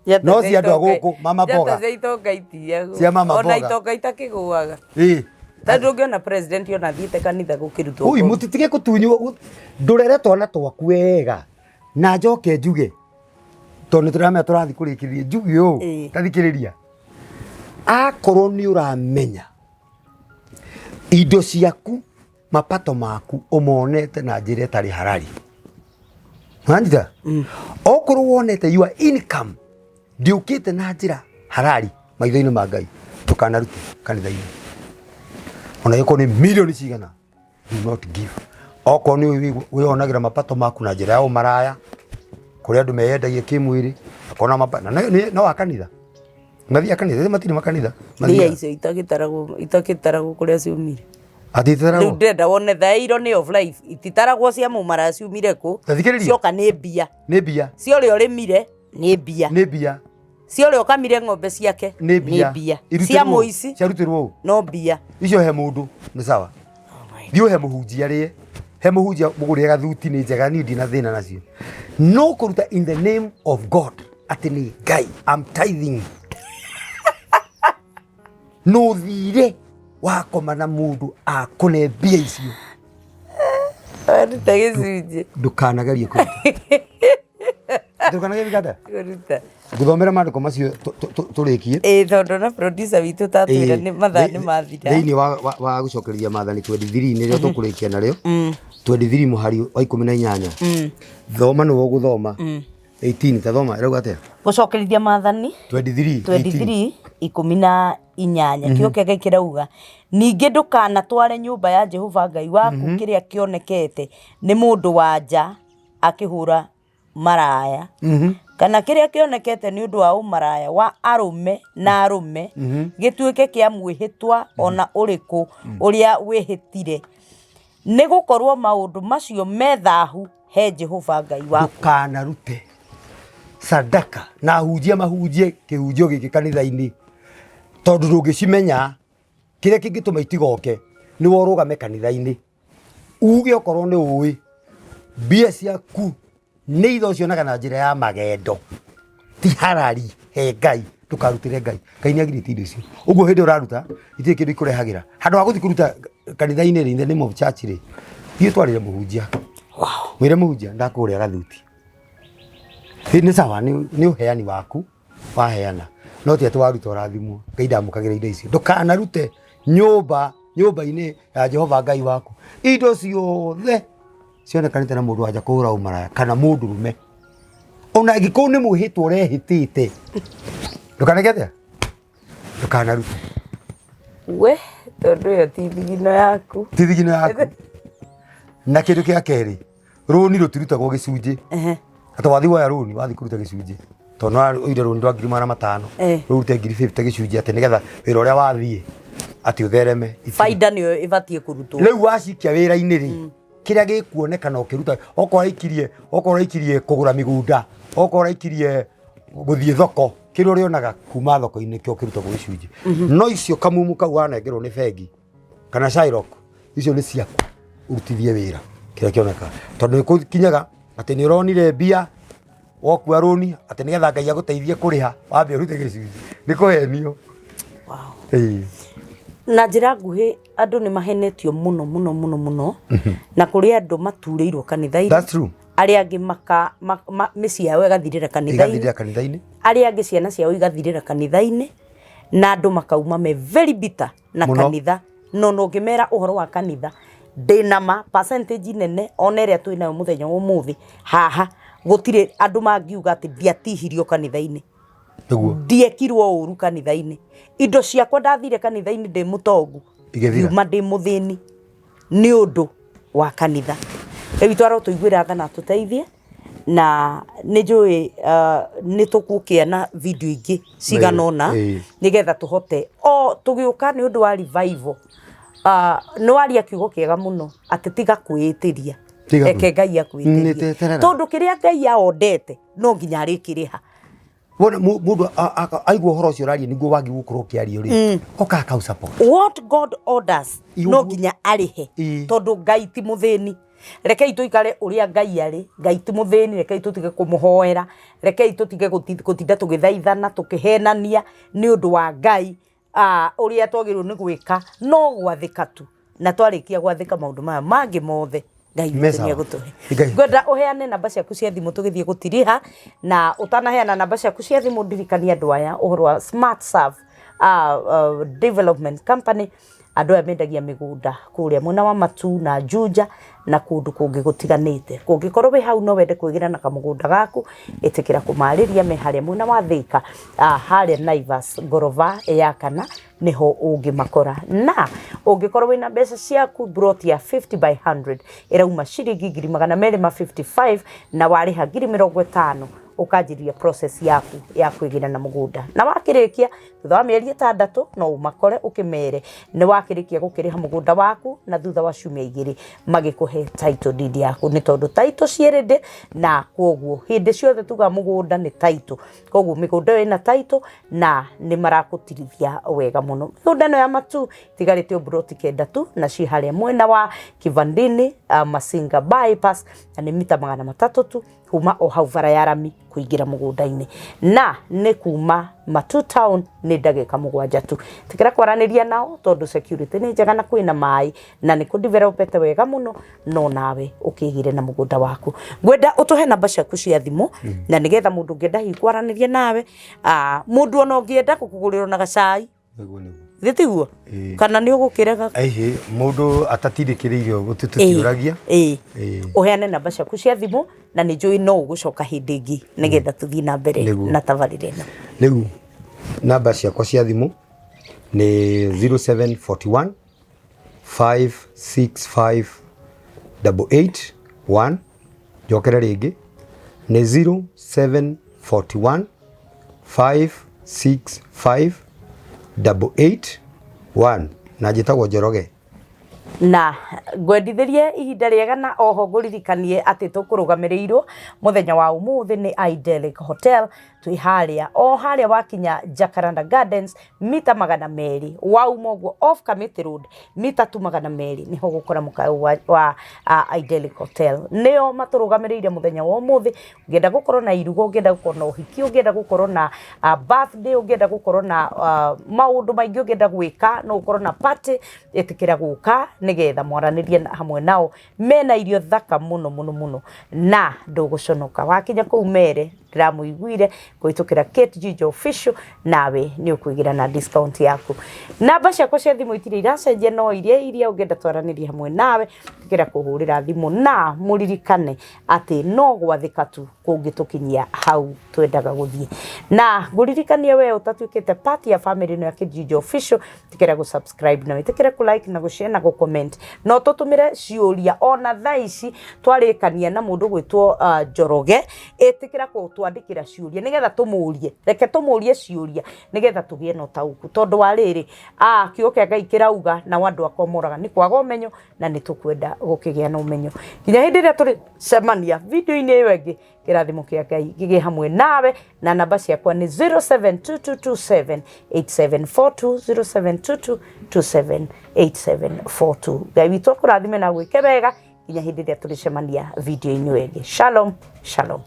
[SPEAKER 1] Njata
[SPEAKER 2] No
[SPEAKER 1] cia
[SPEAKER 2] cia andũ a
[SPEAKER 1] itonga-
[SPEAKER 2] gũkũ, mama
[SPEAKER 1] njata
[SPEAKER 2] mboga.
[SPEAKER 1] cia itonga itiyagwo.
[SPEAKER 2] Cia mama
[SPEAKER 1] Ona
[SPEAKER 2] mboga.
[SPEAKER 1] itonga itakĩgũaga.
[SPEAKER 2] Ĩĩ.
[SPEAKER 1] Tondũ ũngĩona president ona athiĩte kanitha gũkĩrutwo
[SPEAKER 2] Ui,
[SPEAKER 1] ngoma.
[SPEAKER 2] mũtitige kũtunywo. Ndũrere twana twaku wega. Na njoke njuge tondũ nĩ tũramenya tũrathiĩ kũrĩkĩrĩria, njuge ũũ, tathikĩrĩria. Akorwo nĩ ũramenya indo ciaku, mapato maku ũmonete na njĩra ĩtarĩ harari, wanyita? Okorwo wonete your income ndĩũkĩte na njĩra harari maitho-inĩ ma Ngai, ndũkanarute kanitha-inĩ ona ĩkorwo nĩ milioni cigana, do not give. Okorwo nĩ wĩyonagĩra mapato maku na njĩra ya ũmaraya kũrĩa andũ meyendagia kĩmwĩrĩ, akona na no wa kanitha mathiaga kanitha, matirĩ makanitha.
[SPEAKER 1] Mbia
[SPEAKER 2] mathiaga
[SPEAKER 1] icio itagĩtaragwo itagĩtaragwo kũrĩa ciumire.
[SPEAKER 2] Atĩ
[SPEAKER 1] Rĩu
[SPEAKER 2] ititaragwo?
[SPEAKER 1] ndĩrenda wone the irony of life, ititaragwo cia mũmaraya ciumire kũ.
[SPEAKER 2] Ta thikĩrĩria.
[SPEAKER 1] Cioka nĩ mbia.
[SPEAKER 2] Nĩ mbia.
[SPEAKER 1] Cia ũrĩa ũrĩmire nĩ mbia.
[SPEAKER 2] Nĩ mbia.
[SPEAKER 1] Cia ũrĩa ũkamire ng'ombe ciake
[SPEAKER 2] Nĩ mbia.
[SPEAKER 1] mbia.
[SPEAKER 2] Irutĩrwo
[SPEAKER 1] Cia
[SPEAKER 2] ũ?
[SPEAKER 1] mũici
[SPEAKER 2] Ciarutĩrwo ũ?
[SPEAKER 1] no mbia.
[SPEAKER 2] Icio he mũndũ nĩ sawa, thiĩ ũhe mũhunjia rĩe, he mũhunjia mũgũrĩre gathuti, nĩ njega, niĩ ndina thĩna nacio. No kũruta in the name of God atĩ nĩ Ngai, I'm tithing, no thire wakoma na mũndũ akũne mbia icio.
[SPEAKER 1] Waruta gĩcunjĩ.
[SPEAKER 2] Ndũkanagerie kũruta, ndũkanagerie kata.
[SPEAKER 1] Kũruta.
[SPEAKER 2] Ngũthomera maandĩko macio tũrĩkie.
[SPEAKER 1] Ĩĩ, tondũ na producer witũ tatwĩra nĩ mathaa nĩ mathira.
[SPEAKER 2] Thĩinĩ wa gũcokereria maathani 23 nĩrĩo tũkũrĩkia narĩo, 23 mũhari wa 18. Thoma, nĩwe ũgũthoma 18, ta thoma, ĩrauga atĩa?
[SPEAKER 1] Gũcokerithia maathani
[SPEAKER 2] 23 18.
[SPEAKER 1] 23 18, kĩo kĩa Ngai kĩrauga, ningĩ ndũkanatware nyũmba ya Jehova Ngai waku kĩrĩa kĩonekete nĩ mũndũ wa nja akĩhũra maraya, kana kĩrĩa kĩonekete nĩ ũndũ wa ũmaraya wa arũme na arũme, gĩtuĩke kĩa mwĩhĩtwa ona ũrĩkũ ũrĩa wĩhĩtire, nĩ gũkorwo maũndũ macio me thahu he Jehova Ngai waku.
[SPEAKER 2] Ndũkanarute sadaka na hunjia mahunjie kĩhunjio gĩkĩ kanitha-inĩ, tondũ ndũngĩcimenya. Kĩrĩa kĩngĩtũma itigoke nĩ we ũrũgame kanitha-inĩ uge okorwo nĩ ũĩ mbia ciaku nĩ itho ũcionaga na njĩra ya magendo, ti harari he Ngai, ndũkarutĩre Ngai. Ngai nĩ agirĩtie indo icio. Ũguo hĩndĩ ũraruta itirĩ kĩndũ ikũrehagĩra. Handũ ha gũthiĩ kũruta kanitha-inĩ rĩ, in the name of church rĩ, thiĩ ũtwarĩre mũhunjia, mwĩre mũhunjia ndakũgũrĩra gathuti. Nĩ sawa, nĩ ũheani waku waheana, no ti atĩ waruta ũrathimwo. Ngai ndamũkagĩra indo icio. Ndũkanarute nyũmba nyũmba-inĩ ya Jehova Ngai waku indo ciothe cionekanĩte na mũndũ wanja kũhũra ũmaraya kana mũndũ rũme, ona angĩkorwo nĩ mwĩhĩtwa ũrehĩtĩte. Ndũkaneke atĩa? Ndũkanarute.
[SPEAKER 1] We tondũ ĩyo ti thigino yaku.
[SPEAKER 2] Ti thigino yaku. Na kĩndũ kĩa kerĩ, rũni rũtirutagwo gĩcunjĩ. Atĩ wathiĩ woya rũni, wathiĩ kũruta gĩcunjĩ, tondũ no ũire rũni rwa 500,000, rũrute 50,000 gĩcunjĩ atĩ nĩgetha wĩra ũrĩa wathiĩ atĩ ũthereme.
[SPEAKER 1] Baida nĩyo ĩbatiĩ kũrutwo.
[SPEAKER 2] Rĩu wacikia wĩra-inĩ rĩ, kĩrĩa gĩkuonekana ũkĩruta, okorwo ũraikirie, okorwo ũraikirie kũgũra mĩgũnda, okorwo ũraikirie gũthiĩ thoko, kĩrĩa ũrĩonaga kuma thoko-inĩ kĩo kĩrutagwo gĩcunjĩ. No icio kamumu kau wanengerwo nĩ bengi kana Shylock, icio nĩ ciaku ũrutithie wĩra kĩrĩa kĩonekaga, tondũ nĩ kũkinyaga atĩ nĩ ũronire mbia wokua rũni atĩ nĩgetha Ngai agũteithie kũrĩha, wambe ũrute gĩcunjĩ, nĩ kũhenio. Ĩĩ.
[SPEAKER 1] Na njĩra nguhĩ, andũ nĩ mahenetio mũno mũno mũno mũno, na kũrĩ andũ maturĩirwo kanitha-inĩ.
[SPEAKER 2] That's true.
[SPEAKER 1] Arĩa angĩ maka mĩciĩ yao ĩgathirĩra kanitha-inĩ.
[SPEAKER 2] Ĩgathirĩra kanitha-inĩ.
[SPEAKER 1] Arĩa angĩ ciana ciao igathirĩra kanitha-inĩ, na andũ makauma me very bitter na
[SPEAKER 2] Mũno.
[SPEAKER 1] kanitha. No no ũngĩmera ũhoro wa kanitha, ndĩna ma percentage nene ona ĩrĩa twĩ nayo mũthenya wa ũmũthĩ haha, gũtirĩ andũ mangiuga atĩ ndiatihirio kanitha-inĩ.
[SPEAKER 2] Nĩguo.
[SPEAKER 1] Ndiekirwo ũru kanitha-inĩ. Indo ciakwa ndathire kanitha-inĩ ndĩ mũtongu,
[SPEAKER 2] Igĩthira.
[SPEAKER 1] ngiuma ndĩ mũthĩni nĩ ũndũ wa kanitha. Rĩu twaro tũiguĩra tha na tũteithie, na nĩ njũĩ nĩ tũgũkĩa na video ingĩ cigana ũna, nĩgetha tũhote o tũgĩũka nĩ ũndũ wa revival. Nĩ waria kiugo kĩega mũno atĩ tiga kwĩĩtĩria.
[SPEAKER 2] Tiga
[SPEAKER 1] Reke Ngai
[SPEAKER 2] Nĩ
[SPEAKER 1] akwĩtĩrie.
[SPEAKER 2] teterera.
[SPEAKER 1] Tondũ kĩrĩa Ngai aondete no nginya arĩkĩrĩha.
[SPEAKER 2] Wona mũndũ aigua ũhoro ũcio ũraria nĩguo wagi gũkorwo ũkĩario rĩ, oka akau support.
[SPEAKER 1] What God orders
[SPEAKER 2] Ĩ,
[SPEAKER 1] no
[SPEAKER 2] ũguo.
[SPEAKER 1] nginya arĩhe.
[SPEAKER 2] Ĩ.
[SPEAKER 1] Tondũ Ngai ti mũthĩni. Rekei tũikare ũrĩa Ngai arĩ. Ngai ti mũthĩni, rekei tũtige kũmũhoera, rekei tũtige gũtinda tũgĩthaithana tũkĩhenania nĩ ũndũ wa Ngai. Ũrĩa twagĩrĩirwo nĩ gwĩka no gwathĩka tu, na twarĩkia gwathĩka maũndũ maya mangĩ mothe Ngai witũ
[SPEAKER 2] Me
[SPEAKER 1] nĩ
[SPEAKER 2] sawa.
[SPEAKER 1] egũtũhe.
[SPEAKER 2] Ngai.
[SPEAKER 1] Ngwenda ũheane namba ciaku cia thimũ tũgĩthiĩ gũtiriha, na ũtanaheana namba ciaku cia thimũ ndirikanie andũ aya ũhoro wa Smart Serve Development Company, andũ aya mendagia mĩgũnda kũrĩa mwena wa Matu na Juja na kũndũ kũngĩ gũtiganĩte. Kũngĩkorwo wĩ hau no wende kwĩgĩra na kamũgũnda gaku, ĩtĩkĩra kũmarĩria me harĩa mwena wa Thika, harĩa Naivas ngoroba ya kana nĩho ũngĩmakora. Na ũngĩkorwo wĩna mbeca ciaku, plot ya 50 by 100 ĩrauma ciringi ngiri magana merĩ ma 55, na warĩha ngiri mĩrongo ĩtano ũkanjĩrĩria process yaku ya kwĩgĩra na mũgũnda. Na wakĩrĩkia thutha wa mĩeri 6 no ũmakore ũkĩmere nĩ wakĩrĩkia gũkĩrĩha mũgũnda waku, na thutha wa ciumia 2 magĩkũhe title deed yaku, nĩ tondũ title ciĩ ready, na koguo hĩndĩ ciothe tuga mũgũnda nĩ title, koguo mĩgũnda ĩyo ĩna title na nĩ marakũtirithia wega mũno. Mĩgũnda ĩno ya Matu tigarĩte o ploti 9 tu, na ciĩ harĩa mwena wa Kivandini, Masinga bypass, na nĩ mita magana matatũ tu kuma o hau bara ya rami kũingĩra mũgũnda-inĩ, na nĩ kuma Matu town nĩ ndagĩka 7 tu. Tikĩra kwaranĩria nao tondũ security nĩ njega na kwĩna maĩ na nĩ kũdevelopete wega mũno, no nawe ũkĩgĩre na mũgũnda waku. Ngwenda ũtũhe namba ciaku cia thimũ na nĩgetha mũndũ ũngĩenda hihi kwaranĩria nawe, mũndũ ona ũngĩenda gũkũgũrĩra na gacai.
[SPEAKER 2] Nĩguo, nĩguo.
[SPEAKER 1] Githĩ tiguo?
[SPEAKER 2] Ĩĩ.
[SPEAKER 1] Kana nĩ ũgũkĩrega?
[SPEAKER 2] Ĩhĩ, mũndũ atatindĩkĩrĩirio tũtiũragia.
[SPEAKER 1] Ĩĩ.
[SPEAKER 2] Ĩĩ.
[SPEAKER 1] Ũheane namba ciaku cia thimũ na nĩ njũĩ no ũgũcoka hĩndĩ ĩngĩ nĩgetha tũthiĩ na mbere
[SPEAKER 2] Nĩguo.
[SPEAKER 1] na tabarĩra ĩno.
[SPEAKER 2] Rĩu namba ciakwa cia thimũ nĩ 0741 565 88 1. Njokere rĩngĩ nĩ 0741 565 88 1, na njĩtagwo Njoroge.
[SPEAKER 1] Na ngwendithĩrie ihinda rĩega, na oho ngũririkanie atĩ tũkũrũgamĩrĩirwo mũthenya wa ũmũthĩ nĩ Idyllic Hotel. Twĩ harĩa o harĩa wakinya Jacaranda Gardens mita magana merĩ wauma ũguo off Kamiti Road mita tu magana merĩ nĩho ũgũkora mũkawa wa Idyllic Hotel. Nĩo matũrũgamĩrĩire mũthenya wa ũmũthĩ. Ũngĩenda gũkorwo na iruga, ũngĩenda gũkorwo na ũhiki, ũngĩenda gũkorwo na birthday, ũngĩenda gũkorwo na maũndũ maingĩ ũngĩenda gwĩka, no ũkorwo na party, ĩtĩkĩra gũka nĩgetha mwaranĩrie hamwe nao. Mena irio thaka mũno mũno mũno na ndũgũconoka. Wakinya kũu mere ndĩramũiguire kũhĩtũkĩra Kate Njijo Official, nawe nĩ ũkwĩgĩra na discount yaku. Namba ciakwa cia thimũ itirĩ iracenjia, no iria iria ũngĩenda twaranĩrie hamwe nawe ĩtĩkĩra kũhũrĩra thimũ, na mũririkane atĩ no gwathĩka tu kũngĩtũkinyia hau twendaga gũthiĩ. Na ngũririkanie we ũtatuĩkĩte part ya family ĩno ya Kate Njijo Official, ĩtĩkĩra gũ subscribe na wĩtĩkĩre kũ like na gũ share na gũ comment, na ũtũtũmĩre ciũria. Ona thaa ici twarĩkania na mũndũ gwĩtwo Njoroge, ĩtĩkĩra gũtwandĩkĩra ciũria nĩgetha tũmũrie, reke tũmũrie ciũria nĩgetha tũgĩe na ũtaũku, tondũ wa rĩrĩ, kiugo kĩa Ngai kĩrauga nao andũ akwa moraga nĩ kwaga ũmenyo, na nĩ tũkwenda gũkĩgĩa na ũmenyo. Nginya hĩndĩ ĩrĩa tũrĩcemania video-inĩ ĩyo ĩngĩ, kĩrathimo kĩa Ngai gĩgĩe hamwe nawe. Na namba ciakwa nĩ 0722278742, 0722278742. Ngai witũ akũrathime na gwĩke wega nginya hĩndĩ ĩrĩa tũrĩcemania video-inĩ ĩyo ĩngĩ. Shalom, shalom.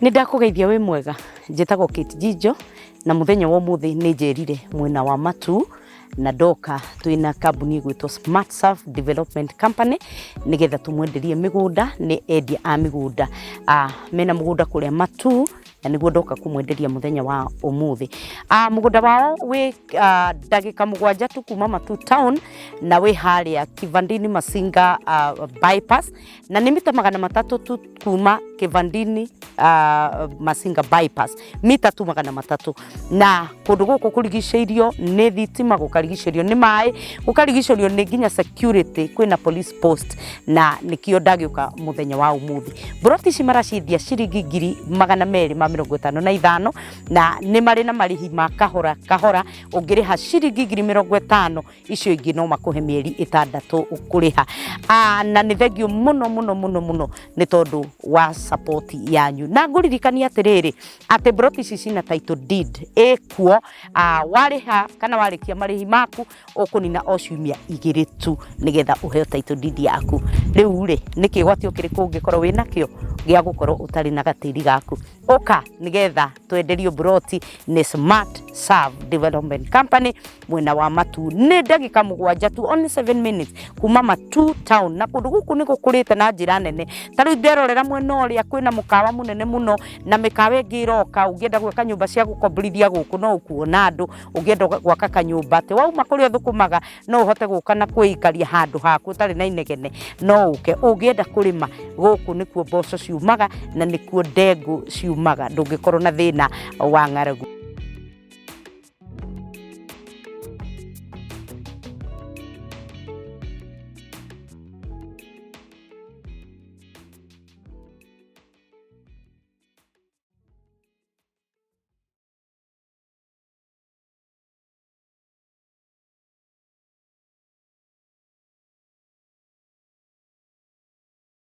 [SPEAKER 1] Nĩ ndakũgeithia wĩ mwega, njĩtagwo Kate Njijo Na mũthenya wa ũmũthĩ nĩ njerire mwena wa Matuu na ndoka twĩna kambuni ĩgwĩtwo Smart Surf Development Company nĩgetha tũmwenderie mĩgũnda. Nĩ endia a mĩgũnda, mena mũgũnda kũrĩa Matuu na nĩguo ndoka kũmwenderia mũthenya wa ũmũthĩ. Mũgũnda wao wĩ ndagĩka 7 tu kuma Matuu town na wĩ harĩa Kivandini Masinga bypass, na nĩ mita 300 tu kuma Kivandini Masinga bypass, mita tu 300. Na kũndũ gũkũ kũrigicĩirio nĩ thitima, gũkarigicĩrio nĩ maĩ, gũkarigicĩrio nĩ nginya security, kwĩna police post, na nĩkĩo ndagĩũka mũthenya wa ũmũthĩ. Mburoti ici maraciendia ciringi 255,000, na nĩ marĩ na marĩhi ma kahora kahora. Ũngĩrĩha ciringi 50,000, icio ingĩ no makũhe mĩeri 6 kũrĩha. Na nĩ thengio mũno mũno mũno mũno nĩ tondũ wa support yanyu, na ngũririkania atĩrĩrĩ atĩ mburoti ici cina title deed ĩkuo. Warĩha kana warĩkia marĩhi maku, ũkũnina o ciumia 2 tu nĩgetha ũheo title deed yaku. Rĩu rĩ, nĩ kĩgwatio kĩrĩkũ ũngĩkorwo wĩnakĩo gĩa gũkorwo ũtarĩ na gatĩri gaku? Ũka nĩgetha twenderio mburoti nĩ Smart Serve Development Company mwena wa Matuu. Nĩ ndagĩka 7 tu, only 7 minutes kuma Matuu town, na kũndũ gũkũ nĩ gũkũrĩte na njĩra nene. Ta rĩu nderorera mwena ũrĩa kwĩna mũkawa mũnene mũno na mĩkawa ĩngĩ ĩroka. Ũngĩenda gwaka nyũmba cia gũkomborithia gũkũ, no ũkuona andũ. Ũngĩenda gwaka kanyũmba atĩ wauma kũrĩa ũthũkũmaga no ũhote gũka na kwĩikaria handũ haku ũtarĩ na inegene, no ũke. Ũngĩenda kũrĩma, gũkũ nĩkuo mboco ciumaga na nĩkuo ndengũ ciumaga, ndũngĩkorwo na thĩna wa ng'aragu.